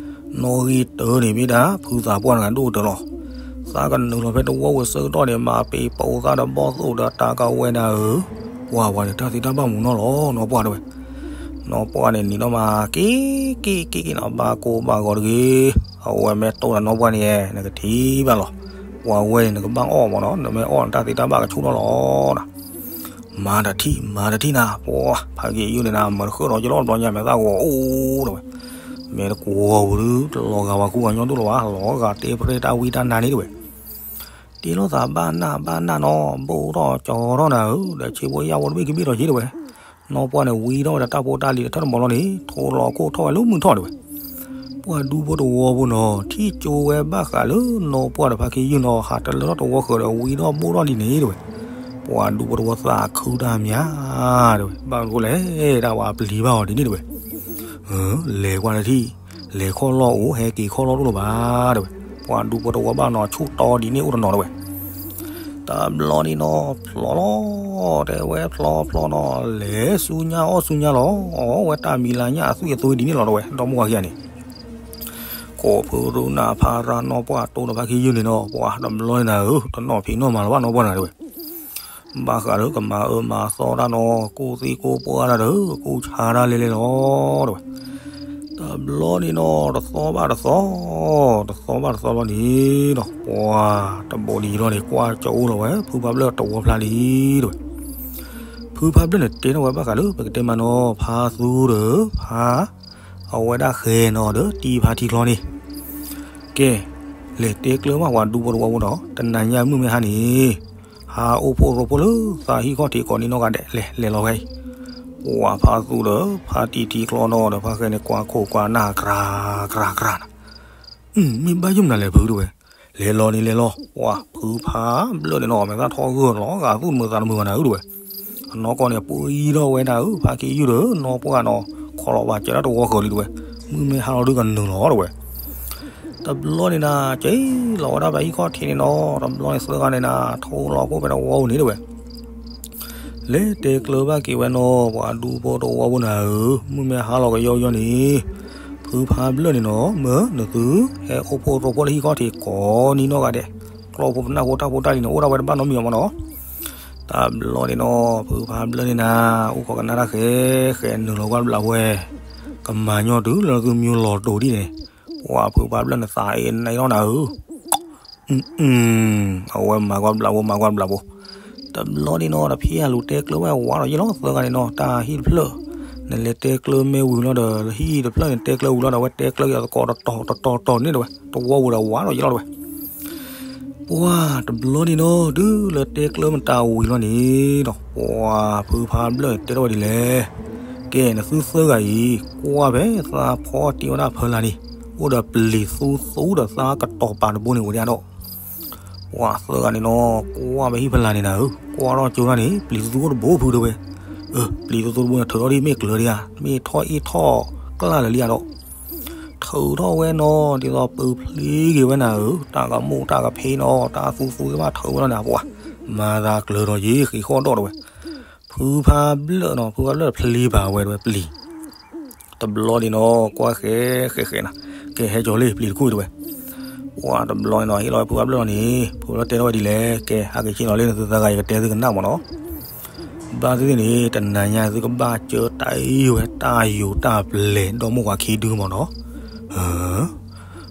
နီၣ်ဂံၢ်တၢန့ၣ်မ့ၢ်ဒၣ် ဖုသးပှၢ်နဂၤဒိၣ်တၢၢ်လီၤ, သးကနုာ်လီၤဖဲတဝီဝဲဆၢကတီၢ်န့ၣ် မၤပ့ၤပိာ်သးဒီးဘီၣ်သိၣ်ဒီးတၢ်ကဝဲဒၣ်ဧၢ, ပှၤဝဲန့ၣ် တၢ်သ့တၢ်ဘၣ်မူနီၢ်လီၤ နီၢ်ပှၢ်တဲဝဲ နီၢ်ပှၢ်န့ၣ် နံၤဒီးမၤက့ၤက့ၤက့ၤက့ၤနီၤ ဘၣ်ကိၢ်ဘၣ်ဂီၤတဂ့ၤ, အဝဲမ့ၢ်တိၢ်ဒီးနီၢ်ပှၢ်န့ၣ် နကထံၣ်ဘၣ်လီၤ, ပှၤဝဲန့ၣ် နကဘၣ်အီၣ်မးနီၤ နမ့ၢ်အီၣ်နတၢ်သ့တၢ်ဘၣ်ကဆူၣ်ထီၣ်လီၤနၤ, မၤတထံၣ် မၤတထံၣ်နၤ ပှၤဖးက့ၤယုၢ်န့ၣ်နၤ မၤတဃၢၣ်ဒီးကလီၢ်တဘျီညါ မဲာ်သၣ်ဂီၤအိၣ်တဲဝဲ, မ့ၢ်တကိးပူၤဒုး တလီၤဂာ်ဝဲကူဂၤညီဒိၣ်လီၤဘၣ် လီၤဂာ်တဲပြဲတၢ်ဝံတၢ်နါန့ၣ်တဲဝဲ တ့လီၤသးဘၣ်နၢ်ဘၣ်နၢ်နီၤ ဘိၣ်ထီၣ်ကၠီထီၣ်နၤဧၢ ဒီးဆ့ဖိယာ်ဖိတဘ့ၣ်ကဘ့ၣ်ထီၣ်က့ၤတဲဝဲ, နီၢ်ပှၢ်န့ၣ် ဝံထီၣ်ဝဲဒီးတၢ်ဖိတၢ်လံၤဒီးထၢၣ်တမီၤလီၤန့ၣ် ထိးလီၤခိၣ်ထီၣ်ဝဲလၢမုၢ်ထီၣ်တဲဝဲ, ပှၤဒူဖိတဝီဖိနီၤ ထံၣ်ကၠိဝဲဘၣ်ဃးလၢနီၢ်ပှၢ်ဒီးဖါခ့ယုၢ်နီၤ ဟးတလၢထီၣ်တဝီဃၢၤဒီးဝံထီၣ်ဘိၣ်ထီၣ်လံန့ၣ်တဲဝဲ, ပှၤဒူဖိတဝီသးခုတၢ်မး တဲဝဲ ဘၣ်မနုၤလဲၣ် တၢ်ဝဲပျံၤဘၣ်အီၤဒ်န့ၣ်တဲဝဲ လဲၤကွၢ်တထံၣ် လဲၤခီၣ်လီၢ်အိၣ် ဟဲက့ၤခီၣ်လီၢ်တအိၣ်လၢၤဘၣ် တဲဝဲ, ပှၤဒူဖိတဝီဘၣ်နီၤ ဆူၣ်တီဒ်န့ၣ်အိၣ်တနီၤတဲဝဲ, တဘျီန့ၣ်နီၤ ဖျီလီၤ တဲဝဲဖျီဖျီနီၤ လဲၤဆူညါအီၣ်ဆူညါလီၤ အီၣ်ဝဲတၢ်မံၤလၢညၣ်အသွံၣ်အသွံၣ်ဒ်န့ၣ်လီၤတဲဝဲ ဒီမါဝၤခံဂၤန့ၣ် ကိးဖုရူနၢ်ဖါရၢ်နီၢ်ပှၢ်တိၢ်ဒီးဖါခ့ယုၢ်န့ၣ်နီၤ ပှၤတဘျီန့ၣ်နၤဧၢ တနီၣ်ဖံးနီၣ်မၤလၢၤဘၣ်နီၢ်ပှၢ်နၤတဲဝဲ ဘၣ်ဃးဒီးကမၤအၢမၤသီတၢ်နီၤ ကူၣ်သံကူၣ်ပှၢ်တၢ်ဒီး ကူၣ်ဆါတၢ်လဲၤလဲၤလီၤတဲဝဲ, တဘျီန့ၣ်နီၤ တသီဘၣ်တသီ တသီဘၣ်တသီလီၤန့ၣ်နီၤ ပှၤတဘိးဒံးလီၤန့ၣ် ကွၢ်ကၠီအိၣ်လီၤဝဲ ဖုဖးဘျၢၣ်တဝီဖျါလံတဲဝဲ, ဖုဖးဘျၢၣ်န့ၣ်တဲထီၣ်ဝဲဘၣ်ဃးလၢ ပကတဲမးနီၤ ဖါသူဒီး ဖါ အဝဲဒၣ်ဃဲၤနီၤဒီး တံၤဖါထံချီန့ၣ် ကဲ, လဲၤတဲကျၢၤဘၣ်ပှၤဒူဖိတဝီဖိနီၤ တနၤညါမုၢ်မ့ၢ်ဟါန့ၣ်, ဟးအိၣ်ဖှိၣ်ရိဖှိၣ်လၢသးဟံၣ်ခီၣ်ထံးကိးနံၤနီၢ်ဂၤဒဲး လဲၤလဲၤလီၤဝဲအံၤ, ပှၤဖါသူဒီး ဖါတံၤထံချီနီၤဒီး ဖါဃဲၤန့ၣ် ကွၢ်ခိၣ်ကွၢ်နၢ် ကြၤကြၤကြၤနၤ, မ့ၢ်ဘၣ်ယုၢ်မနုၤလဲၣ်ဖုတဲဝဲ, လဲၤလီၤန့ၣ်လဲၤလီၤ, ပှၤဖုဖးဘျၢၣ်န့ၣ်နီၤ မဲာ်သၣ်ထီၣ်ဂၢၢ်လီၤဂာ်သူၣ်တမုာ်သးတမုာ်ဘၣ်နၤဧၢတဲဝဲ အနီၢ်ကီၢ်န့ၣ် ပှံၤထီၣ်ဝဲဒၣ်ဧၢ ဖါခ့ယုၢ်ဒီး နီၢ်ပှၢ်နီၤ ခီလီၤဘၣ်ကဲဒၣ်တဝီဃၢၤလံတဲဝဲ, မုၢ်မ့ၢ်ဟါလီၤဒုးကနုာ်လီၤတဲဝဲ, တဘျီန့ၣ်နၤ က့ၤလီၤဝဲဒၣ်ဖဲဟံၣ်ခီၣ်ထံးန့ၣ်နီၤ တဘျီန့ၣ်သၢဂၤန့ၣ်နၤ ထိလီၤခိၣ်ဖဲတဝီပူၤန့ၣ်တဲဝဲ, လဲၤတဲကျၢၤဘၣ်က့ၤဝဲနီၤ ပှၤဒူဖိတဝီဖိနၤဧၢ, မုၢ်မ့ၢ်ဟါလီၤကယီကယီန့ၣ်, ဖုဖးဘျၢၣ်န့ၣ်နီၤ မၢနသု ဟဲအိၣ်ဖှိၣ်ရိဖှိၣ်လၢဟံၣ်ခီၣ်ထံးကိးနံၤနီၢ်ဂၤဒဲး, ကျီၢ်ဖိပနၢ်ဖိတၢ်ဖိတၢ်လံၤန့ၣ် အိၣ်ဒၣ်ဝဲတဘၣ်နီတမံၤအီၤမးနီၤ တဘျီန့ၣ်နီၤ ဖုဖးဘျၢၣ်န့ၣ်နၤ အိၣ်ခိးကနၣ်တၢ်ဃဲ ဃဲနုာ်လီၤကွၢ်ဘျးဝဲ, ကမၤညီတုၤလၢသုမံၤလီၤတိၤဒ်န့ၣ်, ပှၤဖုဖးဘျၢၣ်န့ၣ်သးအ့ၣ်နံၣ်လီၤနၤဧၢ, အဝဲမၤကွၢ်ဘျးဖိ မၤကွၢ်ဘျးဖိ, တဘျီန့ၣ်နီၤ တဖံးအလူၤတဲကျၢၤဝဲဝးဒီးယ့ၢ်လီၤ သၢဂၤန့ၣ်နီၤ တၢ်ဟံၣ်တဖျၢၣ် နလဲၤတဲကျၢၤမ့ၢ်ဝံၤလီၤဒီး ဟံၣ်တဖျၢၣ်န့ၣ်တဲကျၢၤဝံၤလီၤဒီး အဝဲတဲကျၢၤက့ၤအသကိးတတီၤတတီၤတတီၤန့ၣ်တဲဝဲ တဝီပူၤဒီးဝးဒီးယ့ၢ်လီၤတဲဝဲ ပှၢ်တဘျီန့ၣ်နီၤ တုၤလၢတဲကျၢၤမတၤဝံၤလီၤန့ၣ်ဒီး ပှၢ်ဖုဖးဘျၢၣ်တဲထီၣ်ဝဲဒ်လဲၣ်, ကဲ နသုသၢဂၤအံၤ ကွၢ်ဖဲသးဖီတ့ဝဲဒၣ်ဖီလာ်န့ၣ် အိၣ်ဒီးပျံၤသူသူဒီးသးကတီၤပာ်တဘိန့ၣ်ဝဲဒၣ်ဒီး ပှၢ်သၢဂၤန့ၣ်နီၤ ကွၢ်ဖဲဟံၣ်ဖီလာ်န့ၣ်နၤဧၢ, ကွၢ်ထီၣ်ကၠိဒၣ်န့ၣ် ပျံၤသူသူအိၣ်တဘိဖုတဲဝဲ, အၢ ပျံၤသူသူတဘိန့ၣ် ထုးထီၣ်ဒ်မ့ၢ်ကျၢၤဒံးဧါ, မ့ၢ်ထီၣ်အ့ၣ်ထီၣ်ကျၢ်လၢာ်လံဧါဒီး ထုးထီၣ်ဝဲနီၤ ဒ်သိးပၢၤဖျ့က့ၤဝဲနၤဧၢ, တၢ်ကမိၣ်တၢ်ကဖ့နီၤ တၢ်သူသူသ့ၣ်တဖၣ်ထုးဝဲလီၤန့ၣ် ပှၢ် မၤသးကျၢၤဒီးယ့ၢ်ဃံးဃီၣ်ဒီးတဲဝဲ ဖုဖးဘျၢၣ်နီၤ ဖုဖးဘျၢၣ်ဖျ့ဘၣ်ဝဲတဲဝဲပျံၤ တဘျီန့ၣ်နီၤ ကွၢ်ဃဲဃဲဃဲနၤ, ကဲဟဲကၠီၤလံ ပျံၤတခိၣ်တဲဝဲ, ပှၢ်တဘျီန့ၣ်နီၤ ဟ့ၣ်လီၤဝဲဖုဖးဘျၢၣ်လီၤန့ၣ် ဖုဖးဘျၢၣ်တဲထီၣ်ဝဲဒ်လဲၣ်, ကဲ ဟးက့ၤဆ့ၣ်နီၤလံ နသုသၢဂၤ ယကတဲသုကနၣ်မၢ်နီၤ, ဘၣ်သ့ၣ်သ့ၣ်န့ၣ် တနၤညါသုကဘၣ်ကၢတၢ်အံၤဝဲ တၢ်ယိၤတၢ်ပျဲၤဒီမိၢ်ဝၤခံဒုမၢ်နီၤ,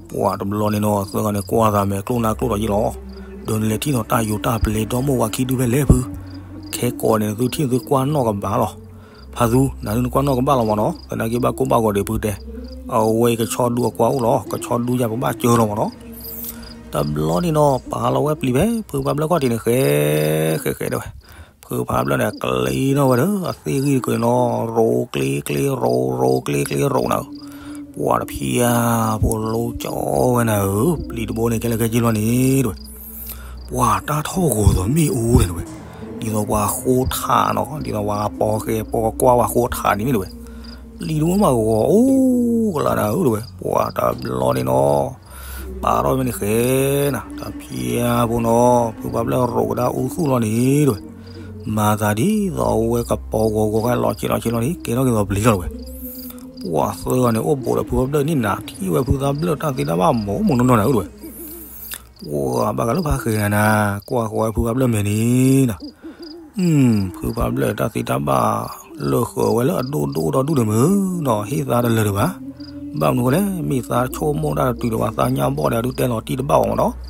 ပှၢ်တဘျီန့ၣ်နီၤ သၢဂၤန့ၣ်ကွၢ်သးမဲာ်ကျိၣ်နါကျိၣ်ဒီးယ့ၢ်လီၤ, ဒီးနလဲၤထံၣ်နီၤတၢ်ယိၤတၢ်ပျဲၤဒီမိၢ်ဝၤခံဒုဖဲလဲၣ်ဖု, ခဲကိးန့ၣ် နသုထံၣ်နသုကွၢ်နီၣ်ကဘၣ်လီၤ, ဖးသူ နသုနကွၢ်နီၣ်ကဘၣ်လီၤမၢ်နီၤ, သနာ်က့ဘၣ်ကိၢ်ဘၣ်ဂီၤဒံးဖုတဲ, အဝဲအံၤကဆီဒုအကွၢ်အိၣ်လီၤ ကဆီဒုယၤပဘၣ်ကၢလီၤမၢ်နီၤ, တဘျီန့ၣ်နီၤ ပာ်လီၤဝဲပျံၤဖဲ ဖုဖးဘျၢၣ်ခီၣ်ထံးန့ၣ် ဃဲ ဃဲဃဲတဲဝဲ, ဖုဖးဘျၢၣ်န့ၣ် ကျ့ထီၣ်ဝဲဒီး အသ့ၣ်ဂံၢ်တက့ၤနီၤ ရိၤကျ့ကျ့ရိၤ ရိၤကျ့ကျ့ရိၤနၤဧၢ, ပှၢ်တဖံးဧါဖိလိကၠီဝဲနၤဧၢ, ပျံၤတဘိန့ၣ် ကဲလၢခဲက့လီၤန့ၣ်တဲဝဲ ပှၢ်တၢ်ထီၣ်ဂီၤသိးမ့ၣ်အူန့ၣ်တဲဝဲ, ဒ်သိးပှၤဃိထးနီၤ ဒ်သိးပှၤပိာ်ဃဲပိာ်ကွၢ်ပှၤဃိထးဒ်န့ၣ်တဲဝဲ, ပျံၤတဘိမးဂီၤအိၣ်ကလးနၤဧၢတဲဝဲ, ပှၢ်တဘျီန့ၣ်နီၤ ပာ်ထီၣ်ဝဲန့ၣ်ဃဲနၤ တဖံးဧါဖိနီၤ ဖုဖးဘျၢၣ်ရိၤကဒါအူသူၣ်လီၤန့ၣ်တဲဝဲ, မၤသးဒ်သိးအဝဲကပိာ်ဂီၤဂီၤဝဲလီၤဆံးလီၤဆံးလီၤန့ၣ် ကဲထီၣ်က့ၤသိးပျံၤလီၤတဲဝဲ ပှၢ်သၢဂၤန့ၣ် အိၣ်ဘူးဒီးဖုဖးဘျၢၣ်န့ၣ်နၤ ထံၣ်ဝဲဖုဖးဘျၢၣ်တၢ်သ့တၢ်ဘၣ် မိၢ်မိၢ်နီၢ်နီၢ်နၤဧၢတဲဝဲ, ပှၢ်ဘၣ်ဃးလၢဖးဃဲၤနၤနၤ ကွၢ်ဃီဝဲဖုဖးဘျၢၣ်မဲာ်န့ၣ်နၤ, ဖုဖးဘျၢၣ်တၢ်သ့တၢ်ဘၣ် လၢာ်ဃုာ်ဝဲလၢအဒိၣ်ဒိၣ်ဒီဒူၣ်န့ၣ်မုၢ်နီၤ ဟ့ၣ်သါတလၢာ်ဒံးဘၣ်, ဘၣ်မနုၤဃိလဲၣ် မ့ၢ်သးဆိကမိၣ်တၢ်တတုၤဒီးဘၣ် သးညါဘီၣ်ဒီးအဒုးတဲလီၤတံၢ်တဘၣ်အီၤမၢ်နီၤ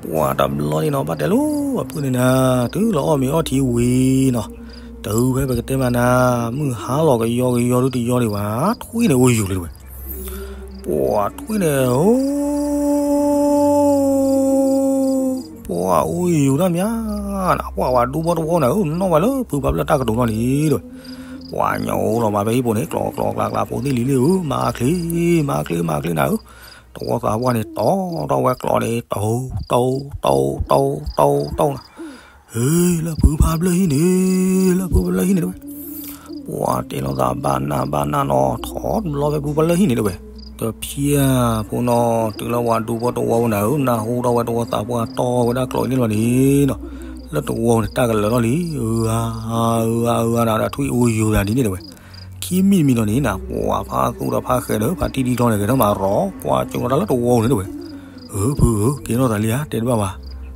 ပှၢ်တဘျီန့ၣ်နီၤ ဘၣ်တဲလိာ်အဖုန့ၣ်နၤ တုၤလီၤအီၣ်မ့ၤအီထံဝံၤနီၤ, တုၤဖဲပကတဲမးနၤ မုၢ်ဟါလီၤကယီကယီဒုတယီဒံးဘၣ် ထွံၣ်န့ၣ်အိၣ်ယူၤလံတဲဝဲ, ပှၢ်ထွံၣ်န့ၣ် ပှၢ်အိၣ်ယူၤတၢ်မးနၤ ပှၢ်ဝဲဒူဘီတဝီနၤဧၢ နီၣ်ဝဲလၢဖုဖးဘျၢၣ်တၢ်ကတိၤလီၤန့ၣ်တဲဝဲ, ပှၢ်ညိလီၤမးဖဲဟံၣ်ပူၤန့ၣ် ကျီကျီကျါကျါ ဖိသ့ၣ်လံၤလံၤဧၢ မၤချ့ မၤချ့ မၤချ့နၤဧၢ တဝီသးပှၢ်န့ၣ် တီထီၣ်ဝဲကျီန့ၣ် တိ တိ တိ တိ တိနၤ, ဟ့ လၢဖုဖးဘျၢၣ်ဟံၣ်န့ၣ် လၢဖုဖးဘျၢၣ်ဟံၣ်န့ၣ်တဲဝဲ, ပှၢ်တဲလိာ်သးဘၣ်နၢ်ဘၣ်နၢ်နီၤ ထီၣ်တဘျီဖဲဖုဖးဘျၢၣ်ဟံၣ်န့ၣ်တဲဝဲ, တဖံးဧါဖိနီၤ တုၤလၢဝဲဒူဘီတဝီနၤဧၢ နၢ်ဟူထီၣ်ဝဲတဝီသးပှၢ်တီဝဲဒၣ်ကျီန့ၣ်လီၤန့ၣ်နီၤ, လၢတဝီန့ၣ် တၢ်ကလၢာ်ထီၣ်လံ အၢ အၢ အၢ အၢ နၤ ထွံၣ်အိၣ်ယူၤနၤဒ်န့ၣ်တဲဝဲ, ခံမံၤတမံၤလီၤန့ၣ်နၤ ပှၢ်ဖးသူဒီးဖးဃဲၤဒီး ဖးတံၢ်တံၢ်ထီန့ၣ် ကဲထီၣ်မးရီၤ ကွၢ်ကၠိထီၣ်တၢ်လၢတဝီန့ၣ်တဲဝဲ, အၢ ဖုဧၢ ကဲထီၣ်သးလံဧါ တဲတဘၣ်ဘၣ်,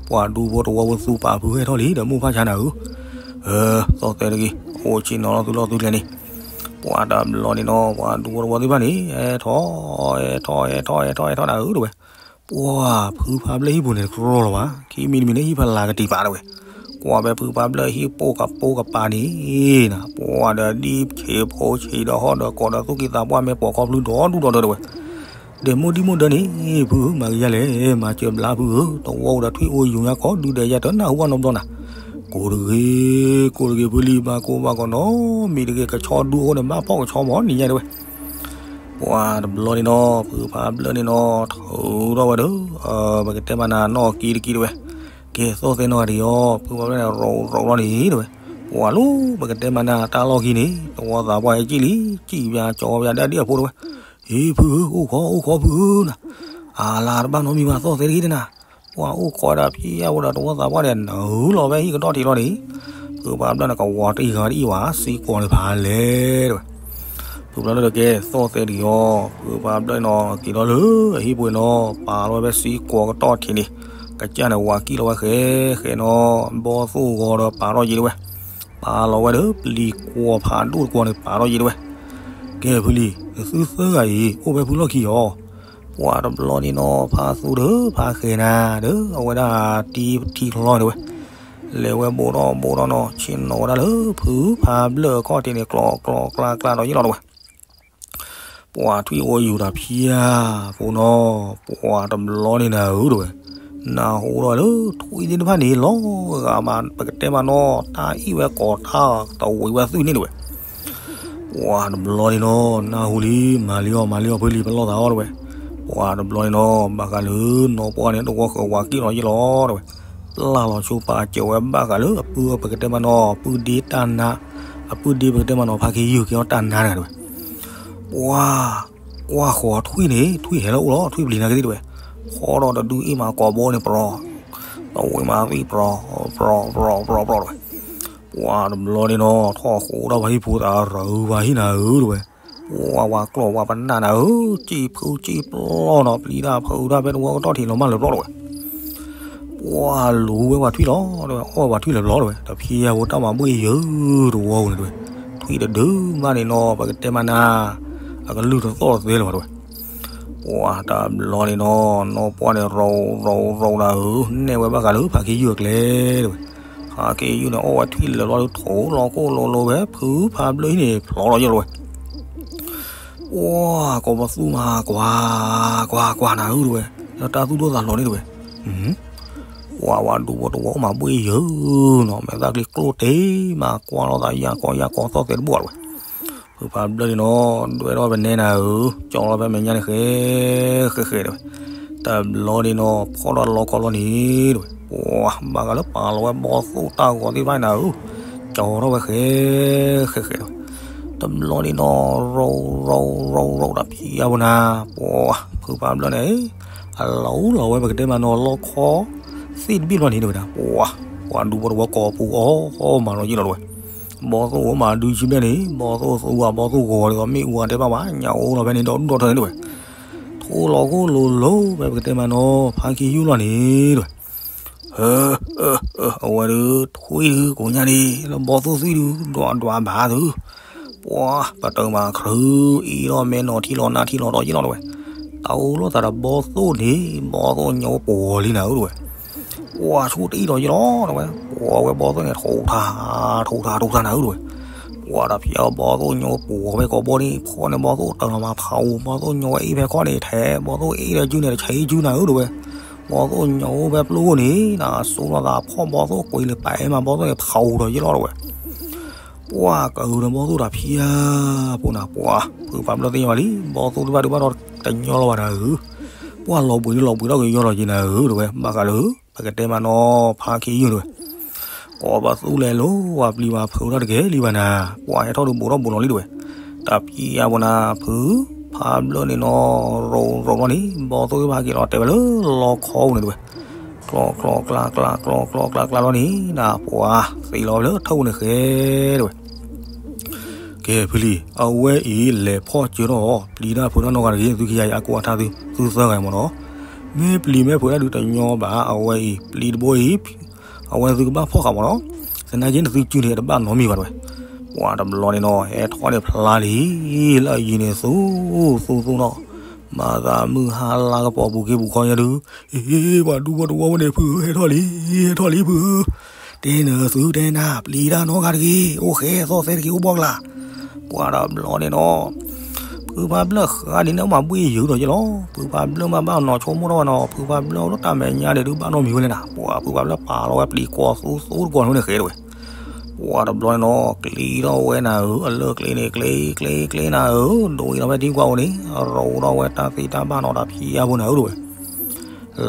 ပှၢ်ဒူဘီတဝီဝဲသူပာ်ဖုဟဲထီၣ်လံဒီး မိၢ်ဖးဆါနၤဧၢ အၢ သီၣ်သဲတဂ့ၤ အိၣ်ဆ့ၣ်နီၤလီၤသုလီၢ်သုကျဲန့ၣ်, ပှၢ်တဘျီန့ၣ်နီၤ ပှၤဒူဖိတဝီသ့ၣ်တဖၣ်န့ၣ် ဟဲထီၣ် ဟဲထီၣ် ဟဲထီၣ် ဟဲထီၣ် ဟဲထီၣ်နၤဧၢတဲဝဲ, ပှၢ်ဖုဖးဘျၢၣ်ဟံၣ်ပူၤန့ၣ်တကရီလီၤဘၣ် ခံမံၤတမံၤန့ၣ် ဟံၣ်ဖးလာ်ကတံာ်ပာ်တဲဝဲ, ကွၢ်ဖဲဖုဖးဘျၢၣ်ဟံၣ်ပိၢ်ကပိၢ်ကပၤန့ၣ်နၤ ပှၢ်ဒီးဒ်ဆံးဖိဆံးဒီးဟီၣ်ဒီးကီးဒီးသူၣ်ကံၢ်သးပှၢ်မ့ၢ်ပိာ်ခီဖျိဒီဒူၣ်ဒီထၢတဲဝဲ ဒီးမိၢ်ဒံမိၢ်ဒၢန့ၣ် ဖုဧၢ မၤကယၤလဲၣ် မၤစၢၤဘျါဖုဧၢ တဝီအိၣ်ဒီးထွံၣ်အိၣ်ယူၤညါ ကိးဒုးဒီးယၤတနၢ်ဟူဘၣ်နီတဘျီနၤ, ကိးတဂ့ၤ ကိးတဂ့ၤ ဖုလံၤ မၤကိးဘၣ်ကီးနီတမံၤတဂ့ၤ ကဆီဒူအဃိန့ၣ် ဘၣ်ဖီၣ်ကဆီမီၤ နံၤညါတဲဝဲ, ပှၢ်တဘျီန့ၣ်နီၤ ဖုဖးဘျၢၣ်န့ၣ်နီၤ ထုးထီၣ်ဝဲဒီး ပကတဲမးနၤနီၢ်ကံတကံတဲဝဲ, ကဲသီၣ်သဲနီၢ်ဂၤဒံးအီၤ ဖုဖးဘျၢၣ်န့ၣ် ရိၤရိၤလီၤန့ၣ်တဲဝဲ, ပှၢ်လီၤ ပကတဲမးနၤတၢ်လီၢ်ခံန့ၣ် တဝီသးပှၢ်ဟဲကံၣ်လံ ကံၣ်ပၠးကၠီပၠးဒၣ်ဒ်အဖိတဲဝဲ, ဟ့ ဖုဧၢ အိၣ်ခိး အိၣ်ခိးဖုဧၢနၤ, အလၤတဘၣ်နီတမံၤဘၣ် သီၣ်သဲတဂ့ၤတနၤ, ပှၢ်အိၣ်ခိးဝဲဒၣ်ဖံးယၢ်ဖိဒီးတဝီသးပှၢ်ဒီး နုာ်လီၤဖဲဟံၣ်ကဒီၣ်ထံးလီၤန့ၣ်, ဖုဖးဘျၢၣ်န့ၣ် ကဝီၤတအံၤဂၤတအံၤဘၣ် စံကွီၤန့ၣ်ဖးလဲၣ်တဲဝဲ, ဖုဖးဘျၢၣ်ဒီးကဲသီၣ်သဲတဂ့ၤအီၤ ဖုဖးဘျၢၣ်နီၤ က့ၤထီၣ်လၢအဟံၣ်ပူၤန့ၣ်နီၤ ပာ်လီၤဝဲဖဲစံကွီၤကတီၢ်ထံးန့ၣ်, ကစၢ်န့ၣ် ဝၤကံၣ်လီၤဝဲဃဲဃဲနီၤ ဘီသိၣ်ဂီၤဒီးပာ်ထီၣ်ယံၤတဲဝဲ, ပာ်လီၤဝဲဒီးပျံၤကွီၤဖးဒိၣ်တကွီၤန့ၣ် ပာ်ထီၣ်ယံၤတဲဝဲ, ကဲဖုလံၤ နသုသၢဂၤအံၤ အိၣ်ဖဲဖုလီၢ်ခံအီၤ, ပှၢ်တဘျီန့ၣ်နီၤ ဖးသူဒီးဖးဃဲၤနၤဒီး အဝဲဒၣ်တံၢ်ထံချီတဲဝဲ, လဲၤဝဲဘိးထီၣ်ဘိးထီၣ်နီၤ ဆ့ၣ်နီၤဝဲဒၣ်လၢဖုဖးဘျၢၣ်အခီၣ်ထံးန့ၣ် ကျီကျီကျါကျါဒီးယ့ၣ်လီၤတဝဲ. ပှၤထွံၣ်အိၣ်ယူၤတၢ်ဖံးဧါ, ဖိနီၤ, ပှၤတဘျီန့ၣ်နၤဧၢတဝဲ, နၢ်ဟူထီၣ်လၢထွံၣ်သ့ၣ်တဖၣ်န့ၣ် လီၤဂာ်မး ပကတဲမးနီၤ တၢ်အ့ၣ်ဝဲကိးတၢ်တဝံၤဝဲသွံၣ်န့ၣ်တဝဲ. ပှၤတဘျီန့ၣ်နီၤ နၢ်ဟူလံ မၤလံအီၤ မၤလံအီၤ ဖုလံၤ ပလီၢ်သးအီၤတဝဲ. ပှၤတဘျီန့ၣ်နီၤ ဘၣ်ဃးလၢနီၢ်ပှၢ်န့ၣ် တဝီဃၢၤဝၤက့ၣ်လီၤယ့ၣ်လီၤတဝဲ. ပျၢ်လီၤဆိပာ်စၢၤဝဲဘၣ်ဃးလၢအပုၢ်ပကတဲမးနီၤ ပုၢ်ဒ့တၢ်နါ, အပုၢ်ဒ့ပကတဲမးနီၤ ဖါခ့ယုၢ်က့ၤအီၤတၢ်နါတဂၤတဝဲ. ပှၤ ကွၢ်ဃီၤထွံၣ်န့ၣ် ထွံၣ်ဟဲလၢအအိၣ်လီၤ ထွံၣ်ပျံၤနါကသ့ၣ်တဝဲ. ဃီဒီးတဒုအ့ၣ်မးကိးဘီန့ၣ် ပြီၤ, တဝံၤမးသွံၣ်ပြီၤ, ပြီၤပြီၤပြီၤပြီၤတဝဲ. ပှၤတဘျီန့ၣ်နီၤ ထီၣ်ဃိးထီၣ်ပှၤဟံၣ်ဖိသၣ်ရၤဝၤဟံၣ်နၤဧၢတဝဲ. ပှၤဝၤကျီၢ်ဝၤပနၢ်နၤဧၢ, စံၣ်ဖုစံၣ်ပျီနီၤ ပျံၤတၢ်ဖုးတၢ်ဖဲတဝီကတီၢ်ထံးလီၤမၢ်လၢပျီတဝဲ. ပှၤလူၤဝဲပှၤထွံၣ်လီၤတဝဲ အီၣ်ဝဲပှၤထွံၣ်လၢပျီတဝဲ တဖံးအါဖိတၢ်မၤဘှ့ၣ်ယၢၤတဝီပူၤန့ၣ်တဝဲ. ထွံၣ်တဒုမးန့ၣ်နီၤ ပကတဲမးနၤ အကလုၢ်တသီၣ်တသဲလၢၤဘၣ်တဝဲ. ပှၤတဘျီန့ၣ်နီၤ နီၢ်ပှၢ်န့ၣ် ရီၤရီၤရီၤနၤဧၢ, နဲၣ်ဝဲဘၣ်ဃးလၢဖါခ့ယုၢ်အကျဲတဝဲ. ဖါခ့ယုၢ်န့ၣ် အီၣ်ဝဲထွံၣ်လၢာ်လီၤ ထိးလီၤကိၢ်လိၤလိၤဝဲ ဖုဖးဘျၢၣ်ဟံၣ်န့ၣ် ဖျီလီၤယ့ၣ်လီၤဝဲ. ပှၤကိးပသူမး ကွၢ် ကွၢ် ကွၢ်နၤဧၢတဝဲ, လၢတၢ်သူၣ်ဒိၣ်သးလီၤန့ၣ်တဝဲ. ပှၤဝၤဒူဖိတဝီအိၣ်မးဘှ့ၣ်ယၢၤနီၤ မဲာ်သၣ်ကျ့ကျိၣ်တ့ၢ်မး ကွၢ်လိာ်သးယၢ်ကီယၢ်ကီသီၣ်သဲးတဘိၣ်တဝဲ. ဖုဖးဘျၢၣ်န့ၣ်နီၤ ဒွဲၣ်ထီၣ်ဖဲနဲနၤဧၢ, ကၠီလီၤဖဲမဲာ်ညါန့ၣ် ဃဲ ဃဲဃဲတဝဲ. တဘျီန့ၣ်နီၤ ဖီၣ်ထီၣ်လီခီလီၤန့ၣ်တဝဲ. ပှၤဘၣ်ဃးလၢပာ်လီၤဝဲဘီသိၣ်တၢ်ဂီၤသ့ၣ်တဖၣ်နၤဧၢ, ကၠီထီၣ်ဝဲဃဲ ဃဲဃဲတဝဲ. တဘျီန့ၣ်နီၤ ရီၤရီၤရီၤရီၤတၢ်ဖံးအါဖိနၤ, ပှၤဖုဖးဘျၢၣ်န့ၣ် အလီၤလီၤဝဲပကတဲမးနီၤ လီခီ သ့ၣ်တဘ့ၣ်တဘျီန့ၣ်တဝဲဒၣ် ပှၤ ပှၤဒူဖိတဝီကိးပူၤအီၤ အီၣ်မးလီၤယ့ၣ်လီၤတဝဲ. ဘီသိၣ်အိၣ်မးဒုဆံဘျဲၣ်န့ၣ် ဘီသိၣ်သူဝဲ ဘီသိၣ်ဂီၤဒီးမ့ၣ်အူအီၤတဲဘၣ်ဘၣ် ညၣ်အိၣ်လီၤဖဲန့ၣ်ဒီးဒူၣ်ဒီးထၢန့ၣ်တဝဲ. ထိးလီၤကိၢ်လိၤလိၤဝဲပကတဲမးနီၤ ဖါခ့ယုၢ်လီၤန့ၣ်တဝဲ. အဝဲဒုး ထွံၣ်ဒုး ကိးညါန့ၣ် လၢဘီသိၣ်သွံၣ်ဒုး ဒွးဒွးဘၣ်သု, ပှၤ ပတၢ်မၤခရၢ အ့ၣ်ထီၣ်မဲနီၤထံလီၤနါထံလီၤဒီးယ့ၣ်လီၤတဝဲ. တၢ်အိၣ်လိာ်သးဒီးဘီသိၣ်န့ၣ် ဘီသိၣ်ညိပှီၤလံနၤဧၢတဝဲ. ပှၤဆိတအ့ၣ်ဒီးယ့ၣ်လီၤတဝဲ, ပှၤဝဲဘီသိၣ်န့ၣ် ထိးထါ ထိးထါ ထိးထါနၤဧၢတဝဲ. ပှၤတၢ်ဖံးအါဘီသိၣ်ညိပှီၤဖဲကိးဘီန့ၣ် ဖီၣ်န့ၣ်ဘီသိၣ်တၢ်လီၤမၤဖးအူ ဘီသိၣ်ညိဝဲအ့ၣ်ဖဲခီၣ်န့ၣ် ထဲ ဘီသိၣ်အ့ၣ်ဒီးစုန့ၣ် တဆံးစုနၤဧၢတဝဲ. ဘီသိၣ်ညိဖဲပျိၢ်ခိၣ်န့ၣ် နဆိလီၤသးဖီၣ်ဘီသိၣ်ကွံာ်လၢပာ်အဲၣ်မးဘီသိၣ်န့ၣ် ဖးအူဒီးယ့ၣ်လီၤတဝဲ. ပှၤကဂုာ်ဒီးဘီသိၣ်တၢ်ဖံးအါ ဖိနၤ ပှၤ ဖုဖးဘျၢၣ်သ့ၣ်ညါဘၣ်လံ ဘီသိၣ်တဖၣ်ဒုးဘၣ်ဒီးတညီလီၤဘၣ်နၤဧၢ. ပှၤလီၤဘှံးဒုးလီၤဘှံးထီၣ်က့ၤယီလီၤက့ၤနၤဧၢတဝဲ ဘၣ်ဃးလၢ ပကတဲမးနီၤ ဖါခ့ယုၢ်တဝဲ. ကိးပသူလဲၤလိၤ ပှၤပျံၤမၤဖုးထီၣ်တကဲလံဘၣ်နၤ, ပှၤဟဲထီၣ်ဒုးဘူးထီၣ်ဘူးလီၤလံတဝဲ. တၢ်ဖံးအါဖိနၤ ဖုဖးဘျၢၣ်န့ၣ်နီၤ ရီၤရီၤဘျီန့ၣ် ဘီသိၣ်သ့ၣ်တဖၣ်ဟဲက့ၤလီၤတဲဝဲလၢလီခီပူၤန့ၣ်တဝဲ. ကျီကျီကျါကျါ ကျီကျီကျါကျါလီၤန့ၣ် နပှၤသံးလီၤဝဲလၢထၢၣ်ပူၤန့ၣ်ဃဲတဝဲ. ကဲ ဖုလံၤ အဝဲအံၤလဲၤဖီၣ်စၢၤထီၣ် ပျံၤတၢ်ဖုးတၢ်နီတဂၤတဂ့ၤ သုခံဂၤအံၤ အကိးအထါသု သုသၢဂၤအံၤမ့ၢ်နီၤ. မ့ၢ်ပျံၤမ့ၢ်ဖုးတၢ်ဒုးတညီဘၣ် အဝဲအံၤ ပျံၤတဘိအံၤ အဝဲသုကဘၣ်ဖီၣ်ဃာ်မ့ၢ်နီၤ. သနာ်က့နသုစုန့ၣ် တဘၣ်နီတမံၤဘၣ်တဝဲ. ပှၤတဘျီန့ၣ်နီၤ ဟဲထီၣ်န့ၣ်ဖျါလံ လၢအယံၤန့ၣ် သူ သူ သူနီၤ မၤသးမုၢ်ဟါလါကပီၤပူၤက့ၤပူၤခီညါဒုး အ့ ပှၤဒူဖိတဝီဖိန့ၣ် ဖုး ဟဲထီၣ်လံ ဟဲထီၣ်လံဖုး, တဲနသုတဲနၤ ပျံၤတၢ်နီတဂၤတဂ့ၤ အိၣ်ဃဲသီၣ်သဲတက့ၤအိၣ်ဘှီၣ်ကလာ်. ပှၤတဘျီန့ၣ်နီၤ ဖုဖးဘျၢၣ်ဃးဒ်န့ၣ် အိၣ်မးဘှ့ၣ်ယုာ်ဒီးယ့ၣ်လီၤ. ဖုဖးဘျၢၣ်မးဘၣ်နီၤဆိကမိၣ်ထီၣ်ဝဲနီၤ ဖုဖးဘျၢၣ်အိၣ်လၢတၢ်မဲာ်ညါဒံးဒုးဘၣ်နီတမံၤဝဲလဲၣ်နၤ. ပှၤဖုဖးဘျၢၣ်ပာ်လီၤဝဲပျံၤကွီၤသူသူတကွီၤန့ၣ်ဃဲတဝဲ. ပှၤတဘျီန့ၣ်နီၤ ကျံထီၣ်ဝဲနၤဧၢ အလၢၢ်ကျ့န့ၣ် ကျ့ ကျ့ ကျ့နၤဧၢ ဒိးအံၤလီၤဖဲထံကွၢ်အိၣ်န့ၣ် ရိးထီၣ်ဝဲတၢ်သ့တၢ်ဘၣ်နီၤတၢ်ဖံးအါဖိနၤဧၢတဝဲ.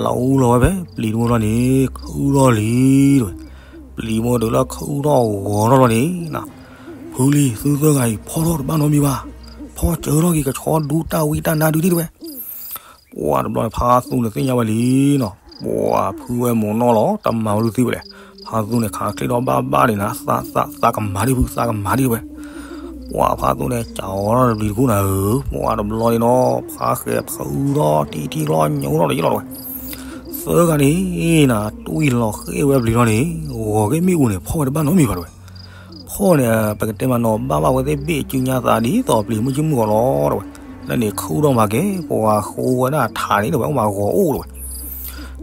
လီၤအူလီၤဝဲဖဲပျံၤတဘိလီၤန့ၣ် ခုထီၣ်လံတဝဲ. ပျံၤမိၢ်ဒုးလၢခုထီၣ်ဂီၤထီၣ်လီၤန့ၣ် ဖုလံၤ သုသၢဂၤအံၤ ဖီၣ်ထီၣ်တဘၣ်နီတမံၤဘၣ်, ဖီၣ်စၢၤထီၣ်က့ၤကဆီဒူတၢ်ဝံတၢ်နါဒုးဒံးတဝဲ. ပှၤတဘျီန့ၣ် ဖါသူန့ၣ်သ့ၣ်ညါဝဲလံနီၤ, ပှၤဖုဝဲမိၢ်နီၢ်လီၤ တမၤဝဲဒုးသ့ဝဲလဲၣ်. ဖါသူန့ၣ် ခးချ့ထီၣ်ဘၣ်ဘၣ်န့ၣ်နၤ သး သး သးကမၤဒံးဖု သးကမၤဒံးတဝဲ. ပှၤဖါသူန့ၣ် ကၠီထီၣ်တပျံၤတခိၣ်နၤဧၢ, ပှၤတဘျီန့ၣ်နီၤ ဖါဃဲၤဖုထီၣ်တံၢ်ထံၣ်လီၤညိထီၣ်ဒီးယ့ၣ်လီၤတဝဲ. သၢဂၤန့ၣ်နၤ တွံၢ်လီၤဃ့ၢ်ဝဲပျံၤလီၤန့ၣ် ဂီၤက့ၤမ့ၣ်အူန့ၣ် ဖီၣ်ဝဲတဘၣ်နီတမံၤဘၣ်တဝဲ. ဖီၣ်န့ၣ် ပကတဲမးနီၤ ဘၣ်ဘၣ်ဝဲသ့ၣ်ဘ့ၣ်စုညါသးဒ်သိးပျံၤမုၢ်ကမုၢ်ဂီၤလီၤတဝဲ. လၢန့ၣ်ခုထီၣ်မၤက့ၤ ပှၤဃိဝဲဒၣ်ထးန့ၣ်တဝဲ အိၣ်မးဂီၤအိၣ်တဝဲ.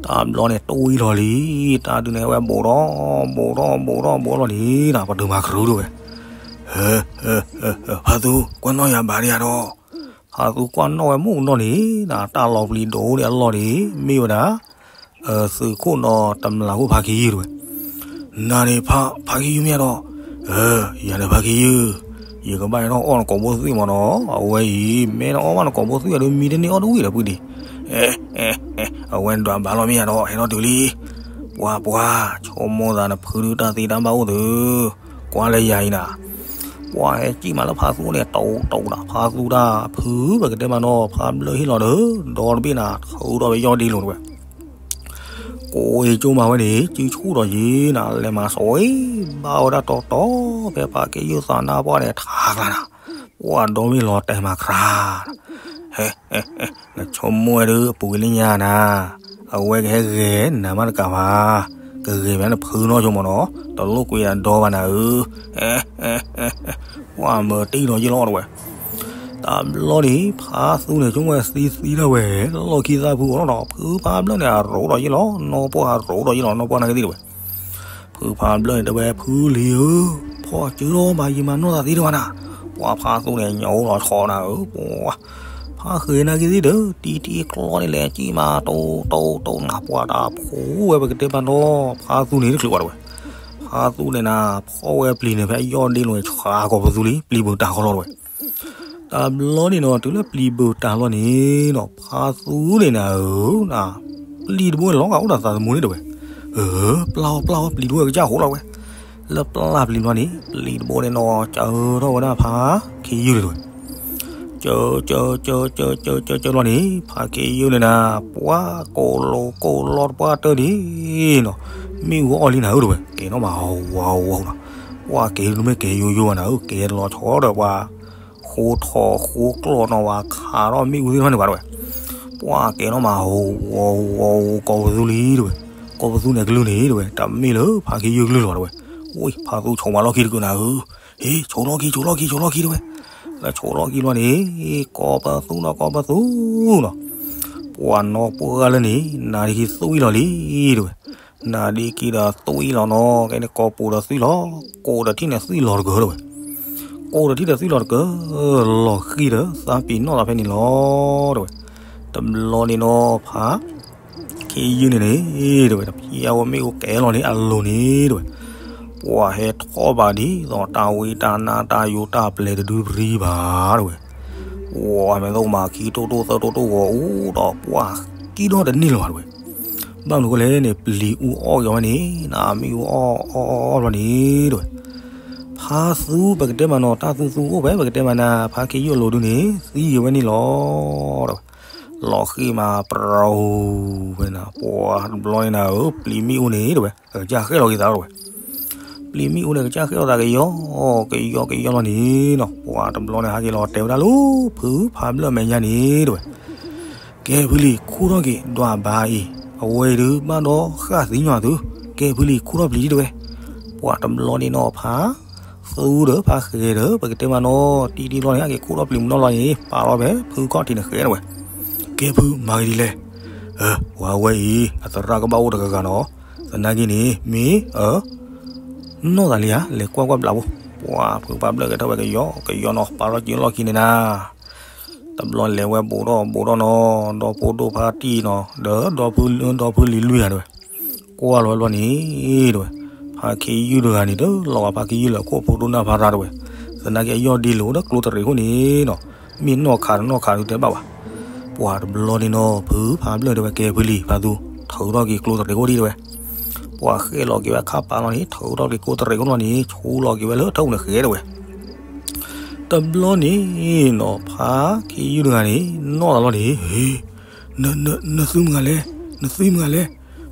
တဘျီန့ၣ် တဝံၤလီၤလံ, တၢ်ဒုးန့ၣ် ဟဲဝဲဘူးထီၣ်ဘူးထီၣ်ဘူးထီၣ်ဘူးထီၣ်လီၤန့ၣ်နီၤ, ပတုာ်မၤခရူးဒိၣ်ဝဲ, ဟဲ, ဖါသူ ကွၢ်နီၣ်ယၤဘၣ်ဒံးဧါဒီး, ဖါသူကွၢ်နီၣ်ဝဲမုၢ်နီၢ်န့ၣ်နီၤ, တၢ်လီၤပျံၤဒိၣ်ဒံးအလီၢ်န့ၣ် မ့ၢ်ဝဲဒၣ် သုးခိၣ်ဒီးတမျးခိၣ်ဖါခ့ယုၢ်တဝဲ, နၤန့ၣ် ဖါခ့ယုၢ်မ့ၢ်ဧါဒီး, ယၤန့ၣ်ဖါခ့ယုၢ်, ယကဘၣ်ဟဲထီၣ်အီၣ်နကိာ်ဘိသွံၣ်မ့ၢ်နီၤ, အဝဲအံၤ မ့ၢ်နအီၣ်ဘၣ်နကိာ်ဘိသွံၣ်ဒီး မံတန့ၢ်အီၣ်တဝံၣ်ဒီးပုၢ်ဒံး, အဝဲဒွးဘၣ်လီၤမ့ၢ်ဧါဒီး ဟဲထီၣ်တုၤလံ, ပှၤပှၤ ဆိကမိၣ်သးနဖုဒုးတၢ်သ့တၢ်ဘၣ်အိၣ်သု, ကွၢ်လၢယၤအံၤနၤ, ပှၤဟဲစံၣ်မးလၢဖါသူန့ၣ် တိာ်တိာ်နၤဖါသူတၢ်ဖု ပကတဲမးနီၤ, ဖါဘျၢၣ်ဟ့ၣ်လီၤဒီး ဒီတဘ့ၣ်နၤ ထုးထီၣ်ဝဲယီၢ်ဒ့လိာ်တဝဲ ကိးအံၤကၠိမးဝဲန့ၣ် စုဆူၣ်ဒီးယံၤနၤ လဲၤမၤစိးအံၤ ဘၣ်ဝဲဒၣ်တီတီ ဖဲဖါခ့ယုၢ်သးနါပှၢ်န့ၣ် ထးကျါနၤ, ပှၤဒီမ့ၢ်လီၤတဲာ်မၤခရါ, ဟဲ, နဆိကမိၣ်ဝဲဒုး အပူၤကွံာ်လၢညါနၤ, အဝဲကဟဲဂဲၤနၤမးတကးဘၣ်, ကဂဲၤမးနဖုနီၢ်ဆိမးနီၤ, တလိၣ်ကွံာ်အဒီဘၣ်နၤဧၢ, ပှၤမၤတံၢ်ဒီးယံၤလီၤတဝဲ တဘျီန့ၣ် ဖါသူန့ၣ် ဆိကမိၣ်ဝဲသံသံဒၣ်ဝဲ, လီၢ်ခံသၣ်ဖုအိၣ်လီၤနီၤ, ဖုဖါဘျၢၣ်န့ၣ် အရိးဒီးယံၤလီၤ, နီၢ်ပှၢ်အရိးဒီးယံၤလီၤ, နီၢ်ပှၢ်နာ်က့သ့ၣ်တဝဲ, ဖုဖါဘျၢၣ်န့ၣ်တဲဝဲ ဖုလံၤဧၢ, ဖီၣ်စုထီၣ်မး ယမၤနီၢ်သးသ့တဝဲနၤ, ပှၤဖါသူန့ၣ် ညိးလီၤဆီနၤဧၢ, ပှၤ ဖါဃဲၤနာ်က့သ့ၣ်ဒီး တံၤတံၤကျီန့ၣ်လဲၤစံၣ်မး တိတိတိနၤ ပှၤတၢ်ဖှူဝဲ ပကတဲမးနီၤ, ဖါသူန့ၣ်တချုးဘၣ်တဝဲ, ဖါသူန့ၣ်နၤ ဖီၣ်ဝဲပျံၤန့ၣ် ဖဲယီၢ်ဒ့လိာ်န့ၣ် ဆှးကိးပသူလံ, ပျံၤဘၢတၢ်ဃီလီၤတဝဲ တဘျီန့ၣ်နီၤ တုၤလၢပျံၤဘၢတၢ်လီၤန့ၣ်နီၤ ဖါသူန့ၣ်နၤဧၢ, ပျံၤတဘိန့ၣ်လီၤ အိၣ်ဒီးသးသမူန့ၣ်တဝဲ, ပျၢ်အီၣ်ပျၢ်အီၣ် ပျံၤတဘိကစၢ်ဃိလီၤတဝဲ, လၢပျၢ်ပျံၤဘျီန့ၣ် ပျံၤတဘိန့ၣ်နီၤ စၢထီၣ်ဝဲဒၣ်ဖါခ့ယုၢ်န့ၣ်တဝဲ, စၢ စၢ စၢ စၢ စၢ စၢ စၢလီၤန့ၣ် ဖါခ့ယုၢ်န့ၣ်နၤ ပှၤကိးလိာ်ကိးလီတပှၢ်တၢၢ်န့ၣ်နီၤ, မ့ၣ်အူအီၣ်လံနၤဧၢတဝဲ, ကဲၤနီၣ်မးဝါဝါနီၤ, ပှၤကဲၤတမ့ၢ်ကဲၤယိယိဘၣ်နၤဧၢ, ကဲၤလီၤဆီဒီးပှၤ ဃိထီၣ်ဃိကျီၢ်နီၤ ဝဲခးထီၣ်မ့ၣ်အူသ့ၣ်တဖၣ်န့ၣ်ဘၣ်တဝဲ, ပှၤကဲၤနီၣ်မးဝါဝါ ကိးပသူလံတဝဲ, ကိးပသူန့ၣ်ကလုၢ်န့ၣ်တဝဲ, တၢ်မ့ၢ်လၢဖါခ့ယုၢ်ကလုၢ်လီၤတဝဲ, ဝံၤဖါသူဆိးမးလီၢ်ခံတကုာ်နၤဧၢ, ဟ့ၣ် ဆိးလီၢ်ခံ ဆိးလီၢ်ခံ ဆိးလီၢ်ခံတဝဲ, လၢဆိးလီၢ်ခံလီၤန့ၣ် ကိးပသူနီၤ ကိးပသူနီၤ, ပှၤနီၢ်ပှၢ်လၢန့ၣ် နၤဒ်ခံသွံၣ်လီၤလံတဝဲ, နၤဒ်ခံဒီးသွံၣ်လီၤနီၤ, ကဲန့ၣ်ကိးပူၤဒီးသွံၣ်လီၤ, ကိးဒီးထံၣ်န့ၣ်သွံၣ်လီၤတကၢတဝဲ, ကိးဒီးထံၣ်ဒီးသွံၣ်လီၤတကၢ, လီၤဃံၤဒီးသးပ့ၤနီၣ်သးဖဲန့ၣ်လီၤတဝဲ, တဘျီန့ၣ်နီၤ ဖါ ခ့ယုၢ်န့ၣ်န့ၣ်တဝဲ တဖျဲဝဲမ့ၣ်အူကဲၤလီၤန့ၣ် အလိၤန့ၣ်တဝဲ, ပှၤဟဲထီၣ်ဘၣ်ဒ်သိးတၢ်ဝံတၢ်နါတၢ်ယိးတၢ်ပျဲၤတဒုပရံဘၣ်တဝဲ, ပှၤမဲာ်သၣ်မၤခံတိၢ်တိၢ်သၢတိၢ်တိၢ်ဂီၤအူဒီး ပှၤကံၣ်ထီၣ်တန့ၢ်လၢၤဘၣ်တဝဲ, ဘၣ်မနုၤဃိလဲၣ်န့ၣ် ပျံၤအူအီၣ်က့ၤဝဲန့ၣ် နမ့ၣ်အူအီၣ်အီၣ်အီၣ်လီၤန့ၣ်တဝဲ, ဖါသူပကတဲမးနီၤ တၢ်သူသူအိၣ်ဖဲ ပကတဲမးနၤ ဖါခ့ယုၢ်အလိၤဒုန့ၣ် သံက့ၤဝဲန့ၣ်လီၤတဝဲ, လီၤဃံၤမးပြူၤဝဲနၤ ပှၤတဘျီန့ၣ်နၤဧၢ ပျံၤမ့ၣ်အူန့ၣ်တဝဲ အကစၢ်ဃဲၣ်လီၤက့ၤသးလီၤတဝဲ, ပျံၤမ့ၣ်အူန့ၣ် ကစၢ်ဃဲၣ်လီၤသးကယီကယီကယီလီၤန့ၣ်နီၤ ပှၤတဘျီန့ၣ် ဟးက့ၤလီၤတဲဝဲဒၣ်လၢ ဖုဖါဘျၢၣ်မဲာ်ညါန့ၣ်တဝဲ, ကဲဖုလံၤ ခူၣ်ထီၣ်က့ၤ ဒွးဘၣ်အံၤ အဝဲအံၤဒုး ဘၣ်ဒီးဃၣ်သံညီသု, ကဲဖုလံၤ ခူၣ်ထီၣ်ပျံၤတဝဲ, ပှၤတဘျီန့ၣ်နီၤ ဖါသူဒီးဖါဃဲၤဒီး ပကတဲမးနီၤ တံၤတံၤလီၤန့ၣ် ဟးက့ၤခူၣ်ထီၣ်ပျံၤမနီၣ်လီၤန့ၣ် ပာ်လီၤဖဲဖုခီၣ်ထံးန့ၣ်ဃဲၤတဝဲ, ကဲဖု မၤဂ့ၤဒ်လဲၣ်, ပှၤဝဲအံၤ အသရၣ်ကဘၣ်အိၣ်တဂၤဂၤနီၤ, သနာ်က့န့ၣ် မ့ၢ် နီၢ်သးလံဧါ လဲၤကွၢ်ကွၢ်ဘျးဖိ, ပှၤဖုဖါဘျၢၣ်ကဲထီၣ်ဝဲကယီကယီနီၤ ပာ်လီၤစုလီၢ်ခံန့ၣ်နၤ တဘျီလဲၤဝဲဘူးထီၣ်ဘူးထီၣ်နီၤ ဒီဖိဒိၣ်ဖါတံၢ်နီၤ ဒီး ဒီဖုလံၤလွံၢ်ဂၤတဝဲ, ကွၢ်လီၤဝဲဘျီန့ၣ်တဝဲ, ဖါခ့ယုၢ်တဂၤန့ၣ် တလီၤဂာ်ဖါခ့ယုၢ်လၢခိၣ်ဖိဒိၣ်နၢ်ဖးရၤတဝဲ, သနာ်က့အယီၢ်ဒ့လိာ်ဒီးကျိတရံးခိၣ်န့ၣ်နီၤ, မ့ၢ်နီၢ်ခးတနီၢ်ခးဒုးတဲဘၣ်ဘၣ်, ပှၤတဘျီန့ၣ်နီၤ ဖုဖါဘျၢၣ်တဲဝဲကဲဖုလံၤဖါသူ, ထုးထီၣ်က့ၤကျိတရံးခိၣ်ဒံးတဝဲ ပှၤဃဲၣ်လီၤက့ၤဝဲခါပာ်လီၤန့ၣ် ထုးထီၣ်က့ၤကျိတရံးခိၣ်လီၤန့ၣ် ဆူလီၤက့ၤဝဲလၢထၢၣ်ပူၤန့ၣ်ဃဲၤတဝဲ, တဘျီန့ၣ်နီၤ ဖါခ့ယုၢ်တဂၤန့ၣ် နီၢ်သးလီၤန့ၣ်, နသုမ့ၢ်ဂၤလဲၣ်, နသုမ့ၢ်ဂၤလဲၣ်,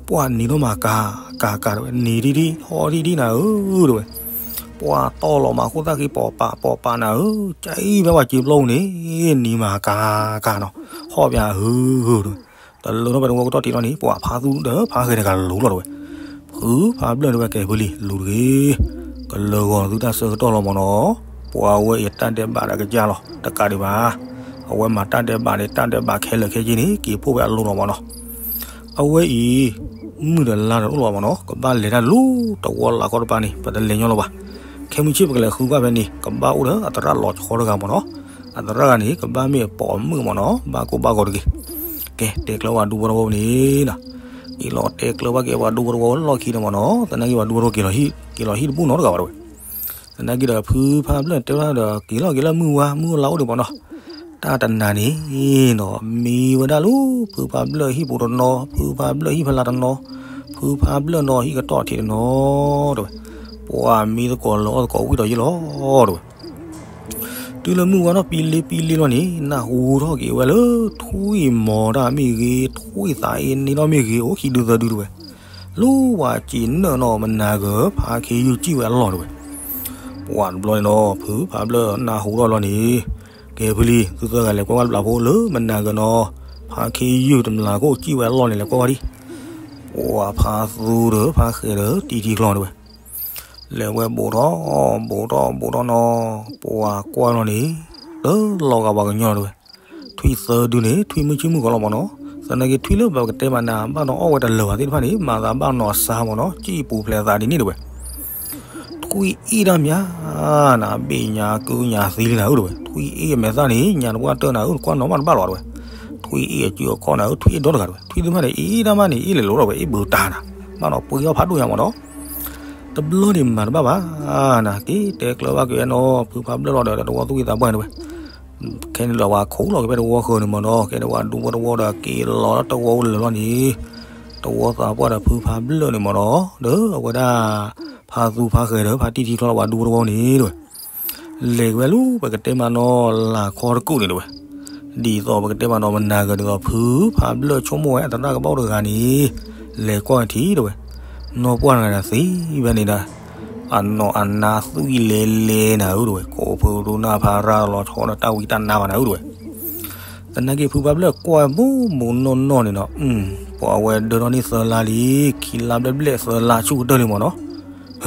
ပှၤနံၤထီၣ်မးကၤကၤကၤတဝဲ နံၤထံထံ ဟီၣ်ထံထံနၤဧၢတဝဲ, ပှၤတီၢ်လီၤမၤခိၣ်သၣ်ဃံပိာ်ပာ်ပိာ်ပာ်နၤဧၢ, ကၢ်အံၤဖဲပှၤစံာ်ပျီပူၤန့ၣ် နံၤမၤကၤကၤနီၤ, ဟီၣ်ပၠးဧၢဧၢတဝဲ, တလၢထီၣ်ဖဲတဝီကတီၢ်ထံးလီၤန့ၣ် ပှၤဖါသူဒီးဖါဃဲၤတဂၤလူၤလီၤတဝဲ, ဖုဖါဘျၢၣ်တဲဝဲကဲဖုလံၤလူၤတဂ့ၤ, ကလၢၤဂီၤသုတၢ်ဆၢကတီၢ်လီၤမးနီၤ, ပှၤဝဲအံၤတၢ်ဒဲးဘးဒီးကစၢ်လီၤ တကးဒံးဘၣ်, အဝဲမၤတၢ်ဒဲးဘးန့ၣ် တၢ်ဒဲးဘးခဲလၢာ်ခဲဆ့န့ၣ် က့ၤဖှိၣ်ဖဲအလိၤလီၤမးနီၤ, အဝဲအံၤ မုၢ်ဒီးလါဒီးအိၣ်လီၤမ့ၢ်နီၤ, ကဘၣ်လဲၤတၢ်လၢတဝီလၢ်ခီတပၤန့ၣ် ပတလဲၤညီလီၤဘၣ်. ခဲမုၢ်ဆ့ၣ်ပကလဲၤဃုကွၢ်ဖဲန့ၣ် ကဘၣ်အိၣ်ဒီးအသရၣ်လီၤဆီတဂၤမ့ၢ်နီၤ. အသရၣ်တဂၤန့ၣ် ကဘၣ်မ့ၢ်အပိာ်အမုၣ်မ့ၢ်နီၤ, ဘၣ်ကိၢ်ဘၣ်ဂီၤတဂ့ၤ. ကဲ တဲကျၢၤဝဲဒူဖိတဝီန့ၣ်နီၤ, က့ၤလီၤတဲကျၢၤဘၣ်က့ၤဝဲဒူဖိတဝီလီၢ်ခံန့ၣ်မ့ၢ်နီၤ, သနာ်က့ဝဲဒူဖိတဝီ က့ၤလီၤဟံၣ်တဘူၣ်နီတဂၤဘၣ်တဝဲ. သနာ်က့ဒီး ဖုဖးဘျၢၣ်တဲဝဲဒၣ်ဒီး က့ၤလီၤက့ၤလၢမုၢ်ဝါ မုၢ်အိၣ်လါအိၣ်ဒံးမ့ၢ်နီၤ. တၢ်တနၤန့ၣ်နီၤ မံဝဲဒၣ်လၢ ဖုဖးဘျၢၣ်ဟံၣ်ပူၤတနီၤ, ဖုဖးဘျၢၣ်ဟံၣ်ဖလါတနီၤ, ဖုဖးဘျၢၣ်နီၤဟံၣ်ကတီၢ်ထံးတနီၤတဝဲ. ပှၤမံသကိးလၢအီၣ်သကိးဝံၣ်ဒီးယ့ၢ်လီၤတဝဲ. တုၤလၢမုၢ်ဝါထီၣ်ပံလ့ပံလ့လီၤန့ၣ် နၢ်ဟူထီၣ်က့ၤဝဲလၢ ထွံၣ်မီၤတၢ်မ့ၢ်ဂ့ၤ ထွံၣ်သးအ့န့ၢ်ထီၣ်မ့ၢ်ဂ့ၤ အိၣ်ခံဒုသၢဒုတဝဲ. လၢပှၤစံးနၢၣ်နီၤ မနၤဂၤ ဖါခ့ယုၢ်စံၣ်ဝဲအလီၢ်တဝဲ. ပှၤတဘျီန့ၣ်နီၤ ဖုဖးဘျၢၣ်နၢ်ဟူထီၣ်လီၤန့ၣ်, ကဲဖုလံ သုသၢဂၤလဲၤကွၢ်ကွၢ်တဘျီဖိလၢမနၤဂၤနီၤ, ဖါခ့ယုၢ်တမျးကအိၣ်စံၣ်ဝဲအလီၢ်န့ၣ် လဲၤကွၢ်ဝဲဒံး. ပှၤဖါသူဒီးဖါဃဲၤဒီးတံထံချီတဝဲ လဲၤဝဲဘူးထီၣ် ဘူးထီၣ် ဘူးထီၣ်နီၤ, ပှၤကွၢ်လီၤန့ၣ် လၢလီၤဂာ်ပှၤကညီလီၤတဝဲ. ထွံၣ်သၢဒုန့ၣ် ထွံၣ်မုၢ်ဆ့ၣ်မုၢ်ဂီၤလီၤမ့ၢ်နီၤ. သနာ်က့ထွံၣ်လၢပကတဲမးနၤ ဘၣ်နီၤအီၣ်ဝဲတလၢာ်ဘၣ်သ့ၣ်တဖၣ်န့ၣ် မၤသးဘၣ်နီၤအစါမ့ၢ်နီၤ စံၣ်ပူၤဖျဲးသးဒ်န့ၣ်တဝဲ. ထွံၣ်အ့ၣ်တၢ်မး နဘ့ၣ်ညါကုညါသံလံနၤဧၢတဝဲ. ထွံၣ်အ့ၣ်အမဲာ်သၣ်န့ၣ် ညါတပှၢ်တၢၢ်နၤဧၢ ကွၢ်နီၤမးတဘၣ်လီၤတဝဲ. ထွံၣ်အ့ၣ်အစုအခီၣ်နၤဧၢ ထွံၣ်အ့ၣ်ဒီတဂၤတဝဲ. ထွံၣ်သ့ၣ်တဖၣ်န့ၣ် အ့ၣ်တၢ်မးန့ၣ် အ့ၣ်လဲၤလိၤထီၣ်ဝဲ အ့ၣ်ဘၢတၢ်နၤ, ဘၣ်နီၤပှ့ၤအီၣ်ဖးဒိၣ်ညါမ့ၢ်နီၤ. တဘျီန့ၣ်မၤတဘၣ်ဘၣ်နၤ က့ၤတဲကျၢၤဘၣ်က့ၤဝဲနီၤ ဖုဖးဘျၢၣ်လီၤဒီးတဝီသူၣ်ကံၢ်သးပှၢ်န့ၣ်တဝဲ. ခဲန့ၣ်ဒီးပှၤခိးလီၤက့ၤဖဲတဝီဃၢၤန့ၣ်မ့ၢ်နီၤ ကဲတဝီဒူဖိတဝီဒီးက့ၤလီၤလၢတဝီအိၣ်လၢာ်လီၤန့ၣ်, တဝီသးပှၢ်ဒီးဖုဖးဘျၢၣ်န့ၣ်မ့ၢ်နီၤ ဒီးအဝဲဒၣ် ဖါသူဖါဃဲၤဒီးဖါတံထံချီလီၤပှၤဒူဖိတဝီန့ၣ်တဝဲ. လဲၤက့ၤဝဲလၢပကတဲမးနီၤ လၢ်ခီတကူာ်န့ၣ်တဝဲ. ဒ်သိးပကတဲမးနီၤ မနၤဂၤဒ်သိး ဖုဖးဘျၢၣ်ဆိကမိၣ်ဝဲအသရၣ်ကဘၣ်အိၣ်တဂၤန့ၣ်, လဲၤကွၢ်ထံတဝဲ. နီၢ်ပှၢ်တဂၤဒီးသံဝဲန့ၣ်ဒီး အနီၢ်အနါသွံၣ်လဲၤလဲၤနၤဧၢတဝဲ ကိးဖုဒိၣ်နၢ်ဖးရၣ်လီၤဆီဒီးတၢ်ဝံတၢ်နါဘၣ်နၤဧၢတဝဲ. သနာ်က့ဖုဖးဘျၢၣ်ကွၢ်ဘူးဘူးနီၢ်နီၢ်န့ၣ်နီၤ, ပှၤဝဲဒၢထီၣ်န့ၢ်သၢလါလံ, ခံလါဘျဲၣ်ဘျဲၣ်သၢလါဆူၣ်ကတၢၢ်လံမ့ၢ်နီၤ.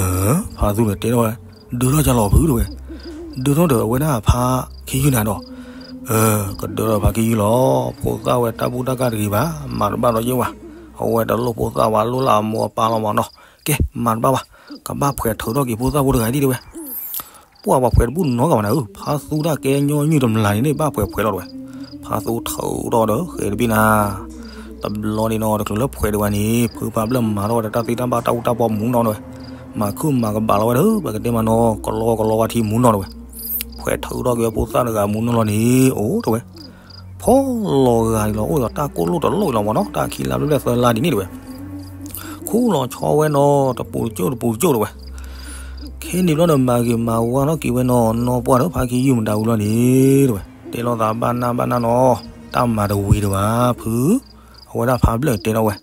ဖါသူန့ၣ်တဲထီၣ်ဝဲ, ဒၢထီၣ်ကလီၤဖုတဝဲ, ဒၢထီၣ်ဒီးအဝဲဒၣ်ဖါခ့ယုၢ်နၤဒီး, ကဒၢထီၣ်ဖါခ့ယုၢ်လီၤ, ဖိသၣ်ဝဲတၢ်ဘူၣ်တၢ်ကၢ်တဂ့ၤဘၣ်, မၤတဘၣ်ဒီးယ့ၢ်ဝဲ, အဝဲတလိၣ်ဖိသၣ်ဝဲလိၣ်လၢအမိၢ်အပၢ်လီၤမ့ၢ်နီၤ. ကဲ မၤတဘၣ်ဘၣ်, ကဘၣ်ဖှဲးထုးထီၣ်က့ၤဖိသၣ်ဖိတဂၤဒ်တဝဲ. ပှၤပှၤဖှဲးတဘူၣ်နီတဂၤဘၣ်နၤဧၢ, ဖါသူတၢ်ကဲညီနုၢ်တမျးန့ၣ်န့ၣ် ဘၣ်ဖှဲးဖှဲးလီၤတဝဲ. ဖါသူထုးထီၣ်ဒီးဃဲၤတဘ့ၣ်နၤ, တဘျီန့ၣ်နီၤ တချုးလၢဖှဲးတဝဲန့ၣ် ဖုဖးဘျၢၣ်မၤထီၣ်ဝဲဒီးတၢ်သ့တၢ်ဘၣ်တၢ်အူတၢ်ပီမူနီၤတဝဲ, မၤခုၣ်မၤကဘၣ်လီၤဝဲဒီး ပကတဲမးနီၤ ကလီကလီဝဲထံမူနီၤတဝဲ. ဖှဲးထုးထီၣ်က့ၤဝဲဖိသၣ်တဂၤမူနီၤလီၤန့ၣ် အိၣ်တဝဲ ဖီလီၤဂာ်န့ၣ်လီၤ အိၣ်ဒီးတၢ်ကိၢ်လိၣ်တလိၣ်လီၤမ့ၢ်နီၤ, တၢ်ခံလါဘျဲၣ်ဘျဲၣ်သၢလါဒ်န့ၣ်တဝဲ. ခူၣ်လီၤဆီဝဲနီၤ တပူၤတကၠိၣ်တပူၤတကၠိၣ်တဝဲ. ခဲန့ၣ်ဘျီဒီးမၤဂ့ၤမၤဝါထီၣ်က့ၤဝဲနီၤ နီၢ်ပှၢ်ဒီးဖါခ့ယုၢ်မတၤဝံၤလီၤန့ၣ်တဝဲ. တဲလိာ်သးဘၣ်နၢ်ဘၣ်နၢ်နီၤ, တၢ်မၤတဝံၤတဝဲဖု, အဝဲဒၣ်ဖးဘျၢၣ်တဲထီၣ်ဝဲ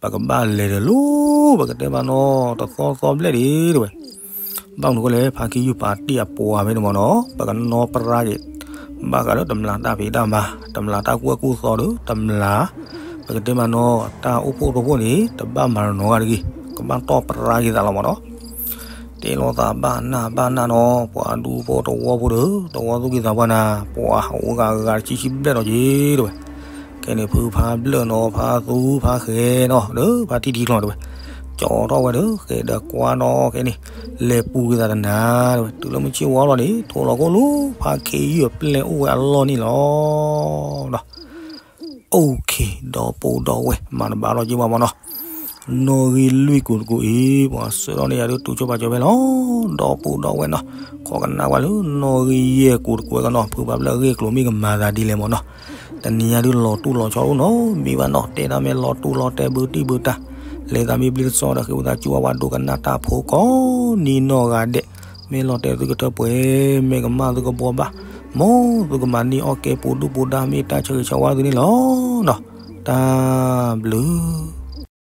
ပကဘၣ်လဲၤဒီးလီၤ ပကတဲမးနီၤ တသီသီဘျဲၣ်ဒံးတဝဲ. ဘၣ်မနုၤဃိလဲၣ် ဖါခ့ယုၢ်ပာ်တ့ၢ်အပှၤဖဲန့ၣ်မ့ၢ်နီၤ ပကနီၣ်ပြၢက့ၤ ဘၣ်ဃးလၢတမျးတၢ်ဖံးတၢ်မၤ တမျးတၢ်ကူၣ်ဘၣ်ကူၣ်သီဒီး တမျး ပကတဲမးနီၤ တၢ်အိၣ်ဖှိၣ်တဖှိၣ်န့ၣ် တဘၣ်မၤတနီၤဂၤတဂ့ၤ ကဘၣ်တီၢ်ပြၢက့ၤသးလီၤမ့ၢ်နီၤ. တဲလိာ်သးဘၣ်နၢ်ဘၣ်နၢ်နီၤ ပှၤဒူဖိတဝီဖိဒီး တဝီသူၣ်ကံၢ်သးပှၢ်နၤ ပှၤအိၣ်ဂၤဂၤတဆံဆံဘျဲၣ်နီၤက့ၤတဝဲ. ခဲန့ၣ် ဖုဖးဘျၢၣ်နီၤ ဖးသူဖးဃဲၤနီၤ ဒီးဖါတံၢ်ထံချီတဝဲ ကၠီထီၣ်ဝဲဒီး ဃဲၤဒီးကွၢ်နီၤ ခဲန့ၣ် လဲၤပူၤက့ၤသးတနၤတဝဲ တုၤလၢမုၢ်ဆ့ၣ်ဝါလီၤန့ၣ် ထိးလီၤခိၣ်လၢ ဖါခ့ယုၢ်အပျဲၢ်အိၣ်ဝဲအလီၢ်န့ၣ်လီၤ. အိၣ်ခ့ ဒီပုၢ်ဒီဝဲၢ် မၤတဘၣ်လီၤက့ၤဘၣ်မ့ၢ်နီၤ. နီၣ်ဂံၢ်လွံၢ်ကူာ်တကူာ်အံၤ ပှၤဆှၢထီၣ်န့ၢ်ယၤဒုးတူၢ်ဆိပာ်စၢၤဖဲလီၤ. ဒီပုၢ်ဒီဝဲၢ်နီၤ ခိးကနၣ်ဝဲလၢ နီၣ်ဂံၢ်ယဲၢ်ကူာ်တကူာ်ဝဲကနီၤ ဖုဖးဘျၢၣ်အဂ့ၢ်အကျိၤမ့ၢ်ကမၤသးဒ်လဲၣ်မ့ၢ်နီၤ. တနံၤညါဒုးလီၤတူၢ်လီၤဆီအိၣ်နီတမံၤဘၣ်နီၤ တဲတၢ်မ့ၢ်လီၤတူၢ်လီၤတဲာ်ဘုတံၢ်ဘုတၢ် လဲၤသးမ့ၢ်ဘျ့တဆီဒီး ဃ့ဝံသးစူၤဝဲဒိကနၣ်တၢ်ဖိကိးနံၤနီၢ်ဂၤဒဲး မ့ၢ်လီၤတဲာ်သုကထၢပှဲၤ မ့ၢ်ကမၣ်သုကဘှီဘၣ် မ်သုကမၤန့ၢ်အီၣ်ကဲပူၤဒူၣ်ပူၤဒါ မ့ၢ်တၢ်ဆၢဂ့ၤဆၢဝါသုန့ၣ်လီၤနီၤ. တၢ်ဘျုး